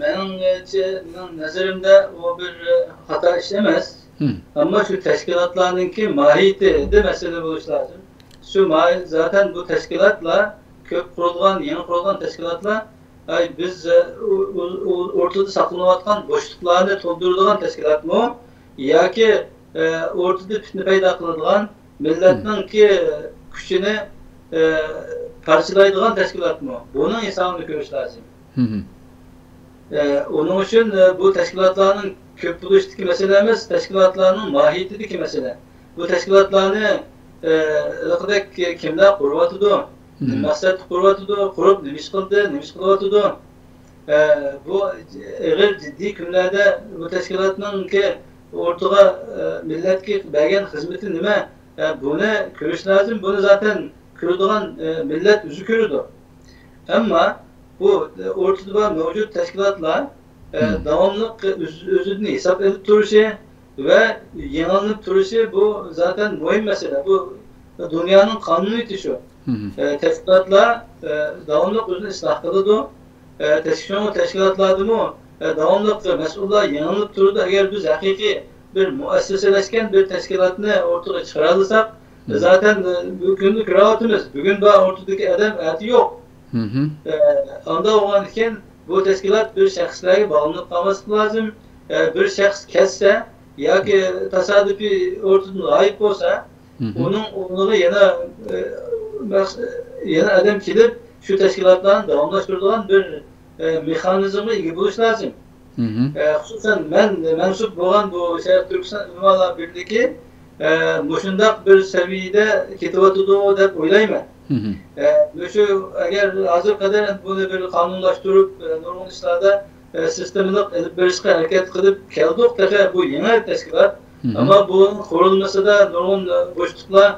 مېنىڭچە، مېنىڭ نەزىرىمدە ئۇ بىر خاتا ئىش ئەمەس. ھىم. ئەمما شۇ تەشكىلاتلارنىڭكى ماھىيىتىدە مەسىلە بولۇشى لازىم. شۇ ماھىيەت، زاتەن بۇ تەشكىلاتلار كۆپ قۇرۇلغان، يېڭى قۇرۇلغان تەشكىلاتلار، ئاي، بىز، ئە، ئۇ، ئۇ، ئۇ، ئورتىدا ساقلىنىۋاتقان بوشلۇقلارنى تولدۇرىدىغان تەشكىلاتمۇ ياكى، ئە، ئورتىدا پىتنە پەيدا قىلىدىغان، مىللەتنىڭكى كۈچىنى، ئە، پارچىلايدىغان تەشكىلاتمۇ؟ بۇنىڭ ھېسابىنى كۆرۈش لازىم. ھىم. ئە، ئۇنىڭ ئۈچۈن، ئە، بۇ تەشكىلاتلارنىڭ كۆپ بولۇشتىكى مەسىلە ئەمەس، تەشكىلاتلارنىڭ ماھىيىتىدىكى مەسىلە. بۇ تەشكىلاتلارنى، ئە، ھېلىقىدەك كىملەر قۇرۇۋاتىدۇ؟ نېمە مەقسەتتە قۇرۇۋاتىدۇ؟ قۇرۇپ نېمە ئىش قىلدى؟ نېمە ئىش قىلىۋاتىدۇ؟ ئە، بۇ ئېغىر جىددىي كۈنلەردە بۇ تەشكىلاتنىڭكى ئورتىغا، ئە، مىللەتكە بەرگەن خىزمىتى نېمە؟ ئە، بۇنى كۆرۈش لازىم. بۇنى زاتەن كۆرىدىغان، ئە، مىللەت ئۆزى كۆرىدۇ. ئەمما بۇ، ئە، ئورتىدا بار مەۋجۇت تەشكىلاتلار، ئە، داۋاملىق ئۆز-، ئۆزىدىن ھېساب ئېلىپ تۇرۇشى ۋە يېڭىلىنىپ تۇرۇشى، بۇ زاتەن مۇھىم مەسىلە. بۇ دۇنيانىڭ قانۇنىيىتى شۇ. ئە، تەشكىلاتلار، ئە، داۋاملىق ئۆزىنى ئىسلاھ قىلىدۇ. ئە، تەشكىل-، تەشكىلاتلاردىمۇ، ئە، داۋاملىق مەسئۇللار يېڭىلىنىپ تۇرىدۇ. ئەگەر بىز ھەقىقىي بىر مۇئەسسەسىلەشكەن بىر تەشكىلاتنى ئورتىغا چىقىرالىساق، زاتەن، ئە، بۇ كۈندە كۆرۈۋاتىمىز. بۈگۈن بار ئورتىدىكى ئادەم ئەتە يوق. ئە، ئانداق بولغاندىكىن بۇ تەشكىلات بىر شەخسلەرگە باغلىنىپ قالماسلىقى لازىم. ئە، بىر شەخس كەتسە ياكى تاسادىپىي ئورتىدىن غايىب بولسا، ئۇنىڭ ئورنىغا يەنە، ئە، مەخس-، يەنە ئادەم كېلىپ، شۇ تەشكىلاتلارنى داۋاملاشتۇرىدىغان بىر، ئە، مېخانىزمغا ئىگە بولۇش لازىم. ئە، خۇسۇسەن، مەن مەنسۇپ بولغان بۇ شەرقىي تۈركىستان ئۆلىمالار بىرلىكى، ئە، مۇشۇنداق بىر سەۋىيەدە كېتىۋاتىدۇ دەپ ئويلايمەن. ئە، مۇشۇ، ئەگەر ھازىرغا قەدەر بۇنى بىر قانۇنلاشتۇرۇپ، ئە، نۇرغۇن ئىشلاردا، ئە، سىستېمىلىق ئېلىپ بېرىشقا ھەرىكەت قىلىپ كەلدۇق، تېخى بۇ يېڭى تەشكىلات. ئەمما بۇنىڭ قۇرۇلمىسىدا نۇرغۇن، ئە، بوشلۇقلار،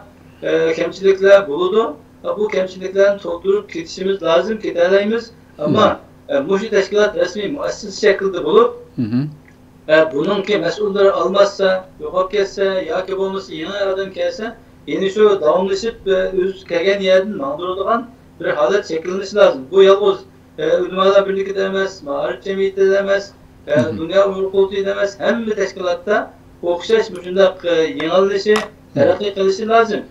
ئە، كەمچىلىكلەر بولىدۇ. ئە، بۇ كەمچىلىكلەرنى تولدۇرۇپ كېتىشىمىز لازىم، كېتەلەيمىز. ئەمما، ئە، مۇشۇ تەشكىلات رەسمىي مۇئەسسەسە شەكلىدە بولۇپ، ئە، بۇنىڭكى مەسئۇللىرى ئالماشسا، يوقاپ كەتسە ياكى بولمىسا يېڭى ئادەم كەلسە، يەنە شۇ داۋاملىشىپ، ئە، ئۆزى كەلگەن يەردىن ماڭدۇرىدىغان بىر ھالەت شەكىللىنىشى لازىم. بۇ يالغۇز، ئە، ئۆلىمالار بىرلىكىدە ئەمەس، مائارىپ جەمئىيىتىدە ئەمەس، ئە، دۇنيا ئۇيغۇر قۇرۇلتىيىدا ئەمەس، ھەممە تەشكىلاتتا ئوخشاش مۇشۇنداق، ئە، يېڭىلىشى، تەرەققىي قىلىشى لازىم.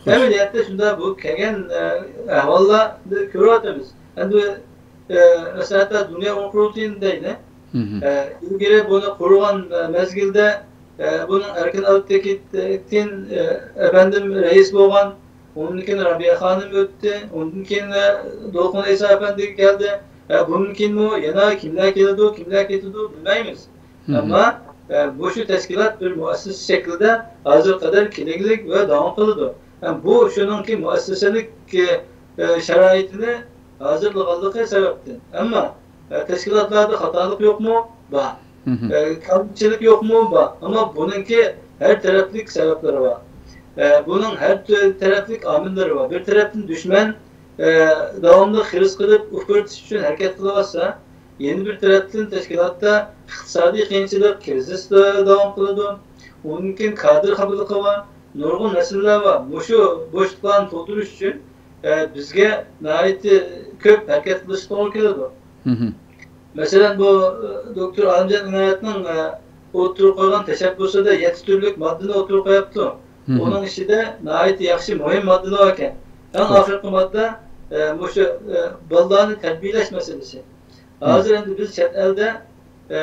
ئەمەلىيەتتە شۇنداق بۇ كەلگەن، ئە، ئەھۋاللارنى كۆرۈۋاتىمىز. ئەمدى ئە، مەسىلەن، ھەتتا دۇنيا ئۇيغۇر قۇرۇلتىيىنى دەيلى. ئە، ئىلگىرى بۇنى قۇرغان، ئە، مەزگىلدە، ئە، بۇنىڭ ئەركىن ئابدۇلھەكىم ئەپەندىم رەئىس بولغان، ئۇنىڭدىن كېيىن رابىيە خانىم ئۆتتى، ئۇنىڭدىن كېيىن، ئە، دولقۇن ئەيسا ئەپەندى كەلدى. ئە، بۇنىڭدىن كېيىنمۇ يەنە كىملەر كېلىدۇ، كىملەر كېتىدۇ، بىلمەيمىز. ئەمما، ئە، مۇشۇ تەشكىلات بىر مۇئەسسەسە شەكلىدە ھازىرغا قەدەر كېلىگلىك ۋە داۋام قىلىدۇ. ئە، بۇ شۇنىڭكى مۇئەسسەسىلىك، ئە، شارائىتىنى ھازىرلىغانلىقى سەۋەبتىن. ئەمما، ئە، تەشكىلاتلاردا خاتالىق يوقمۇ؟ بار. ئە، كامچىلىق يوقمۇ؟ بار. ئەمما بۇنىڭكى ھەر تەرەپلىك سەۋەبلىرى بار. ئە، بۇنىڭ ھەر تە-، تەرەپلىك ئامىللىرى بار. بىر تەرەپتىن دۈشمەن، ئە، داۋاملىق خىرىس قىلىپ، ئۇپرىتىش ئۈچۈن ھەرىكەت قىلىۋاتسا، يەنە بىر تەرەپتىن تەشكىلاتتا ئىقتىسادىي قىيىنچىلىق، كىرىزىس داۋام قىلىدۇ. ئۇنىڭدىن كېيىن كادىر خاپىلىقى بار. نۇرغۇن مەسىلىلەر بار. مۇشۇ بوشلۇقلارنى تولدۇرۇش ئۈچۈن، ئە، بىزگە ناھايىتى كۆپ ھەرىكەت قىلىشقا توغرا كېلىدۇ. مەسىلەن، بۇ، ئە، دوكتور ئالىمجان ئىنايەتنىڭ، ئە، ئوتتۇرىغا قويغان تەشەببۇسىدا يەتتە تۈرلۈك ماددىنى ئوتتۇرىغا قويۇپتۇ. ئۇنىڭ ئىچىدە ناھايىتى ياخشى، مۇھىم ماددىلار بار ئىكەن. ئەڭ ئاخىرقى ماددا، ئە، مۇشۇ، ئە، بالىلارنى تەربىيەلەش مەسىلىسى. ھازىر ئەمدى بىز چەت ئەلدە ئە،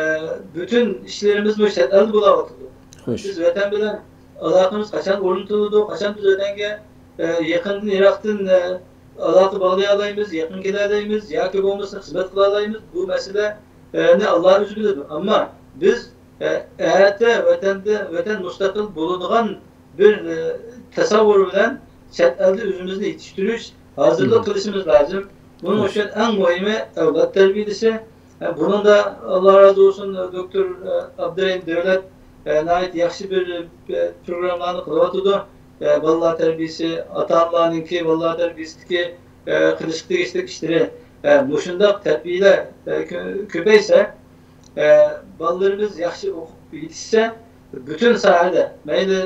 پۈتۈن ئىشلىرىمىز مۇشۇ چەت ئەلدە بولاۋاتىدۇ. خوش. بىز ۋەتەن بىلەن ئالاقىمىز قاچان ئورنىتىلىدۇ، قاچان بىز ۋەتەنگە، ئە، يېقىندىن يىراقتىن، ئە، ئالاقە باغلىيالايمىز، يېقىن كېلەلەيمىز ياكى بولمىسا خىزمەت قىلالايمىز، بۇ مەسىلە، ئە، نى ئاللا ئۆزى بىلىدۇ. ئەمما بىز، ئە، ئەتە ۋەتەندە، ۋەتەن مۇستەقىل بولىدىغان بىر، ئە، تەسەۋۋۇر بىلەن چەت ئەلدە ئۆزىمىزنى يېتىشتۈرۈش، ھازىرلىق قىلىشىمىز لازىم. بۇنىڭ ئۈچۈن ئەڭ مۇھىمى ئەۋلاد تەربىيەلىشى. ھە، بۇنىڭدا ئاللا رازى بولسۇن، دوكتور، ئە، ئابدۇرېھىم دۆلەت، ئە، ناھايىتى ياخشى بىر، ئە، پروگراممىلارنى قىلىۋاتىدۇ. ئە، بالىلار تەربىيەسى، ئاتا-ئانىلارنىڭكى بالىلار تەربىيەسىدىكى، ئە، قىلىشقا تېگىشلىك ئىشلىرى، ئە، مۇشۇنداق تەربىيەلەر، ئە، كۆ-، كۆپەيسە، ئە، بالىلىرىمىز ياخشى ئوقۇپ يېتىشسە، پۈتۈن ساھەدە، مەيلى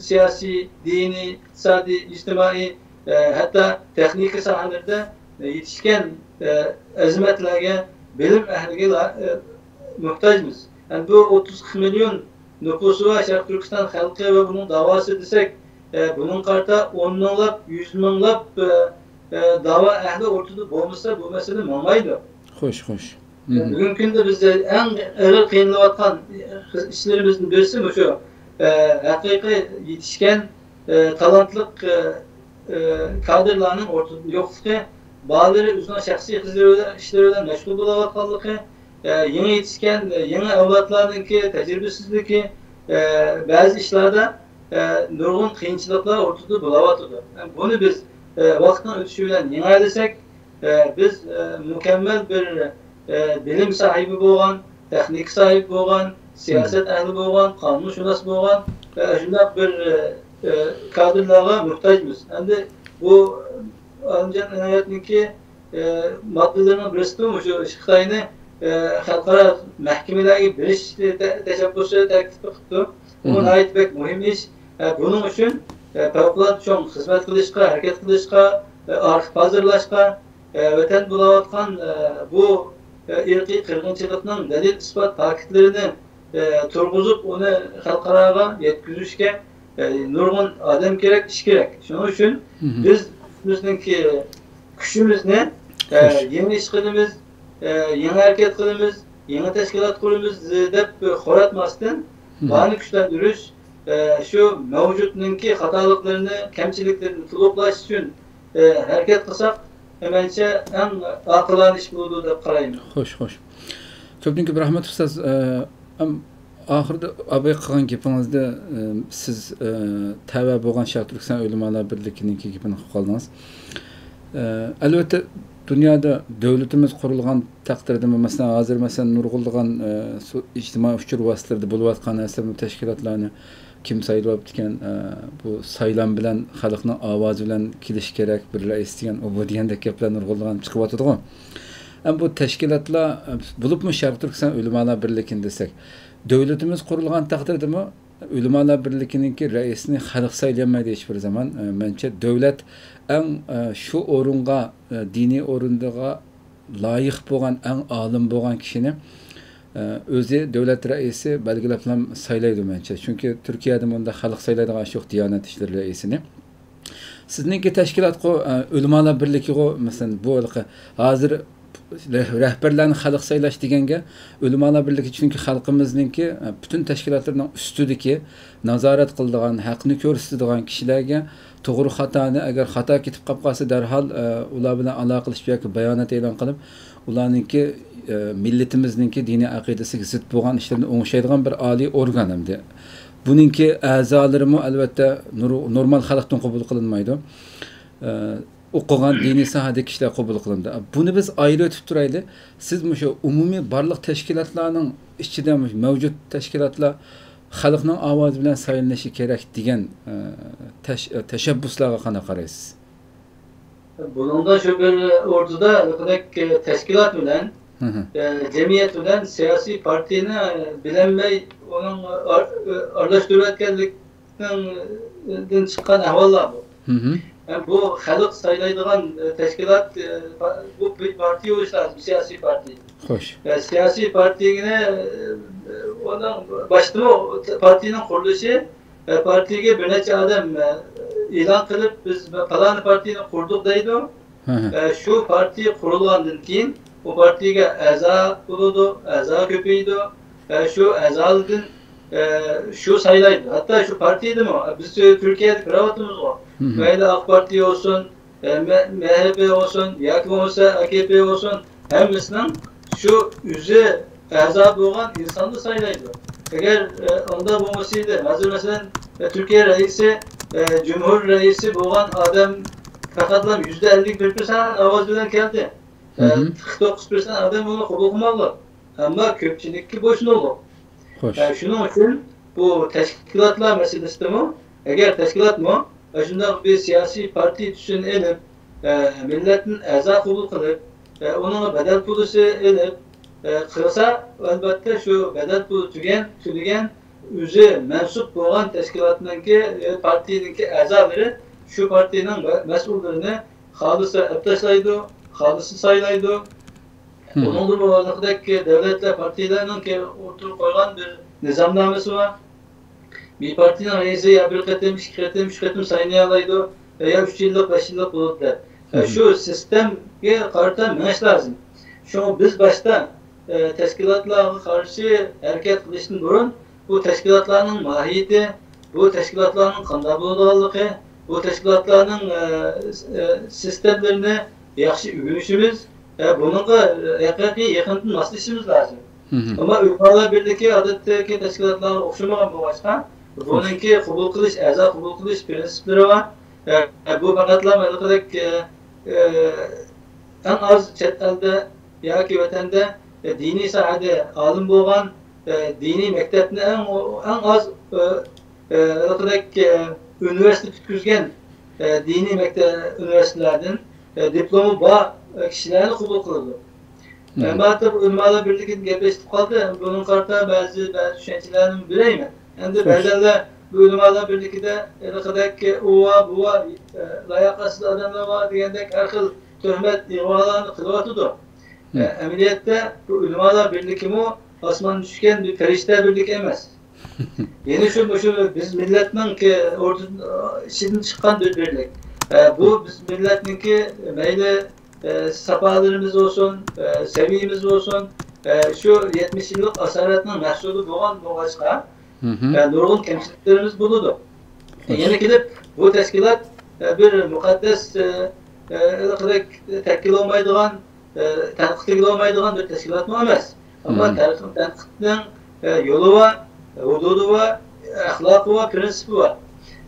سىياسىي، دىنىي، ئىقتىسادىي، ئىجتىمائىي، ئە، ھەتتا تېخنىكا ساھەلىرىدە، ئە، يېتىشكەن، ئە، ئەزىمەتلەرگە، بىلىم ئەھلىگە لا-، ئە، موھتاجمىز. يەنى بۇ ئوتتۇز قىرىق مىليون نوپۇسى بار شەرقىي تۈركىستان خەلقى ۋە بۇنىڭ داۋاسى دېسەك، ئە، بۇنىڭغا قارىتا ئون مىڭلاپ، يۈز مىڭلاپ، ئە، ئە، داۋا ئەھلى ئورتىدا بولمىسا، بۇ مەسىلە ماڭمايدۇ. خوش، خوش. بۈگۈنكى كۈندە بىز ئەڭ ئېغىر قىينىلىۋاتقان ئىشلىرىمىزدىن بىرسى مۇشۇ، ئە، ھەقىقىي يېتىشكەن، ئە، تالانتلىق، ئە، ئە، كادىرلارنىڭ ئورتىدا يوقلۇقى، بالىلىرى ئۆزىنىڭ شەخسىي خىزمىتى بىلەن، ئىشلىرى بىلەن مەشغۇل بولاۋاتقانلىقى، ئە، يېڭى يېتىشكەن، ئە، يېڭى ئەۋلادلارنىڭكى تەجرىبىسىزلىكى، ئە، بەزى ئىشلاردا، ئە، نۇرغۇن قىيىنچىلىقلار ئورتىدا بولاۋاتىدۇ. بۇنى بىز، ئە، ۋاقىتنىڭ ئۆتۈشى بىلەن يېڭەلىسەك، ئە، بىز، ئە، مۇكەممەل بىر، ئە، بىلىم ساھىبى بولغان، تېخنىكا ساھىبى بولغان، سىياسەت ئەھلى بولغان، قانۇنشۇناس بولغان، ئە، شۇنداق بىر، ئە، ئە، كادىرلارغا موھتاجمىز. ئەمدى بۇ ئالىمجان ئىنايەتنىڭكى، ئە، ماددىلىرىنىڭ بىرسىدە مۇشۇ خىتاينى، ئە، خەلقئارا مەھكىمىلەرگە بېرىش تە-، تەشەببۇسى تەكلىپ قىپتۇ. بۇ ناھايىتى بەك مۇھىم ئىش. ئە، بۇنىڭ ئۈچۈن، ئە، پەۋقۇلئاددە چوڭ خىزمەت قىلىشقا، ھەرىكەت قىلىشقا، ئە، ئارخىپ ھازىرلاشقا، ئە، ۋەتەن بولاۋاتقان، ئە، بۇ، ئە، ئىرقىي قىرغىنچىلىقنىڭ دەلىل-ئىسپات پاكىتلىرىنى، ئە، تۇرغۇزۇپ، ئۇنى خەلقئاراغا يەتكۈزۈشكە، ئە، نۇرغۇن ئادەم كېرەك، ئىش كېرەك. شۇنىڭ ئۈچۈن بىز ئۆزىمىزنىڭكى كۈچىمىزنى، ئە، يېڭى ئىش قىلىمىز، ئە، يېڭى ھەرىكەت قىلىمىز، يېڭى تەشكىلات قۇرىمىز، ئە، دەپ خوراتماستىن، بارنى كۈچلەندۈرۈش، ئە، شۇ مەۋجۇتنىڭكى خاتالىقلىرىنى، كەمچىلىكلىرىنى تولۇقلاش ئۈچۈن، ئە، ھەرىكەت قىلساق، مەنچە ئەڭ ئاقىلانە ئىش بولىدۇ دەپ قارايمەن. خوش، خوش. كۆپتىن كۆپ رەھمەت، ئۇستاز. ئە، ئەم، ئاخىرىدا ئاباي قىلغان گېپىڭىزدە، ئە، سىز، ئە، تەۋە بولغان شەرقىي تۈركىستان ئۆلىمالار بىرلىكىنىڭكى گېپىنى قىلىپ قالدىڭىز. ئە، ئەلۋەتتە، دۇنيادا دۆلىتىمىز قۇرۇلغان تەقدىردىمۇ، مەسىلەن، ھازىر، مەسىلەن، نۇرغۇنلىغان، ئە، سو-، ئىجتىمائىي ئۇچۇر ۋاسىتىلىرىدە بولۇۋاتقان نەرسە، بۇ تەشكىلاتلارنى كىم سايلىۋاپتىكەن، ئە، بۇ سايلام بىلەن خەلقنىڭ ئاۋازى بىلەن كېلىشى كېرەك بىر رەئىس دېگەن، ئۇ بۇ دېگەندەك گەپلەر نۇرغۇنلىغان چىقىۋاتىدىغۇ. ئەمما بۇ تەشكىلاتلار، بولۇپمۇ شەرقىي تۈركىستان ئۆلىمالار بىرلىكىنى دېسەك، دۆلىتىمىز قۇرۇلغان تەقدىردىمۇ ئۆلىمالار بىرلىكىنىڭكى رەئىسىنى خەلق سايلىيالمايدۇ ھېچبىر زامان. ئە، مەنچە دۆلەت ئەڭ، ئە، شۇ ئورۇنغا، ئە، دىنىي ئورۇنغا لايىق بولغان، ئەڭ ئالىم بولغان كىشىنى، ئە، ئۆزى دۆلەت رەئىسى بەلگىلەپلا سايلايدۇ مەنچە. چۈنكى تۈركىيەدە مۇنداق خەلق سايلايدىغان ئىش يوق، دىيانەت ئىشلىرى رەئىسىنى. سىزنىڭكى تەشكىلاتقۇ، ئە، ئۆلىمالار بىرلىكىغۇ، مەسىلەن، بۇ ھېلىقى ھازىر رەھ-، رەھبەرلەرنى خەلق سايلاش دېگەنگە ئۆلىمالار بىرلىكى، چۈنكى خەلقىمىزنىڭكى، ئە، پۈتۈن تەشكىلاتلىرىنىڭ ئۈستىدىكى، نازارەت قىلىدىغان، ھەقنى كۆرسىتىدىغان كىشىلەرگە توغرا خاتانى، ئەگەر خاتا كېتىپ قاپ قالسا، دەرھال، ئە، ئۇلار بىلەن ئالاقىلىشىپ ياكى بايانات ئېلان قىلىپ، ئۇلارنىڭكى، ئە، مىللىتىمىزنىڭكى دىنىي ئەقىدىسىگە زىت بولغان ئىشلىرىنى ئوڭشايدىغان بىر ئالىي ئورگان ئەمدى. بۇنىڭكى ئەزالىرىمۇ، ئەلۋەتتە، نۇر-، نورمال خەلقتىن قوبۇل قىلىنمايدۇ. ئە، ئوقۇغان، دىنىي ساھەدىكى كىشىلەر قوبۇل قىلىنىدۇ. بۇنى بىز ئايرىۋېتىپ تۇرايلى. سىز مۇشۇ ئومۇمىي بارلىق تەشكىلاتلارنىڭ ئىچىدە مۇشۇ مەۋجۇت تەشكىلاتلار خەلقنىڭ ئاۋازى بىلەن سايلىنىشى كېرەك دېگەن، ئە، تەش-، ئە، تەشەببۇسلارغا قانداق قارايسىز؟ بۇنىڭدا شۇ بىر ئوتتۇرىدا بىردەك، ئە، تەشكىلات بىلەن، ئە، جەمئىيەت بىلەن سىياسىي پارتىيىنى، ئە، بىلەلمەي ئۇنىڭ ئار-، ئە، ئارىلاشتۇرۇۋەتكەنلىك دىن چىققان ئەھۋاللار بۇ. ھە، بۇ خەلق سايلايدىغان، ئە، تەشكىلات، ئە، پا-، بۇ بىر پارتىيە بولۇشى لازىم، سىياسىي پارتىيە. خوش. ئە، سىياسىي پارتىيەنى، ئە، ئۇنىڭ باشتىمۇ پارتىيەنىڭ قۇرۇلۇشى، ئە، پارتىيەگە بىر نەچچە ئادەم، ئە، ئېلان قىلىپ، بىز پالانى پارتىيەنى قۇردۇق دەيدۇ. ئە، شۇ پارتىيە قۇرۇلغاندىن كېيىن، ئۇ پارتىيەگە ئەزا بولىدۇ، ئەزا كۆپىيىدۇ. ئە، شۇ ئەزالاردىن، ئە، شۇ سايلايدۇ. ھەتتا شۇ پارتىيەدىمۇ، بىز تۈركىيەدە كۆرۈۋاتىمىزغۇ. مەيلى ئاق پارتىيە بولسۇن، ئە، مە-، مەھەببە بولسۇن ياكى بولمىسا ئاكېپې بولسۇن، ھەممىسىنىڭ شۇ ئۆزى ئەزا بولغان ئىنساننى سايلايدۇ. ئەگەر، ئە، ئۇنداق بولمىسىدى، ھازىر مەسىلەن، ئە، تۈركىيە رەئىسى، ئە، جۇمھۇر رەئىسى بولغان ئادەم پەقەتلا يۈزدە ئەللىك بىر پىرسەنت ئاۋاز بىلەن كەلدى. ئە، قىرىق توققۇز پىرسەنت ئادەم ئۇنى قوبۇل قىلمايدۇ. ئەمما كۆپچىلىككە بويسۇنىدۇ. خوش. ئە، شۇنىڭ ئۈچۈن بۇ تەشكىلاتلار مەسىلىسىدىمۇ، ئەگەر تەشكىلاتمۇ ئاشۇنداق بىر سىياسىي پارتىيە تۈسىنى ئېلىپ، ئە، مىللەتتىن ئەزا قوبۇل قىلىپ، ئە، ئۇنىڭغا بەدەل پۇلىسى ئېلىپ، ئە، قىلسا، ئەلۋەتتە شۇ بەدەل پۇلى تۈگەن، تۆلىگەن، ئۆزى مەنسۇپ بولغان تەشكىلاتنىڭكى، ئە، پارتىيەنىڭكى ئەزالىرى شۇ پارتىيەنىڭ مە-، مەسئۇللىرىنى خالىسا ئەپ تاشلايدۇ، خالىسا سايلايدۇ. ئۇنىڭدىمۇ ھېلىقىدەك دۆلەتلەر پارتىيەلەرنىڭكى ئوتتۇرىغا قويغان بىر نىزامنامىسى بار. بىر پارتىيەنىڭ رەئىسى يا بىر قېتىم، ئىككى قېتىم، ئۈچ قېتىم سايلىيالايدۇ، يا ئۈچ يىللىق، بەش يىللىق بولىدۇ دەپ. ئە، شۇ سىستېمىگە قارىتا مېڭىش لازىم. شۇڭا بىز باشتا، ئە، تەشكىلاتلارغا قارشى ھەرىكەت قىلىشتىن بۇرۇن بۇ تەشكىلاتلارنىڭ ماھىيىتى، بۇ تەشكىلاتلارنىڭ قانداق بولىدىغانلىقى، بۇ تەشكىلاتلارنىڭ، ئە، ئە، سىستېمىلىرىنى ياخشى ئۆگىنىشىمىز، ئە، بۇنىڭغا ھەقىقىي يېقىندىن ماسلىشىشىمىز لازىم. ئەمما ئۆلىمالار بىرلىكى ئادەتتىكى تەشكىلاتلارغا ئوخشىمىغان بولغاچقا، بۇنىڭكى قوبۇل قىلىش، ئەزا قوبۇل قىلىش پىرىنسىپلىرى بار. ئە، بۇ پەقەتلا ھېلىقىدەك، ئە، ئە، ئەڭ ئاز چەت ئەلدە ياكى ۋەتەندە، ئە، دىنىي ساھەدە ئالىم بولغان، ئە، دىنىي مەكتەپنى ئەڭ، ئەڭ ئاز، ئە، ئە، ھېلىقىدەك، ئە، ئۇنىۋېرسىتېت پۈتكۈزگەن، ئە، دىنىي مەكتەپ، ئۇنىۋېرسىتېتلاردىن، ئە، دىپلومى بار، ئە، كىشىلەرنى قوبۇل قىلىدۇ. ئەمما ئۆلىمالار بىرلىكىدىن گەپلىشىپ قالدى. بۇنىڭغا قارىتا بەزى، بەزى چۈشەنچىلەرنى بېرەيمەن. ئەمدى بەزەنلەر بۇ ئۆلىمالار بىرلىكىدە ھېلىقىدەك ئۇ بار، بۇ بار، ئە، لاياقەتسىز ئادەملەر بار دېگەندەك ھەر خىل تۆھمەت، ئىغۋالارنى قىلىۋاتىدۇ. ئە، ئەمەلىيەتتە بۇ ئۆلىمالار بىرلىكىمۇ ئاسماندىن چۈشكەن بىر پەرىشتە بىرلىكى ئەمەس. يەنە شۇ، مۇشۇ بىز مىللەتنىڭكى ئورتىدىن، ئىچىدىن چىققان بىر بىرلىك. ئە، بۇ بىز مىللەتنىڭكى مەيلى، ئە، ساپالىرىمىز بولسۇن، ئە، سەۋىيىمىز بولسۇن، ئە، شۇ يەتمىش يىللىق ئاسارەتنىڭ مەھسۇلى بولغان بولغاچقا، ئە، نۇرغۇن كەمچىلىكلىرىمىز بولىدۇ. يەنە كېلىپ بۇ تەشكىلات، ئە، بىر مۇقەددەس، ئە، ئە، تەككىلى بولمايدىغان، ئە، تەنقىدلىگىلى بولمايدىغان بىر تەشكىلاتمۇ ئەمەس. ئەمما تەنقىد-، تەنقىدنىڭ، ئە، يولى بار، ھودۇدى بار، ئەخلاقى بار، پىرىنسىپى بار.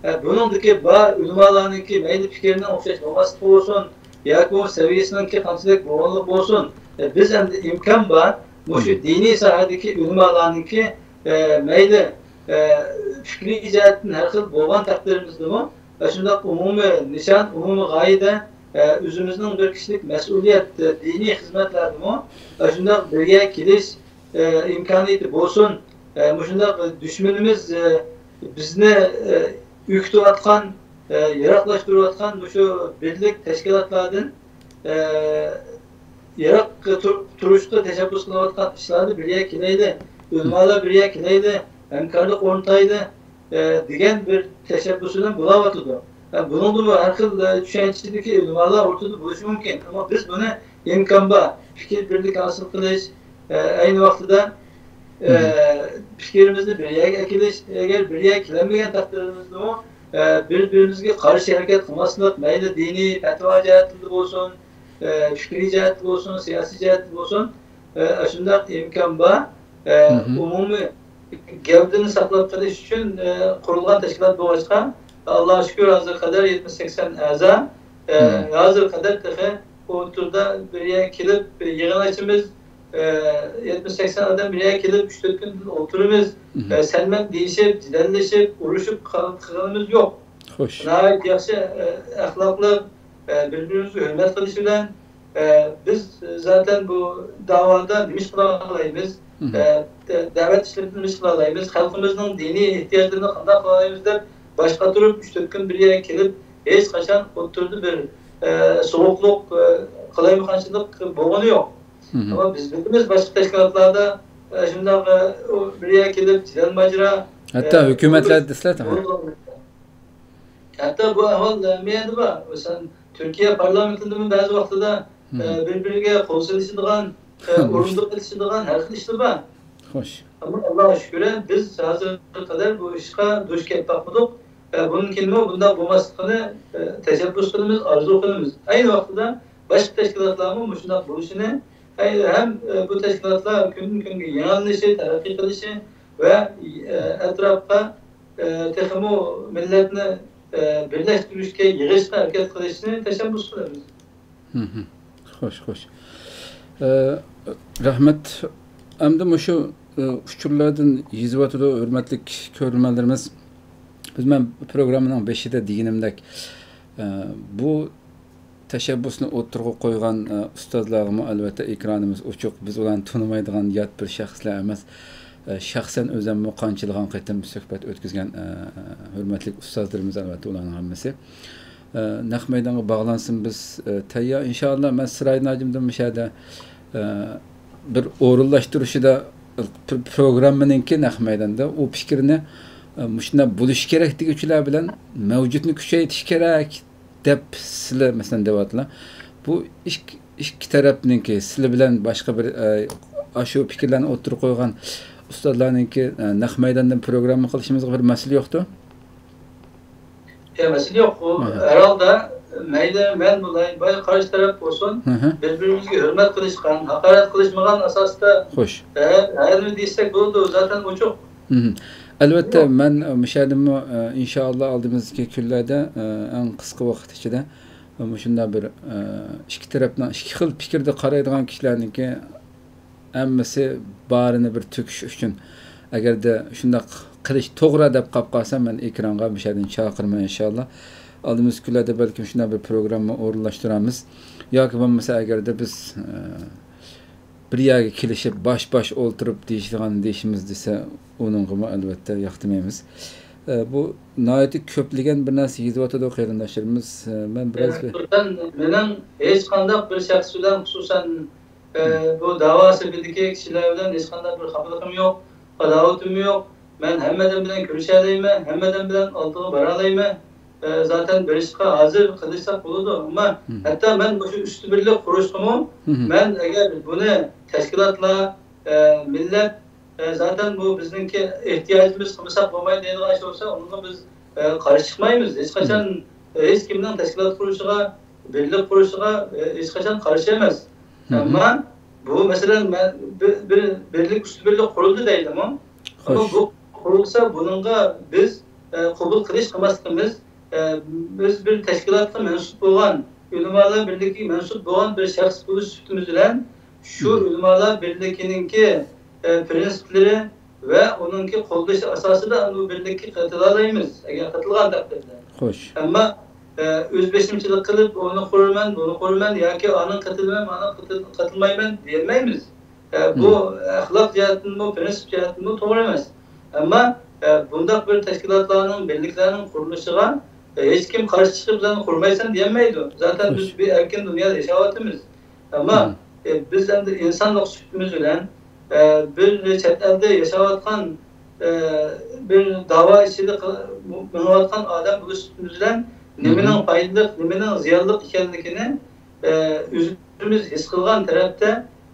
ئە، بۇنىڭدىكى بار ئۆلىمالارنىڭكى مەيلى پىكرىنىڭ ئوخشاش بولماسلىقى بولسۇن، ياكى بۇ سەۋىيەسىنىڭكى قانچىلىك بولغانلىقى بولسۇن، ئە، بىز ئەمدى ئىمكان بار، مۇشۇ دىنىي ساھەدىكى ئۆلىمالارنىڭكى، ئە، مەيلى، ئە، پىكرىي جەھەتتىن ھەر خىل بولغان تەقدىرىمىزدىمۇ، ئە، شۇنداق ئومۇمىي نىشان، ئومۇمىي غايىدە، ئە، ئۆزىمىزنىڭ بىر كىشىلىك مەسئۇلىيەت، ئە، دىنىي خىزمەتلەردىمۇ، ئە، شۇنداق بىرگە كېلىش، ئە، ئىمكانىيىتى بولسۇن. ئە، مۇشۇنداق دۈشمىنىمىز، ئە، بىزنى، ئە، ئۈركۈتۈۋاتقان، ئە، يىراقلاشتۇرۇۋاتقان مۇشۇ بىرلىك تەشكىلاتلاردىن، ئە، يىراق تۇر-، تۇرۇشقا تەشەببۇس قىلىۋاتقان ئىشلارنى بىرگە كېلەيلى، ئۆلىمالار بىرگە كېلەيلى، ھەمكارلىق ئورنىتايلى، ئە، دېگەن بىر تەشەببۇس بىلەن بولاۋاتىدۇ. ئە، بۇنىڭدىمۇ ھەر خىل، ئە، چۈشەنچىدىكى ئۆلىمالار ئورتىدا بولۇشى مۇمكىن. ئەمما بىز بۇنى ئىمكان بار، پىكىر بىرلىكى ھاسىل قىلىش، ئە، ئەينى ۋاقتىدا، ئە، پىكرىمىزنى بىر يەرگە ئەكېلىش، ئەگەر بىر يەرگە كېلەلمىگەن تەقدىرىمىزدىمۇ، ئە، بىر-بىرىمىزگە قارشى ھەرىكەت قىلماسلىق، مەيلى دىنىي پەتىۋا جەھەتتە بولسۇن، ئە، پىكرىي جەھەتتە بولسۇن، سىياسىي جەھەتتە بولسۇن، ئە، ئاشۇنداق ئىمكان بار. ئە، ئومۇمىي گەۋدىنى ساقلاپ قېلىش ئۈچۈن، ئە، قۇرۇلغان تەشكىلات بولغاچقا، ئاللاغا شۈكۈر، ھازىرغا قەدەر يەتمىش سەكسەن ئەزا، ئە، ھازىرغا قەدەر تېخى ئوتتۇرىدا بىر يەرگە كېلىپ يىغىن ئاچىمىز، ئە، يەتمىش سەكسەن ئادەم بىر يەرگە كېلىپ ئۈچ تۆت كۈن ئولتۇرىمىز. ئە، سەن مەن دېيىشىپ، جېدەللىشىپ، ئۇرۇشۇپ قال-، قىلغىنىمىز يوق. خوش. ناھايىتى ياخشى، ئە، ئەخلاقلىق، ئە، بىر-بىرىمىزگە ھۆرمەت قىلىش بىلەن، ئە، بىز زاتەن بۇ داۋادا نېمە ئىش قىلالايمىز، ئە، دە-، دەۋەت ئىشلىرىدا نېمە ئىش قىلالايمىز، خەلقىمىزنىڭ دىنىي ئېھتىياجلىرىنى قانداق قىلالايمىز دەپ باش قاتۇرۇپ ئۈچ تۆت كۈن بىر يەرگە كېلىپ، ھېچقاچان ئوتتۇرىدا بىر، ئە، سوغۇقلۇق، ئە، قالايمىقانچىلىق بولغىنى يوق. ئەمما بىز بىلىمىز باشقا تەشكىلاتلاردا، ئە، شۇنداق، ئە، ئۇ بىر يەرگە كېلىپ جېدەل ماجىرا، ھەتتا ئە، ھۆكۈمەتلەر دېسىلە، ھەتتا بۇ ئەھۋال، ئە، مەيەردە بار. مەسىلەن، تۈركىيە پارلامېنتىدىمۇ بەزى ۋاقتىدا، ئە، بىر-بىرىگە قول سېلىشىدىغان، ئە، ئورۇندۇق ئېتىشىدىغان ھەر خىل ئىشلار بار. خوش. ئەمما ئاللاغا شۈكۈر، بىز ھازىرغا قەدەر بۇ ئىشقا دۇچ كېلىپ باقمىدۇق. ئە، بۇندىن كېيىنمۇ بۇنداق بولماسلىقىنى، ئە، تەشەببۇس قىلىمىز، ئارزۇ قىلىمىز. ئەينى ۋاقتىدا باشقا تەشكىلاتلارمۇ مۇشۇنداق بولۇشىنى، ئەي، ھەم، ئە، بۇ تەشكىلاتلار كۈندىن-كۈنگە يېڭىلىنىشى، تەرەققىي قىلىشى ۋە، ئە، ئەتراپقا، ئە، تېخىمۇ مىللەتنى، ئە، بىرلەشتۈرۈشكە، يىغىشقا ھەرىكەت قىلىشىنى تەشەببۇس قىلىمىز. خوش، خوش. ئە، رەھمەت. ئەمدى مۇشۇ، ئە، ئۇچۇرلاردىن يېزىۋاتىدۇ، ھۆرمەتلىك كۆرۈرمەنلىرىمىز. بىز مەن پروگراممىنىڭ بېشىدا دېگىنىمدەك، ئە، بۇ تەشەببۇسنى ئوتتۇرىغا قويغان، ئە، ئۇستازلارغىمۇ ئەلۋەتتە ئېكرانىمىز ئوچۇق. بىز ئۇلارنى تونۇمايدىغان يات بىر شەخسلەر ئەمەس. ئە، شەخسەن ئۆزۈممۇ قانچىلىغان قېتىم سۆھبەت ئۆتكۈزگەن، ئە، ھۆرمەتلىك ئۇستازلىرىمىز ئەلۋەتتە ئۇلارنىڭ ھەممىسى. ئە، نەق مەيدانغا باغلانسۇن بىز، ئە، تەييار. ئىنشائاللا مەن سىرايدىن ھاجىمدىن مۇشۇ يەردە، ئە، بىر ئورۇنلاشتۇرۇشىدا، پر-، پروگراممىنىڭكى نەق مەيداندا ئۇ پىكىرنى، ئە، مۇشۇنداق بولۇشى كېرەك دېگۈچىلەر بىلەن مەۋجۇتنى كۈچەيتىش كېرەك دەپ سىلەر مەسىلەن دەۋاتىلا. بۇ ئىككى، ئىككى تەرەپنىڭكى سىلەر بىلەن باشقا بىر، ئە، ئاشۇ پىكىرلەرنى ئوتتۇرىغا قويغان ئۇستازلارنىڭكى، ئە، نەق مەيداندىن پروگرامما قىلىشىمىزغا بىر مەسىلە يوقتۇ؟ يا، مەسىلە يوق. ئۇ ھەر ھالدا مەيلى مەن بولاي، باي قارشى تەرەپ بولسۇن، بىر-بىرىمىزگە ھۆرمەت قىلىشقان، ھاقارەت قىلىشمىغان ئاساستا خوش. ھە، ھەرنېمە دېيىشسەك بولىدۇ، زاتەن ئوچۇق. ئەلۋەتتە، مەن، ئە، مۇشۇ يەردىمۇ، ئە، ئىنشائاللا ئالدىمىزدىكى كۈنلەردە، ئە، ئەڭ قىسقا ۋاقىت ئىچىدە، ئە، مۇشۇنداق بىر، ئە، ئىككى تەرەپنىڭ ئىككى خىل پىكىردە قارايدىغان كىشىلەرنىڭكى ھەممىسى بارىنى بىر تۆكۈش ئۈچۈن، ئەگەردە شۇنداق قىلىش توغرا دەپ قاپ قالسا، مەن ئېكرانغا مۇشۇ يەردىن چاقىرىمەن ئىنشائاللا. ئالدىمىزدىكى كۈنلەردە بەلكىم شۇنداق بىر پروگرامما ئورۇنلاشتۇرارمىز. ياكى بولمىسا، ئەگەردە بىز، ئە، بىر يەرگە كېلىشىپ، باش-باش ئولتۇرۇپ دېيىشىدىغان دېيىشىمىز دېسە، ئۇنىڭغىمۇ ئەلۋەتتە ياقتۇرمايمىز. ئە، بۇ ناھايىتى كۆپلىگەن بىر نەرسە يېزىۋاتىدۇ قېرىنداشلىرىمىز. ئە، مەن بىراز بىر مەن، مېنىڭ ھېچقانداق بىر شەخس بىلەن، خۇسۇسەن، ئە، بۇ داۋا سېپىدىكى كىشىلەر بىلەن ھېچقانداق بىر خاپىلىقىم يوق، ئاداۋىتىممۇ يوق. مەن ھەممە ئادەم بىلەن كۆرۈشەلەيمەن، ھەممە ئادەم بىلەن ئالدىغا بارالايمەن. ئە، زاتەن بېرىشقا ھازىر قىلىشساق بولىدۇ. ئەمما ھەتتا مەن مۇشۇ ئۈستى بىرلىك قۇرۇشقىمۇ، مەن ئەگەر بۇنى تەشكىلاتلار، ئە، مىللەت، ئە، زاتەن بۇ بىزنىڭكى ئېھتىياجىمىز، قىلمىساق بولمايدۇ دەيدىغان ئىش بولسا، ئۇنىڭغا بىز، ئە، قارشى چىقمايمىز. ھېچقاچان، ئە، ھېچ كىمنىڭ تەشكىلات قۇرۇشىغا، بىرلىك قۇرۇشىغا، ئە، ھېچقاچان قارشى ئەمەس. ئەمما بۇ مەسىلەن، مەن بىر، بىر، بىرلىك، ئۈستى بىرلىك قۇرۇلدى دەيلىمۇ. ئەمما بۇ قۇرۇلسا، بۇنىڭغا بىز، ئە، قوبۇل قىلىش قىلماسلىقىمىز، ئە، بىز بىر تەشكىلاتقا مەنسۇپ بولغان، ئۆلىمالار بىرلىكىگە مەنسۇپ بولغان بىر شەخس بولۇش سۈپىتىمىز بىلەن، شۇ ئۆلىمالار بىرلىكىنىڭكى، ئە، پىرىنسىپلىرى ۋە ئۇنىڭكى قوللىشى ئاساسىدا بۇ بىرلىككە قېتىلالايمىز، ئەگەر قېتىلغان تەقدىردە. خوش. ئەمما، ئە، ئۆز بېشىمچىلىق قىلىپ، ئۇنى قۇرىمەن، بۇنى قۇرىمەن ياكى ئانىڭ قېتىلىمەن، مانىڭ قېتىل-، قېتىلمايمەن دېيەلمەيمىز. ئە، بۇ ئەخلاق جەھەتتىنمۇ، پىرىنسىپ جەھەتتىنمۇ توغرا ئەمەس. ئەمما، ئە، بۇنداق بىر تەشكىلاتلارنىڭ، بىرلىكلەرنىڭ قۇرۇلۇشىغا، ئە، ھېچكىم قارشى چىقىپ، سەن قۇرمايسەن دېيەلمەيدۇ. زاتەن بىز بىر ئەركىن دۇنيادا ياشاۋاتىمىز. ئەمما، ئە، بىز ئەمدى ئىنسانلىق سۈپىتىمىز بىلەن، ئە، بىر چەت ئەلدە ياشاۋاتقان، ئە، بىر داۋا ئىچىدە قىل-، مېڭىۋاتقان ئادەم بولۇش سۈپىتىمىز بىلەن نېمىنىڭ پايدىلىق، نېمىنىڭ زىيانلىق ئىكەنلىكىنى، ئە، ئۆزىمىز ھېس قىلغان تەرەپتە،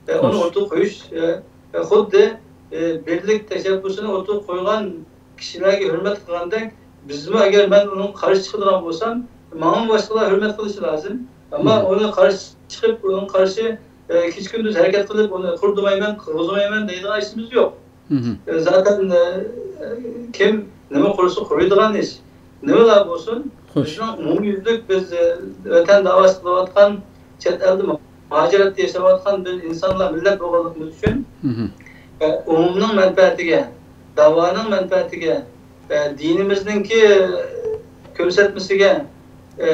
ئە، ئۇنى ئوتتۇرىغا قويۇش، ئە، ئە، خۇددى، ئە، بىرلىك تەشەببۇسىنى ئوتتۇرىغا قويغان كىشىلەرگە ھۆرمەت قىلغاندەك، بىزمۇ ئەگەر مەن ئۇنىڭغا قارشى چىقىدىغان بولسام، ماڭىمۇ باشقىلار ھۆرمەت قىلىشى لازىم. ئەمما ئۇنى قارشى چىقىپ، ئۇنىڭغا قارشى، ئە، كېچە-كۈندۈز ھەرىكەت قىلىپ، ئۇنى قۇردۇرمايمەن، قىلغۇزمايمەن دەيدىغان ئىشىمىز يوق. ئە، زاتەن، ئە، كىم نېمە قۇرسا قۇرىدىغان ئىش. نېمىلا بولسۇن، بىزنىڭ ئومۇميۈزلۈك بىز، ئە، ۋەتەن داۋاسى قىلىۋاتقان، چەت ئەلدە مۇھاجىرەتتە ياشاۋاتقان بىر ئىنسانلار، مىللەت بولغانلىقىمىز ئۈچۈن، ئە، ئومۇمنىڭ مەنپەئەتىگە، داۋانىڭ مەنپەئەتىگە، ئە، دىنىمىزنىڭكى كۆرسەتمىسىگە، ئە،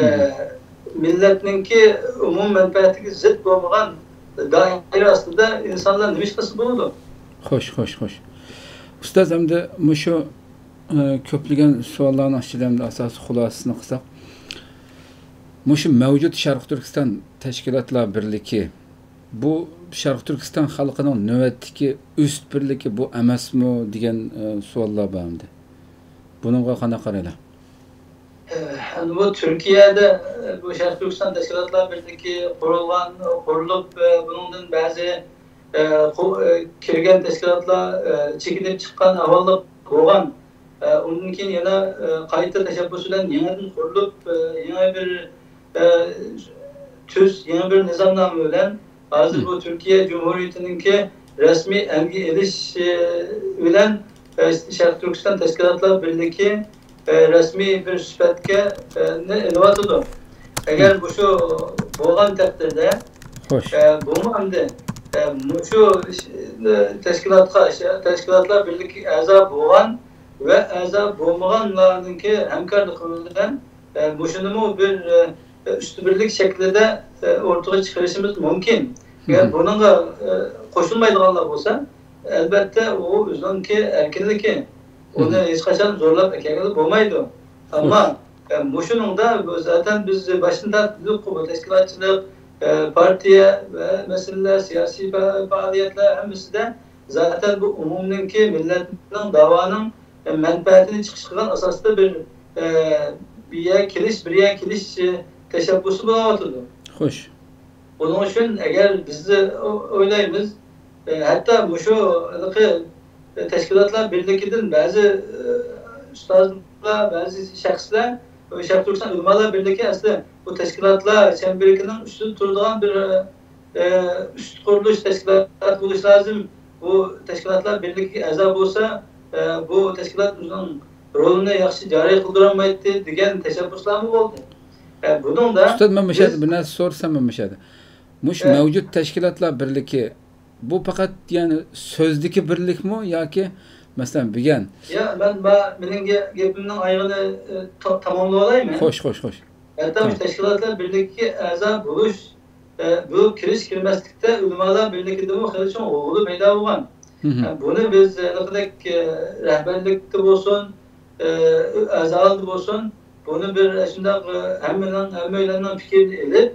مىللەتنىڭكى ئومۇمىي مەنپەئەتىگە زىت بولمىغان دائىرە ئاستىدا ئىنسانلار نېمە ئىش قىلسا بولىدۇ؟ خوش، خوش، خوش. ئۇستاز، ئەمدى مۇشۇ، ئە، كۆپلىگەن سوئاللارنىڭ ئىچىدە ئەمدى ئاساسىي خۇلاسىسىنى قىلساق، مۇشۇ مەۋجۇت شەرقىي تۈركىستان تەشكىلاتلار بىرلىكى، بۇ شەرقىي تۈركىستان خەلقىنىڭ نۆۋەتتىكى ئۈست بىرلىكى بۇ ئەمەسمۇ دېگەن، ئە، سوئاللار بار ئەمدى. بۇنىڭغا قانداق قارايلا؟ ئەمدى بۇ تۈركىيەدە، ئە، بۇ شەرقىي تۈركىستان تەشكىلاتلار بىرلىكى قۇرۇلغان، قۇرۇلۇپ، ئە، بۇنىڭدىن بەزى، ئە، قو-، ئە، كىرگەن تەشكىلاتلار، ئە، چېكىنىپ چىققان ئەھۋاللار بولغان. ئە، ئۇندىن كېيىن يەنە، ئە، قايتا تەشەببۇس بىلەن يېڭىدىن قۇرۇلۇپ، ئە، يېڭى بىر، ئە، تۈز، يېڭى بىر نىزامنامە بىلەن ھازىر بۇ تۈركىيە جۇمھۇرىيىتىنىڭكى رەسمىي ئەلگە ئېلىش، ئە، بىلەن، ئە، شەرقىي تۈركىستان تەشكىلاتلار بىرلىكى، ئە، رەسمىي بىر سۈپەتكە، ئە، نى ئېلىۋاتىدۇ. ئەگەر مۇشۇ بولغان تەقدىردە، خوش. ئە، بۇمۇ ئەمدى، ئە، مۇشۇ، ئە، تەشكىلاتقا، تەشكىلاتلار بىرلىكىگە ئەزا بولغان ۋە ئەزا بولمىغانلارنىڭكى ھەمكارلىقى بىلەن، ئە، مۇشۇنىمۇ بىر، ئە، ئۈستۈنلۈك شەكلىدە، ئە، ئوتتۇرىغا چىقىرىشىمىز مۇمكىن. ئەگەر بۇنىڭغا، ئە، قوشۇلمايدىغانلار بولسا، ئەلۋەتتە، ئۇ ئۆزىنىڭكى ئەركىنلىكى. ئۇنى ھېچقاچان زورلاپ ئەكەلگىلى بولمايدۇ. ئەمما، ئە، مۇشۇنىڭدا بۇ زاتەن بىز باشتىن تارتىپ بىلدۇق بۇ تەشكىلاتچىلىق، ئە، پارتىيە ۋە مەسىلىلەر، سىياسىي پا-، پائالىيەتلەر ھەممىسىدە زاتەن بۇ ئومۇمنىڭكى مىللەتنىڭ داۋانىڭ، ئە، مەنپەئەتىنى چىقىش قىلغان ئاساستا بىر، ئە، بىر يەرگە كېلىش، بىر يەرگە كېلىش، ئە، تەشەببۇسى بولۇۋاتىدۇ. خوش. بۇنىڭ ئۈچۈن ئەگەر بىز ئويلايمىز، ئە، ھەتتا مۇشۇ ھېلىقى تەشكىلاتلار بىرلىكىدىن بەزى، ئە، ئۇستازلار، بەزى شەخسلەر، شەرقىي تۈركىستان ئۆلىمالار بىرلىكى ئەسلى بۇ تەشكىلاتلار چەمبىرىكىنىڭ ئۈستىدە تۇرىدىغان بىر، ئە، ئۈست قۇرۇلۇش تەشكىلاتى بولۇشى لازىم. بۇ تەشكىلاتلار بىرلىكىگە ئەزا بولسا، ئە، بۇ تەشكىلات ئۆزىنىڭ رولىنى ياخشى جارى قىلدۇرالمايتتى دېگەن تەشەببۇسلارمۇ بولدى. ئە، بۇنىڭدا ئۇستاز، مەن مۇشۇ يەردە بىز بىر نەرسە سورىسام، مەن مۇشۇ يەردە. مۇشۇ مەۋجۇت تەشكىلاتلار بىرلىكى، بۇ پەقەت، يەنى، سۆزدىكى بىرلىكمۇ ياكى، مەسىلەن، بۈگۈن يا، مەن با-، مېنىڭ گە-، گېپىمنىڭ ئايىغىنى، ئە، تا-، تاماملىۋالايمەن. خوش، خوش، خوش. ھەتتا مۇشۇ تەشكىلاتلار بىرلىكىگە ئەزا بولۇش، ئە، بولۇپ كىرىش-كىرمەسلىكتە ئۆلىمالار بىرلىكىدىمۇ خېلى چوڭ غۇلغۇلا پەيدا بولغان. ئە، بۇنى بىز، ئە، ھېلىقىدەك، ئە، رەھبەرلىكتە بولسۇن، ئە، ئەزالاردا بولسۇن، بۇنى بىر شۇنداق، ئە، ھەممىنىڭ، ھەممەيلەننىڭ پىكرىنى ئېلىپ،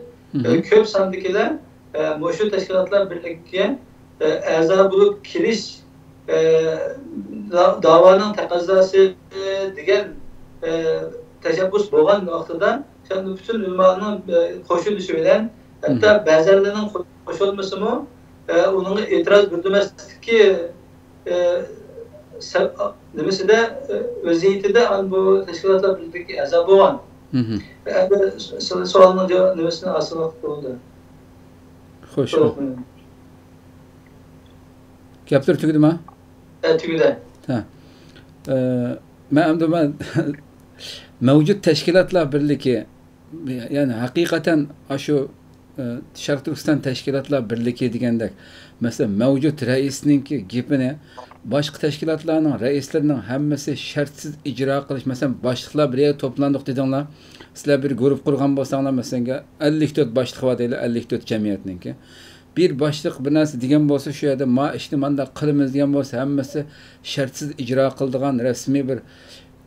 ئە، كۆپ ساندىكىلەر، ئە، مۇشۇ تەشكىلاتلار بىرلىكىگە، ئە، ئەزا بولۇپ كىرىش، ئە، دا-، داۋانىڭ تەقەززاسى، ئە، دېگەن، ئە، تەشەببۇس بولغان ۋاقتىدا، شۇنداق پۈتۈن ئۆلىمالارنىڭ، ئە، قوشۇلۇشى بىلەن، ھەتتا بەزەنلەرنىڭ قوشۇلمىسىمۇ، ئە، ئۇنىڭغا ئېتىراز بىلدۈرمەسلىككە، ئە، سە-، نېمىسىدە، ئە، ۋەزىيىتىدە ئان بۇ تەشكىلاتلار بىرلىكى ئەزا بولغان. ئەمدى س-، سوئالنىڭ جاۋاب، نېمىسىنى ئاسان ۋاقىت بولدى. خوش. گەپلىرى تۈگىدىما؟ ئە، تۈگىدى. ھە. ئە، مەن ئەمدى مەن مەۋجۇت تەشكىلاتلار بىرلىكى، يەنى ھەقىقەتەن ئاشۇ، ئە، شەرقىي تۈركىستان تەشكىلاتلار بىرلىكى دېگەندەك، مەسىلەن، مەۋجۇت رەئىسنىڭكى گېپىنى باشقا تەشكىلاتلارنىڭ رەئىسلىرىنىڭ ھەممىسى شەرتسىز ئىجرا قىلىش، مەسىلەن، باشلىقلار بىر يەرگە توپلاندۇق دېدىڭلار، سىلەر بىر گۇرۇپ قۇرغان بولساڭلار، مەسىلەن، ئەللىك تۆت باشلىق بار دەيلى، ئەللىك تۆت جەمئىيەتنىڭكى. بىر باشلىق بىر نەرسە دېگەن بولسا، شۇ يەردە ما ئىشنى مانداق قىلىمىز دېگەن بولسا، ھەممىسى شەرتسىز ئىجرا قىلىدىغان رەسمىي بىر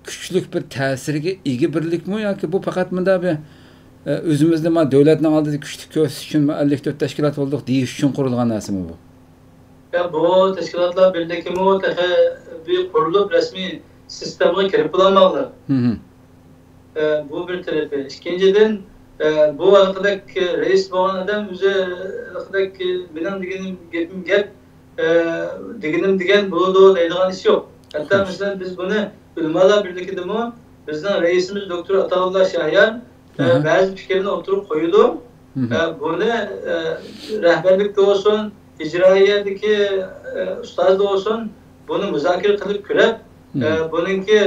كۈچلۈك بىر تەسىرگە ئىگە بىرلىكمۇ ياكى بۇ پەقەت مۇنداق بىر، ئە، ئۆزىمىزنى ما دۆلەتنىڭ ئالدىدا كۈچلۈك كۆرسىتىش ئۈچۈن، ما ئەللىك تۆت تەشكىلات بولدۇق دېيىش ئۈچۈن قۇرۇلغان نەرسىمۇ بۇ؟ يا، بۇ تەشكىلاتلار بىرلىكىمۇ تېخى بىر قۇرۇلۇپ رەسمىي سىستېمىغا كىرىپ بولالمىغانلار. ئە، بۇ بىر تەرىپى. ئىككىنچىدىن، ئە، بۇ ھېلىقىدەك رەئىس بولغان ئادەم ئۆزى ھېلىقىدەك، مېنىڭ دېگىنىم گېپىم گەپ، ئە، دېگىنىم دېگەن بولىدۇ دەيدىغان ئىش يوق. ھەتتا مەسىلەن، بىز بۇنى ئۆلىمالار بىرلىكىدىمۇ بىزنىڭ رەئىسىمىز دوكتور ئاتاۋۇللا شاھيار، ئە، بەزى پىكىرنى ئوتتۇرىغا قويىدۇ. ئە، بۇنى، ئە، رەھبەرلىكتە بولسۇن، ئىجرائىيەدىكى، ئە، ئۇستازدا بولسۇن، بۇنى مۇزاكىرە قىلىپ كۆرۈپ، ئە، بۇنىڭكى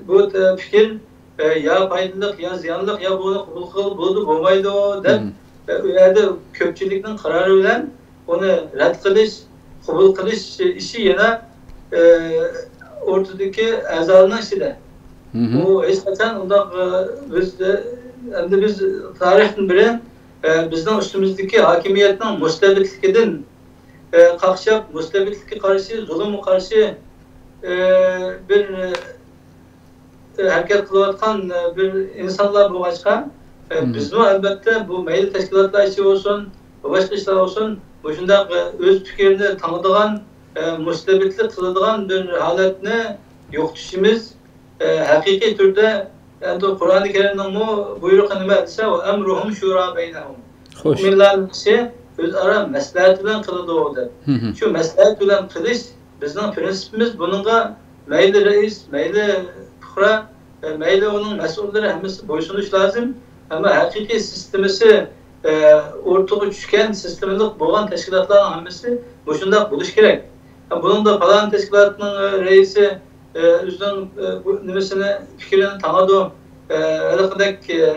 بۇ، ئە، پىكىر، ئە، يا پايدىلىق، يا زىيانلىق، يا بۇنى قوبۇل قىلغىلى بولىدۇ، بولمايدۇ دەپ، ئە، ئۇ يەردە كۆپچىلىكنىڭ قارارى بىلەن ئۇنى رەت قىلىش، قوبۇل قىلىش ئىشى يەنە، ئە، ئوتتۇرىدىكى ئەزالارنىڭ ئىچىدە. بۇ ھېچقاچان ئۇنداق، ئە، بىز، ئە، ئەمدى بىز تارىختىن بېرى، ئە، بىزنىڭ ئۈستىمىزدىكى ھاكىمىيەتنىڭ مۇستەبىتلىكىدىن، ئە، قاقشاپ، مۇستەبىتلىككە قارشى، زۇلۇمغا قارشى، ئە، بىر، ئە، ھەرىكەت قىلىۋاتقان، ئە، بىر ئىنسانلار بولغاچقا، ئە، بىزمۇ ئەلۋەتتە بۇ مەيلى تەشكىلاتلار ئىچى بولسۇن، باشقا ئىشلار بولسۇن، مۇشۇنداق، ئە، ئۆز پىكرىنى تاڭىدىغان، ئە، مۇستەبىتلىك قىلىدىغان بىر ھالەتنى يوقىتىشىمىز، ئە، ھەقىقىي تۈردە، ئەمدى قۇرئانى كەرىمنىڭمۇ بۇيرۇقى نېمە دېسە، «ۋە ئەمرۇھۇم شۇرا بەينەھۇم». خوش. مۆمىنلەرنىڭ ئىشى ئۆزئارا مەسلىھەت بىلەن قىلىدۇ دەپ. شۇ مەسلىھەت بىلەن قىلىش بىزنىڭ پىرىنسىپىمىز. بۇنىڭغا مەيلى رەئىس، مەيلى پۇقرا، ئە، مەيلى ئۇنىڭ مەسئۇللىرى ھەممىسى بويسۇنۇش لازىم. ئەمما ھەقىقىي سىستېمىسى، ئە، ئوتتۇرىغا چۈشكەن سىستېمىلىق بولغان تەشكىلاتلارنىڭ ھەممىسى مۇشۇنداق بولۇشى كېرەك. بۇنىڭدا پالان تەشكىلاتنىڭ، ئە، رەئىسى، ئە، ئۆزىنىڭ، ئە، بۇ نېمىسىنى، پىكرىنى تاڭىدۇ، ئە، ھېلىقىدەك، ئە،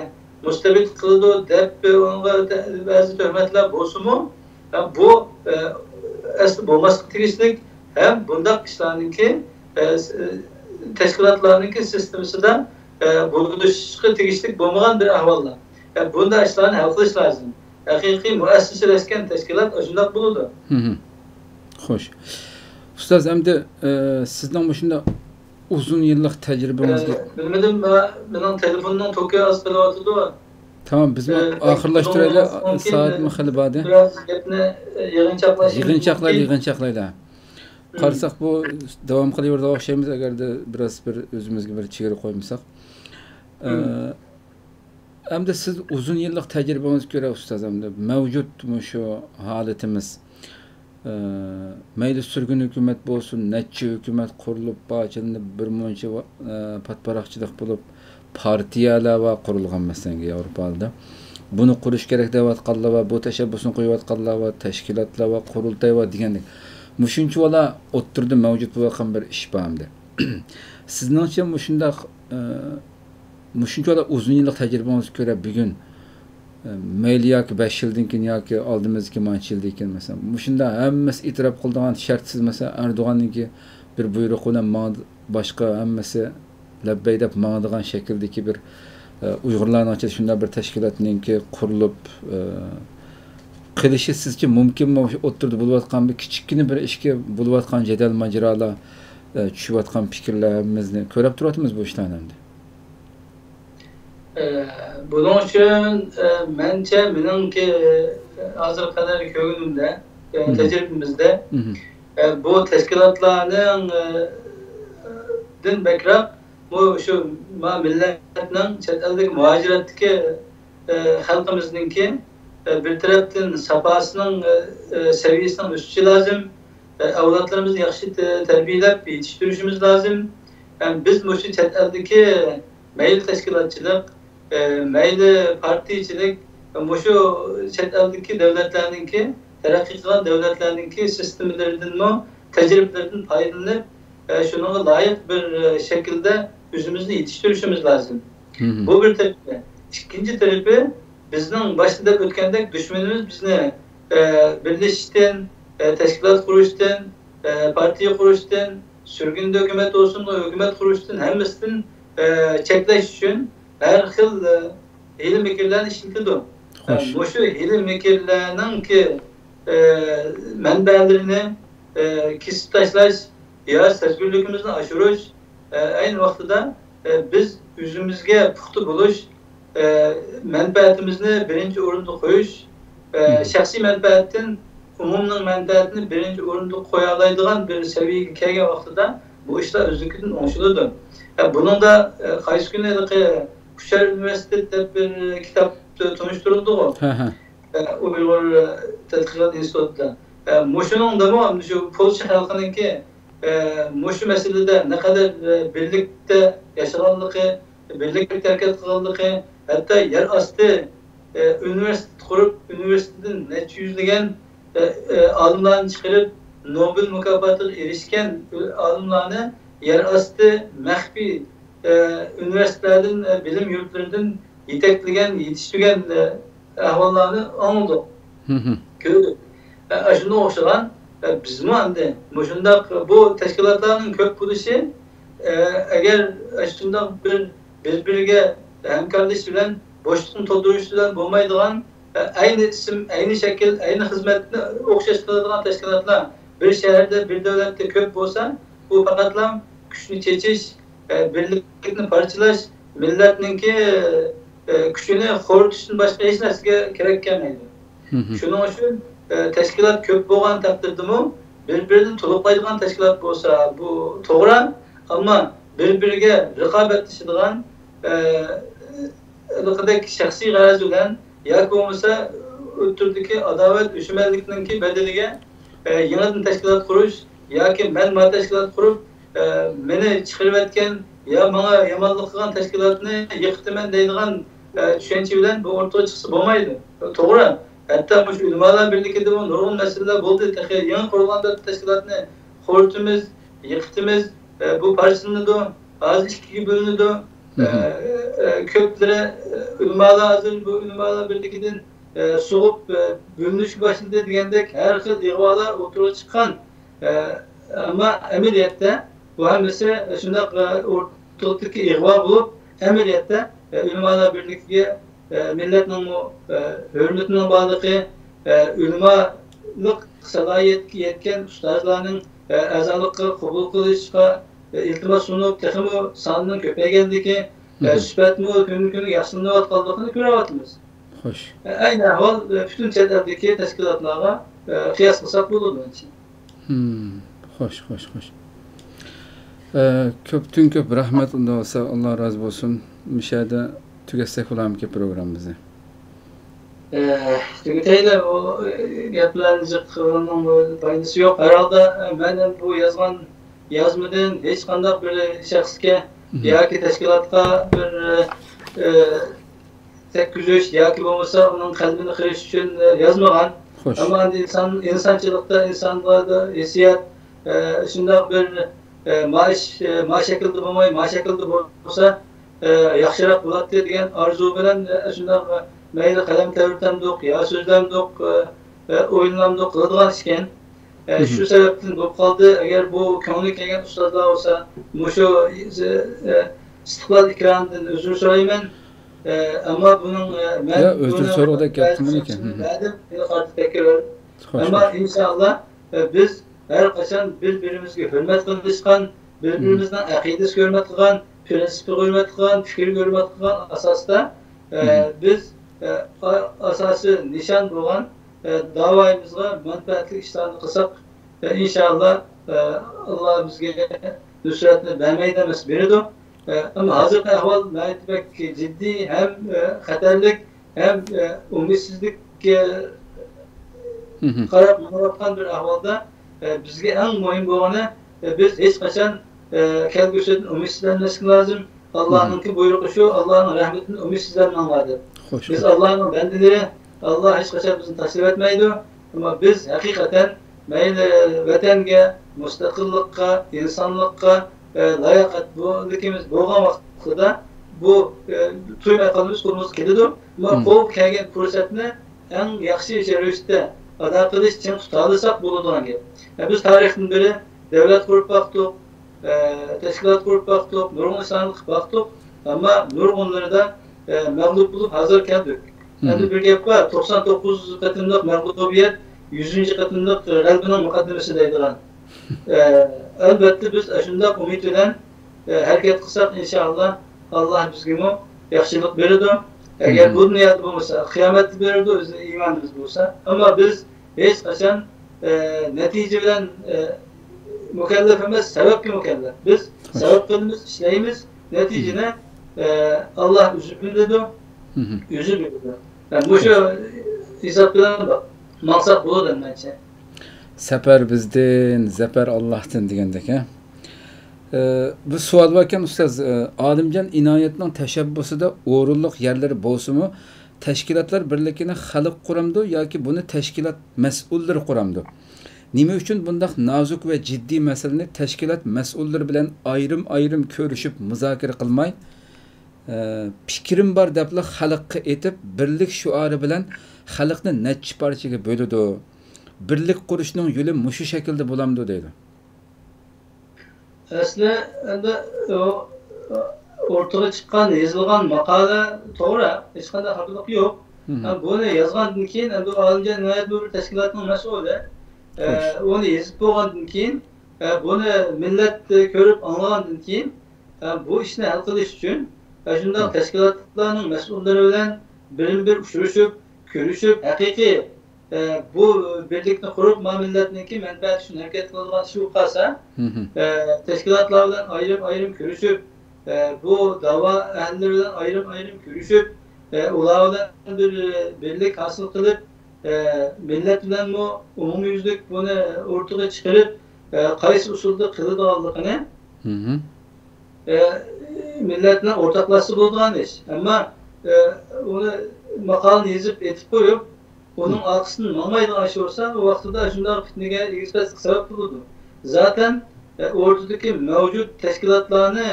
مۇستەبىت قىلىدۇ دەپ، ئە، ئۇنىڭغا تە-، بەزى تۆھمەتلەر بولسىمۇ، ھە، بۇ، ئە، ئەسلى بولماسلىققا تېگىشلىك ھەم بۇنداق ئىشلارنىڭكى، ئە، س-، ئە، تەشكىلاتلارنىڭكى سىستېمىسىدا، ئە، بولۇشقا تېگىشلىك بولمىغان بىر ئەھۋاللار. ھە، بۇنداق ئىشلارنى ھەل قىلىش لازىم. ھەقىقىي مۇئەسسەسلەشكەن تەشكىلات ئاشۇنداق بولىدۇ. خوش. ئۇستاز، ئەمدى، ئە، سىزنىڭ مۇشۇنداق ئۇزۇن يىللىق تەجرىبىڭىزگە ئە، بىلمىدىم، مېنىڭ تېلېفوننىڭ توكى ئاز قېلىۋاتىدۇ. تامام، بىزمۇ ئە، ئاخىرلاشتۇرايلى، بىز سائەتمۇ خېلى باردى. بىراز گەپنى، ئە، يىغىنچاقلاش يىغىنچاقلايلى، يىغىنچاقلايلى. قارىساق، بۇ داۋام قىلىۋېرىدىغان ئوخشايمىز، ئەگەردە بىراز بىر ئۆزىمىزگە بىر چېگرا قويمىساق. ئە، ئەمدى سىز ئۇزۇن يىللىق تەجرىبىڭىزگە كۆرە، ئۇستاز، ئەمدى مەۋجۇت مۇشۇ ھالىتىمىز، ئە، مەيلى سۈرگۈن ھۆكۈمەت بولسۇن، نەچچە ھۆكۈمەت قۇرۇلۇپ، پارچىلىنىپ، بىر مۇنچە، ئە، پاتپاراقچىلىق بولۇپ، پارتىيەلەر بار قۇرۇلغان، مەسىلەن، ياۋروپادا. بۇنى قۇرۇش كېرەك دەۋاتقانلار بار، بۇ تەشەببۇسنى قويۇۋاتقانلار بار، تەشكىلاتلار بار، قۇرۇلتاي بار دېگەندەك. مۇشۇنچىۋالا ئوتتۇرىدا مەۋجۇت بولۇۋاتقان بىر ئىش بار ئەمدى. سىزنىڭچە مۇشۇنداق، ئە، مۇشۇنچىۋالا ئۇزۇن يىللىق تەجرىبىڭىزگە كۆرە بۈگۈن، ئە، مەيلى ياكى بەش يىلدىن كېيىن ياكى ئالدىمىزدىكى مانچە يىلدىن كېيىن، مەسىلەن، مۇشۇنداق ھەممىسى ئېتىراپ قىلىدىغان شەرتسىز، مەسىلەن، ئەردوغاننىڭكى بىر بۇيرۇقى بىلەن ماڭا باشقا ھەممىسى لەببەي دەپ ماڭىدىغان شەكىلدىكى بىر، ئە، ئۇيغۇرلارنىڭ ئىچىدە شۇنداق بىر تەشكىلاتنىڭكى قۇرۇلۇپ، ئە، قېلىشى سىزچە مۇمكىنمۇ؟ شۇ ئوتتۇرىدا بولۇۋاتقان بىر كىچىككىنە بىر ئىشكە بولۇۋاتقان جېدەل ماجىرالار، ئە، چۈشۈۋاتقان پىكىرلىرىمىزنى كۆرۈپ تۇرۇۋاتىمىز بۇ ئىشلارنى ئەمدى. ئە، بۇنىڭ ئۈچۈن، ئە، مەنچە مېنىڭكى، ئە، ھازىرغا قەدەر كۆرگىنىمدە، ئە، تەجرىبىمىزدە، ئە، بۇ تەشكىلاتلارنىڭ، ئە، دىن بەكرەك بۇ شۇ ما-، مىللەتنىڭ چەت ئەلدىكى مۇھاجىرەتتىكى، ئە، خەلقىمىزنىڭكى، ئە، بىر تەرەپتىن ساپاسىنىڭ، ئە، ئە، سەۋىيەسىنىڭ ئۆسۈشى لازىم. ئە، ئەۋلادلىرىمىزنى ياخشى تە-، تەربىيەلەپ يېتىشتۈرۈشىمىز لازىم. ھەم بىز مۇشۇ چەت ئەلدىكى مەيلى تەشكىلاتچىلىق، ئە، مەيلى پارتىيىچىلىك، مۇشۇ چەت ئەلدىكى دۆلەتلەرنىڭكى، تەرەققىي قىلغان دۆلەتلەرنىڭكى سىستېمىلىرىدىنمۇ، تەجرىبىلىرىدىن پايدىلىنىپ، ئە، شۇنىڭغا لايىق بىر، ئە، شەكىلدە ئۆزىمىزنى يېتىشتۈرۈشىمىز لازىم. بۇ بىر تەرىپى. ئىككىنچى تەرىپى، بىزنىڭ باشتا دەپ ئۆتكەندەك، دۈشمىنىمىز بىزنى، ئە، بىرلىشىشتىن، ئە، تەشكىلات قۇرۇشتىن، ئە، پارتىيە قۇرۇشتىن، سۈرگۈندە ھۆكۈمەت بولسۇن، ھۆكۈمەت قۇرۇشتىن، ھەممىسىدىن، ئە، چەكلەش ئۈچۈن ھەر خىل، ئە، ھىيلە-مىكىرلەرنى ئىشلىتىدۇ. ئە، خوش. مۇشۇ ھىيلە-مىكىرلەرنىڭكى، ئە، مەنبەلىرىنى، ئە، كېسىپ تاشلاش يا سەزگۈرلۈكىمىزنى ئاشۇرۇش، ئە، ئەينى ۋاقتىدا، ئە، بىز ئۆزىمىزگە پۇختا بولۇش، ئە، مەنپەئەتىمىزنى بىرىنچى ئورۇندا قويۇش، ئە، شەخسىي مەنپەئەتتىن ئومۇمنىڭ مەنپەئەتىنى بىرىنچى ئورۇندا قويالايدىغان بىر سەۋىيەگە كەلگەن ۋاقتىدا بۇ ئىشلار ئۆزلۈكىدىن ئوڭشىلىدۇ. ئە، بۇنىڭدا، ئە، قايسى كۈنى ھېلىقى ئۇچار ئۇنىۋېرسىتېت دەپ بىر كىتاب تونۇشتۇرۇلدىغۇ؟ ھە، ھە. ئە، ئۇيغۇر تەتقىقات ئىنستىتۇتىدا. ئە، مۇشۇنىڭدىمۇ شۇ پولشا خەلقىنىڭكى، ئە، مۇشۇ مەسىلىدە نەقەدەر، ئە، بىرلىكتە ياشىغانلىقى، بىرلىكتە ھەرىكەت قىلغانلىقى، ھەتتا يەر ئاستى، ئە، ئۇنىۋېرسىتېت قۇرۇپ، ئۇنىۋېرسىتېتتىن نەچچە يۈزلىگەن، ئە، ئە، ئالىملارنى چىقىرىپ، نوبېل مۇكاپاتىغا ئېرىشكەن ئالىملارنى يەر ئاستى مەخپىي، ئە، ئۇنىۋېرسىتېتلاردىن، ئە، بىلىم يۇرتلىرىدىن يېتەكلىگەن، يېتىشتۈرگەن، ئە، ئەھۋاللارنى ئاڭلىدۇق، كۆردۇق. ئە، ئاشۇنىڭغا ئوخشىغان، ئە، بىزمۇ ئەمدى مۇشۇنداق بۇ تەشكىلاتلارنىڭ كۆپ بولۇشى، ئە، ئەگەر ئاشۇنداق بىر بىر-بىرىگە ھەمكارلىشىش بىلەن، بوشلۇقنى تولدۇرۇش بىلەن بولمايدىغان، ئە، ئەينى ئىسىم، ئەينى شەكىل، ئەينى خىزمەتنى ئوخشاش قىلىدىغان تەشكىلاتلار بىر شەھەردە، بىر دۆلەتتە كۆپ بولسا، بۇ پەقەتلا كۈچنى چېچىش، ئە، بىرلىكنى پارچىلاش، مىللەتنىڭكى، ئە، كۈچىنى خورىتىشتىن باشقا ھېچ نەرسىگە كېرەك كەلمەيدۇ. شۇنىڭ ئۈچۈن، ئە، تەشكىلات كۆپ بولغان تەقدىردىمۇ بىر-بىرىنى تولۇقلايدىغان تەشكىلات بولسا، بۇ توغرا. ئەمما بىر-بىرىگە رىقابەتلىشىدىغان، ئە، ھېلىقىدەك شەخسىي غەرەز بىلەن ياكى بولمىسا ئوتتۇرىدىكى ئاداۋەت، ئۆچمەنلىكنىڭكى بەدىلىگە، ئە، يېڭىدىن تەشكىلات قۇرۇش ياكى مەن ما تەشكىلات قۇرۇپ، ئە، مېنى چىقىرىۋەتكەن يا ماڭا يامانلىق قىلغان تەشكىلاتنى يىقىتىمەن دەيدىغان، ئە، چۈشەنچە بىلەن بۇ ئوتتۇرىغا چىقسا بولمايدۇ. توغرا. ھەتتا مۇشۇ ئۆلىمالار بىرلىكىدىمۇ نۇرغۇن مەسىلىلەر بولدى. تېخى يېڭى قۇرۇلغان بىر تەشكىلاتنى خورىتىمىز، يىقىتىمىز، ئە، بۇ پارچىلىنىدۇ، ھازىر ئىككىگە بۆلۈنىدۇ. ئە، ئە، كۆپلىرى، ئە، ئۆلىمالار ھازىر بۇ ئۆلىمالار بىرلىكىدىن، ئە، سوغۇپ، ئە، بۆلۈنۈشكە باشلىدى دېگەندەك ھەر خىل ئىغۋالار ئوتتۇرىغا چىققان. ئە، ئەمما ئەمەلىيەتتە بۇ ھەممىسى شۇنداق، ئە، ئورتىلىقتىكى ئىغۋا بولۇپ، ئەمەلىيەتتە، ئە، ئۆلىمالار بىرلىكىگە، ئە، مىللەتنىڭمۇ، ئە، ھۆرمىتىنىڭ بارلىقى، ئە، ئۆلىمالىق سالاھىيەتكە يەتكەن ئۇستازلارنىڭ، ئە، ئەزالىققا قوبۇل قىلىشقا، ئە، ئىلتىماس سۇنۇپ، تېخىمۇ سانىنىڭ كۆپەيگەنلىكى، ئە، سۈپەتمۇ كۈندىن كۈنگە ياخشىلىنىۋاتقانلىقىنى كۆرۈۋاتىمىز. خوش. ئە، ئەينى ئەھۋال، ئە، پۈتۈن چەت ئەلدىكى تەشكىلاتلارغا، ئە، قىياس قىلساق بولىدۇ مېنىڭچە. خوش، خوش، خوش. ئە، كۆپتىن كۆپ رەھمەت، ئۇنداق بولسا، ئاللا رازى بولسۇن. مۇشۇ يەردە تۈگەتسەك بولارمىكىن پروگراممىمىزنى؟ ئە، تۈگىتەيلى، ئۇ، ئە، گەپلەرنى جىق قىلغاننىڭ پايدىسى يوق. ھەر ھالدا، ئە، مەن ھەم بۇ يازغان يازمىدىن ھېچقانداق بىر شەخسكە ياكى تەشكىلاتقا بىر، ئە، تەگكۈزۈش ياكى بولمىسا ئۇنىڭ قەلبىنى قىرىش ئۈچۈن، ئە، يازمىغان. خوش. ئەمما ئەمدى ئىنسان، ئىنسانچىلىقتا، ئىنسانلاردا ھېسسىيات، ئە، شۇنداق بىر، ئە، ما ئىش، ئە، ما شەكىلدە بولماي، ما شەكىلدە بولسا، ئە، ياخشىراق بولاتتى دېگەن ئارزۇ بىلەن، ئە، شۇنداق، ئە، مەيلى قەلەم تەۋرىتەمدۇق، يا سۆزلەمدۇق، ئە، ئە، ئويلىنامدۇق قىلىدىغان ئىشكەن. ئە، شۇ سەۋەبتىن بولۇپ قالدى. ئەگەر بۇ كۆڭلى كەلگەن ئۇستازلار بولسا، مۇشۇ، ئە، ئىستىقلال ئېكرانىدىن ئۆزرە سورايمەن. ئە، ئەمما بۇنىڭ، ئە، مەن يا، ئۆزرە بۇنىڭ سورىغۇدەك گەپ قىلمىدىكەن. بەزى شەخسلەرنى بەردىم، يەنە قايتا تەكرار. خوش، ئەمما خوش. ئىنشائاللا، ئە، بىز ھەر قاچان بىر-بىرىمىزگە ھۆرمەت قىلىشقان، بىر-بىرىمىزنىڭ ئەقىدىسىگە ھۆرمەت قىلغان، پىرىنسىپىغا ھۆرمەت قىلغان، پىكرىگە ھۆرمەت قىلغان ئاساستا، ئە، بىز، ئە، ئا-، ئاساسىي نىشان بولغان، ئە، داۋايىمىزغا مەنپەئەتلىك ئىشلارنى قىلساق، ئە، ئىنشائاللا، ئە، ئاللا بىزگە نۇسرەتنى بەرمەيدۇ ئەمەس، بېرىدۇ. ئە، ئەمما ھازىرقى ئەھۋال ناھايىتى بەك جىددىي ھەم، ئە، خەتەرلىك ھەم، ئە، ئۈمىدسىزلىككە قاراپ مېڭىۋاتقان بىر ئەھۋالدا، ئە، بىزگە ئەڭ مۇھىم بولغىنى، ئە، بىز ھېچقاچان، ئە، كەلگۈسىدىن ئۈمىدسىزلەنمەسلىك لازىم. ئاللانىڭكى بۇيرۇقى شۇ، ئاللانىڭ رەھمىتىدىن ئۈمىدسىزلەنمەڭلار دەپ. خوش، بىز خوش. ئاللانىڭ بەندىلىرى، ئاللا ھېچقاچان بىزنى تاشلىۋەتمەيدۇ. ئەمما بىز ھەقىقەتەن مەيلى ۋەتەنگە، مۇستەقىللىققا، ئىنسانلىققا، ئە، لاياقەتلىكىمىز بولغان ۋاقتىدا بۇ، ئە، تۇيماي قالىمىز، قولىمىزغا كېلىدۇ. ئەمما قولغا كەلگەن پۇرسەتنى ئەڭ ياخشى رەۋىشتە ئادا قىلىش، چىڭ تۇتالىساق بولىدىغان گەپ. ئە، بىز تارىختىن بېرى دۆلەت قۇرۇپ باقتۇق، ئە، تەشكىلات قۇرۇپ باقتۇق، نۇرغۇن ئىشلارنى قىلىپ باقتۇق. ئەمما نۇرغۇنلىرىدا، ئە، مەغلۇپ بولۇپ ھازىر كەلدۇق. ئەمدى بىر گەپ بار، توقسان توققۇز قېتىملىق مەغلۇبىيەت يۈزىنچى قېتىملىق غەلىبىنىڭ مۇقەددىمىسى دەيدىغان. ئە، ئەلۋەتتە بىز ئاشۇنداق ئۈمىد بىلەن، ئە، ھەرىكەت قىلساق، ئىنشائاللا، ئاللا بىزگىمۇ ياخشىلىق بېرىدۇ. ئەگەر بۇ دۇنيادا بولمىسا، قىيامەتتە بېرىدۇ، ئۆزىنىڭ ئىمانىمىز بولسا. ئەمما بىز ھېچقاچان، ئە، نەتىجە بىلەن، ئە، مۇكەللەپ ئەمەس، سەۋەبكە مۇكەللەپ. بىز سەۋەب قىلىمىز، ئىشلەيمىز، نەتىجىنى، ئە، ئاللا ئۆزى بىلىدۇ، ئۆزى بىلىدۇ. مۇشۇ ھېساب بىلەن ماڭساق بولىدۇ، مەنچە. سەپەر بىزدىن، زەپەر ئاللاھتىن دېگەندەك، ھە؟ ئە، بىر سوئال باركەن، ئۇستاز. ئە، ئالىمجان ئىنايەتنىڭ تەشەببۇسىدا ئورۇنلۇق يەرلىرى بولسىمۇ، تەشكىلاتلار بىرلىكىنى خەلق قۇرامدۇ ياكى بۇنى تەشكىلات مەسئۇللىرى قۇرامدۇ؟ نېمە ئۈچۈن بۇنداق نازۇك ۋە جىددىي مەسىلىنى تەشكىلات مەسئۇللىرى بىلەن ئايرىم-ئايرىم كۆرۈشۈپ مۇزاكىرە قىلماي، ئە، پىكرىم بار دەپلا خەلققە ئېيتىپ، بىرلىك شوئارى بىلەن خەلقنى نەچچە پارچىگە بۆلىدۇ؟ بىرلىك قۇرۇشنىڭ يولى مۇشۇ شەكىلدە بولامدۇ دەيدۇ. ئەسلى ئەمدى ئۇ ئورتىغا چىققان، يېزىلغان ماقالە توغرا، ھېچقانداق خاتالىق يوق. ھە، بۇنى يازغاندىن كېيىن، ئەمدى ئالىمجان ئىنايەت بۇ بىر تەشكىلاتنىڭ مەسئۇلى. ئە، ئۇنى يېزىپ بولغاندىن كېيىن، ئە، بۇنى مىللەت كۆرۈپ ئاڭلىغاندىن كېيىن، ئە، بۇ ئىشنى ھەل قىلىش ئۈچۈن، ئە، شۇنداق تەشكىلاتلارنىڭ مەسئۇللىرى بىلەن بىرمۇ بىر ئۇچرىشىپ، كۆرۈشۈپ، ھەقىقىي ئە، بۇ بىرلىكنى قۇرۇپ، ما مىللەتنىڭكى مەنپەئەتى ئۈچۈن ھەرىكەت قىلىدىغان ئىش بولۇپ قالسا، ئە، تەشكىلاتلار بىلەن ئايرىم-ئايرىم كۆرۈشۈپ، ئە، بۇ داۋا ئەھلىلىرى بىلەن ئايرىم-ئايرىم كۆرۈشۈپ، ئە، ئۇلار بىلەن بىر، ئە، بىرلىك ھاسىل قىلىپ، ئە، مىللەت بىلەنمۇ ئومۇميۈزلۈك بۇنى ئوتتۇرىغا چىقىرىپ، ئە، قايسى ئۇسۇلدا قىلىدىغانلىقىنى، مھم. ئە، مىللەت بىلەن ئورتاقلاشسا بولىدىغان ئىش. ئەمما، ئە، ئۇنى ماقالىنى يېزىپ ئېتىپ قويۇپ، ئۇنىڭ مم. ئارقىسىدىن ماڭمايدىغان ئىش بولسا، ئۇ ۋاقتىدا شۇنداق پىتنىگە، ئېگىز-پەسكە سەۋەب بولىدۇ. زاتەن، ئە، ئوتتۇرىدىكى مەۋجۇت تەشكىلاتلارنى،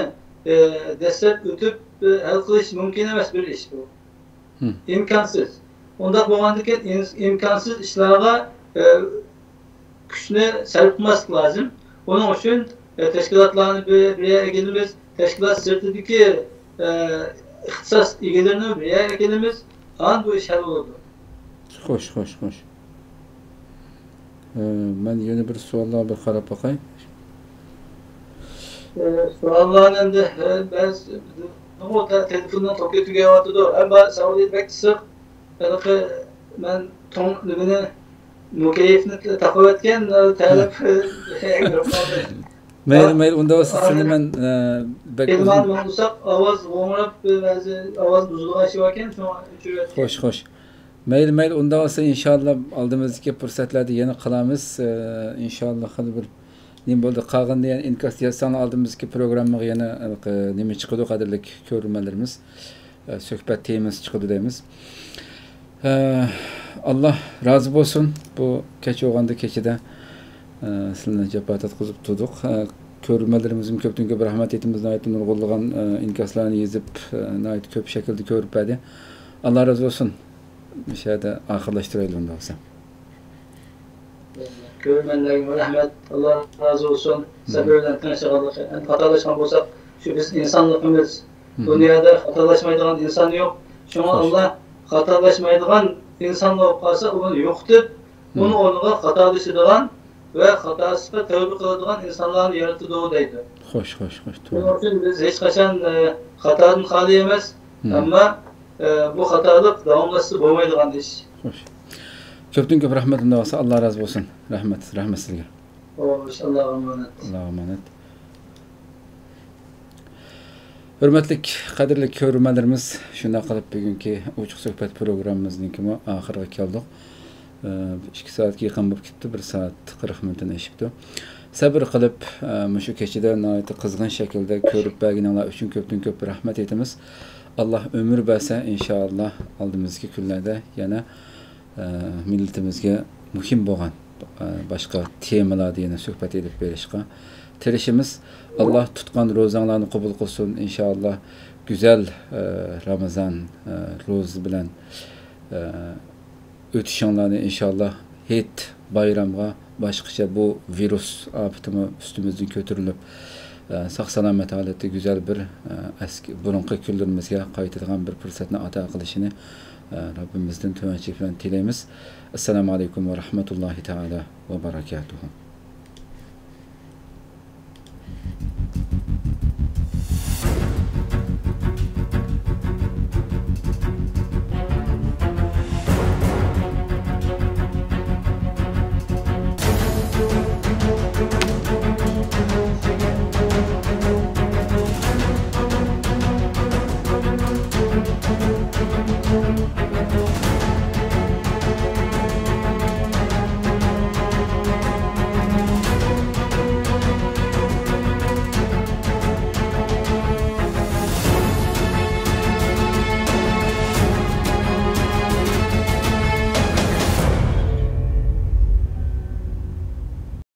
ئە، دەسسەپ ئۆتۈپ، ئە، ھەل قىلىش مۇمكىن ئەمەس بىر ئىش بۇ. مم. ئىمكانسىز. ئۇنداق بولغاندىكىن ئىم-، ئىمكانسىز ئىشلارغا، ئە، كۈچنى سەرپ قىلماسلىق لازىم. ئۇنىڭ ئۈچۈن، ئە، تەشكىلاتلارنى بىر، بىر يەرگە ئېلىمىز، تەشكىلات سىرتىدىكى، ئە، ئىختىساس ئىگىلىرىنى بىر يەرگە ئېلىمىز، ئاندىن بۇ ئىش ھەل بولىدۇ. خوش، خوش، خوش. ئە، مەن يەنە بىر سوئاللارغا بىر قاراپ باقاي. ئە، سوئاللارنى ئەمدى، ئە، بەزى، ئۇ تە-، تېلېفوننىڭ توكى تۈگەۋاتىدۇ. ئەمما سوئالى بەك ئىسسىق. ھېلىقى مەن توڭ-، نېمىنى، مۇكەييىفنى تاقىۋەتكەن، تەلەپ. مەيلى، مەيلى، ئۇنداق بولسا سىزنى مەن، ئە، بەك ئۇزۇن ماڭدۇرساق، ئاۋاز غوڭراپ، بەزى ئاۋاز بۇزۇلغان ئىش باركەن، شۇڭا ئۆچۈرۈۋەتكەن. خوش، خوش. مەيلى، مەيلى، ئۇنداق بولسا، ئىنشاللا، ئالدىمىزدىكى پۇرسەتلەردە يەنە قىلارمىز. ئە، ئىنشاللا، خېلى بىر نېمە بولدى، قالغاندا يەنە ئىنكاس يازساڭلار، ئالدىمىزدىكى پروگراممىغا يەنە، ئە، نېمە چىقىدۇ، قەدىرلىك كۆرۈرمەنلىرىمىز. ئە، سۆھبەت تېمىسى چىقىدۇ دەيمىز. ئە، ئاللا رازى بولسۇن. بۇ كەچ بولغاندا كېچىدە، ئە، سىلەرنى جاپا تارتقۇزۇپ تۇردۇق. ئە، كۆرۈرمەنلىرىمىزمۇ كۆپتىن كۆپ رەھمەت ئېيتىمىز. ناھايىتى نۇرغۇنلىغان، ئە، ئىنكاسلارنى يېزىپ، ئە، ناھايىتى كۆپ شەكىلدە كۆرۈپ بەردى. ئاللا رازى بولسۇن. مۇشۇ يەردە ئاخىرلاشتۇرايلى ئۇنداق بولسا. كۆرۈرمەنلەرگىمۇ رەھمەت، ئاللا رازى بولسۇن. مم. سەبرى بىلەن تىڭشىغانلىقى. ئەمدى خاتالاشقان بولساق، شۇ بىز ئىنسانلىقىمىز. مم. دۇنيادا خاتالاشمايدىغان ئىنسان يوق. شۇڭا خوش. ئاللا خاتالاشمايدىغان ئىنسان بولۇپ قالسا، ئۇنى يوقىتىپ، مم. ئۇنىڭ ئورنىغا خاتالىشىدىغان ۋە خاتاسىغا تەۋبە قىلىدىغان ئىنسانلارنى يارىتىدۇ دەيدۇ. خوش، خوش، خوش، شۇنىڭ توغرا. ئۈچۈن بىز ھېچقاچان، ئە، خاتادىن خالىي ئەمەس، مم. ئەمما، ئە، بۇ خاتالىق داۋاملاشسا بولمايدىغان ئىش. خوش. كۆپتىن كۆپ رەھمەت، ئۇنداق بولسا، ئاللا رازى بولسۇن. رەھمەت، رەھمەت سىزگە. خوش، ئاللاغا ئامانەت. ئاللاغا ئامانەت. ھۆرمەتلىك، قەدىرلىك كۆرۈرمەنلىرىمىز، شۇنداق قىلىپ بۈگۈنكى ئوچۇق سۆھبەت پروگراممىمىزنىڭكىمۇ ئاخىرىغا كەلدۇق. ئى، ئىككى سائەتكە يېقىن بولۇپ كېتىپتۇ، بىر سائەت قىرىق مىنۇتتىن ئېشىپتۇ. سەبرى قىلىپ، ئى، مۇشۇ كېچىدە ناھايىتى قىزغىن شەكىلدە كۆرۈپ بەرگىنىڭلار ئۈچۈن كۆپتىن كۆپ رەھمەت ئېيتىمىز. ئاللا ئۆمۈر بەرسە، ئىنشائاللا، ئالدىمىزدىكى كۈنلەردە يەنە ئە، مىللىتىمىزگە مۇھىم بولغان، ئە، باشقا تېمىلاردا يەنە سۆھبەت ئېلىپ بېرىشقا تىرىشىمىز. ئاللا تۇتقان روزاڭلارنى قوبۇل قىلسۇن. ئىنشائاللا، گۈزەل، ئە، رامىزان، ئە، روزا بىلەن، ئە، ئۆتۈشۈڭلارنى ئىنشائاللا ھېيت بايرامغا باشقىچە بۇ ۋىرۇس ئاپىتىمۇ ئۈستىمىزدىن كۆتۈرۈلۈپ، ئە، ساق-سالامەت ھالەتتە گۈزەل بىر، ئە، ئەسكى، بۇرۇنقى كۈنلىرىمىزگە قايتىدىغان بىر پۇرسەتنى ئاتا قىلىشىنى، ئە، رەببىمىزدىن تۆۋەنچىلىك بىلەن تىلەيمىز. ئەسسالامۇ ئەلەيكۇم ۋە رەھمەتۇللاھى تائالا ۋە بەرەكاتۇھۇ.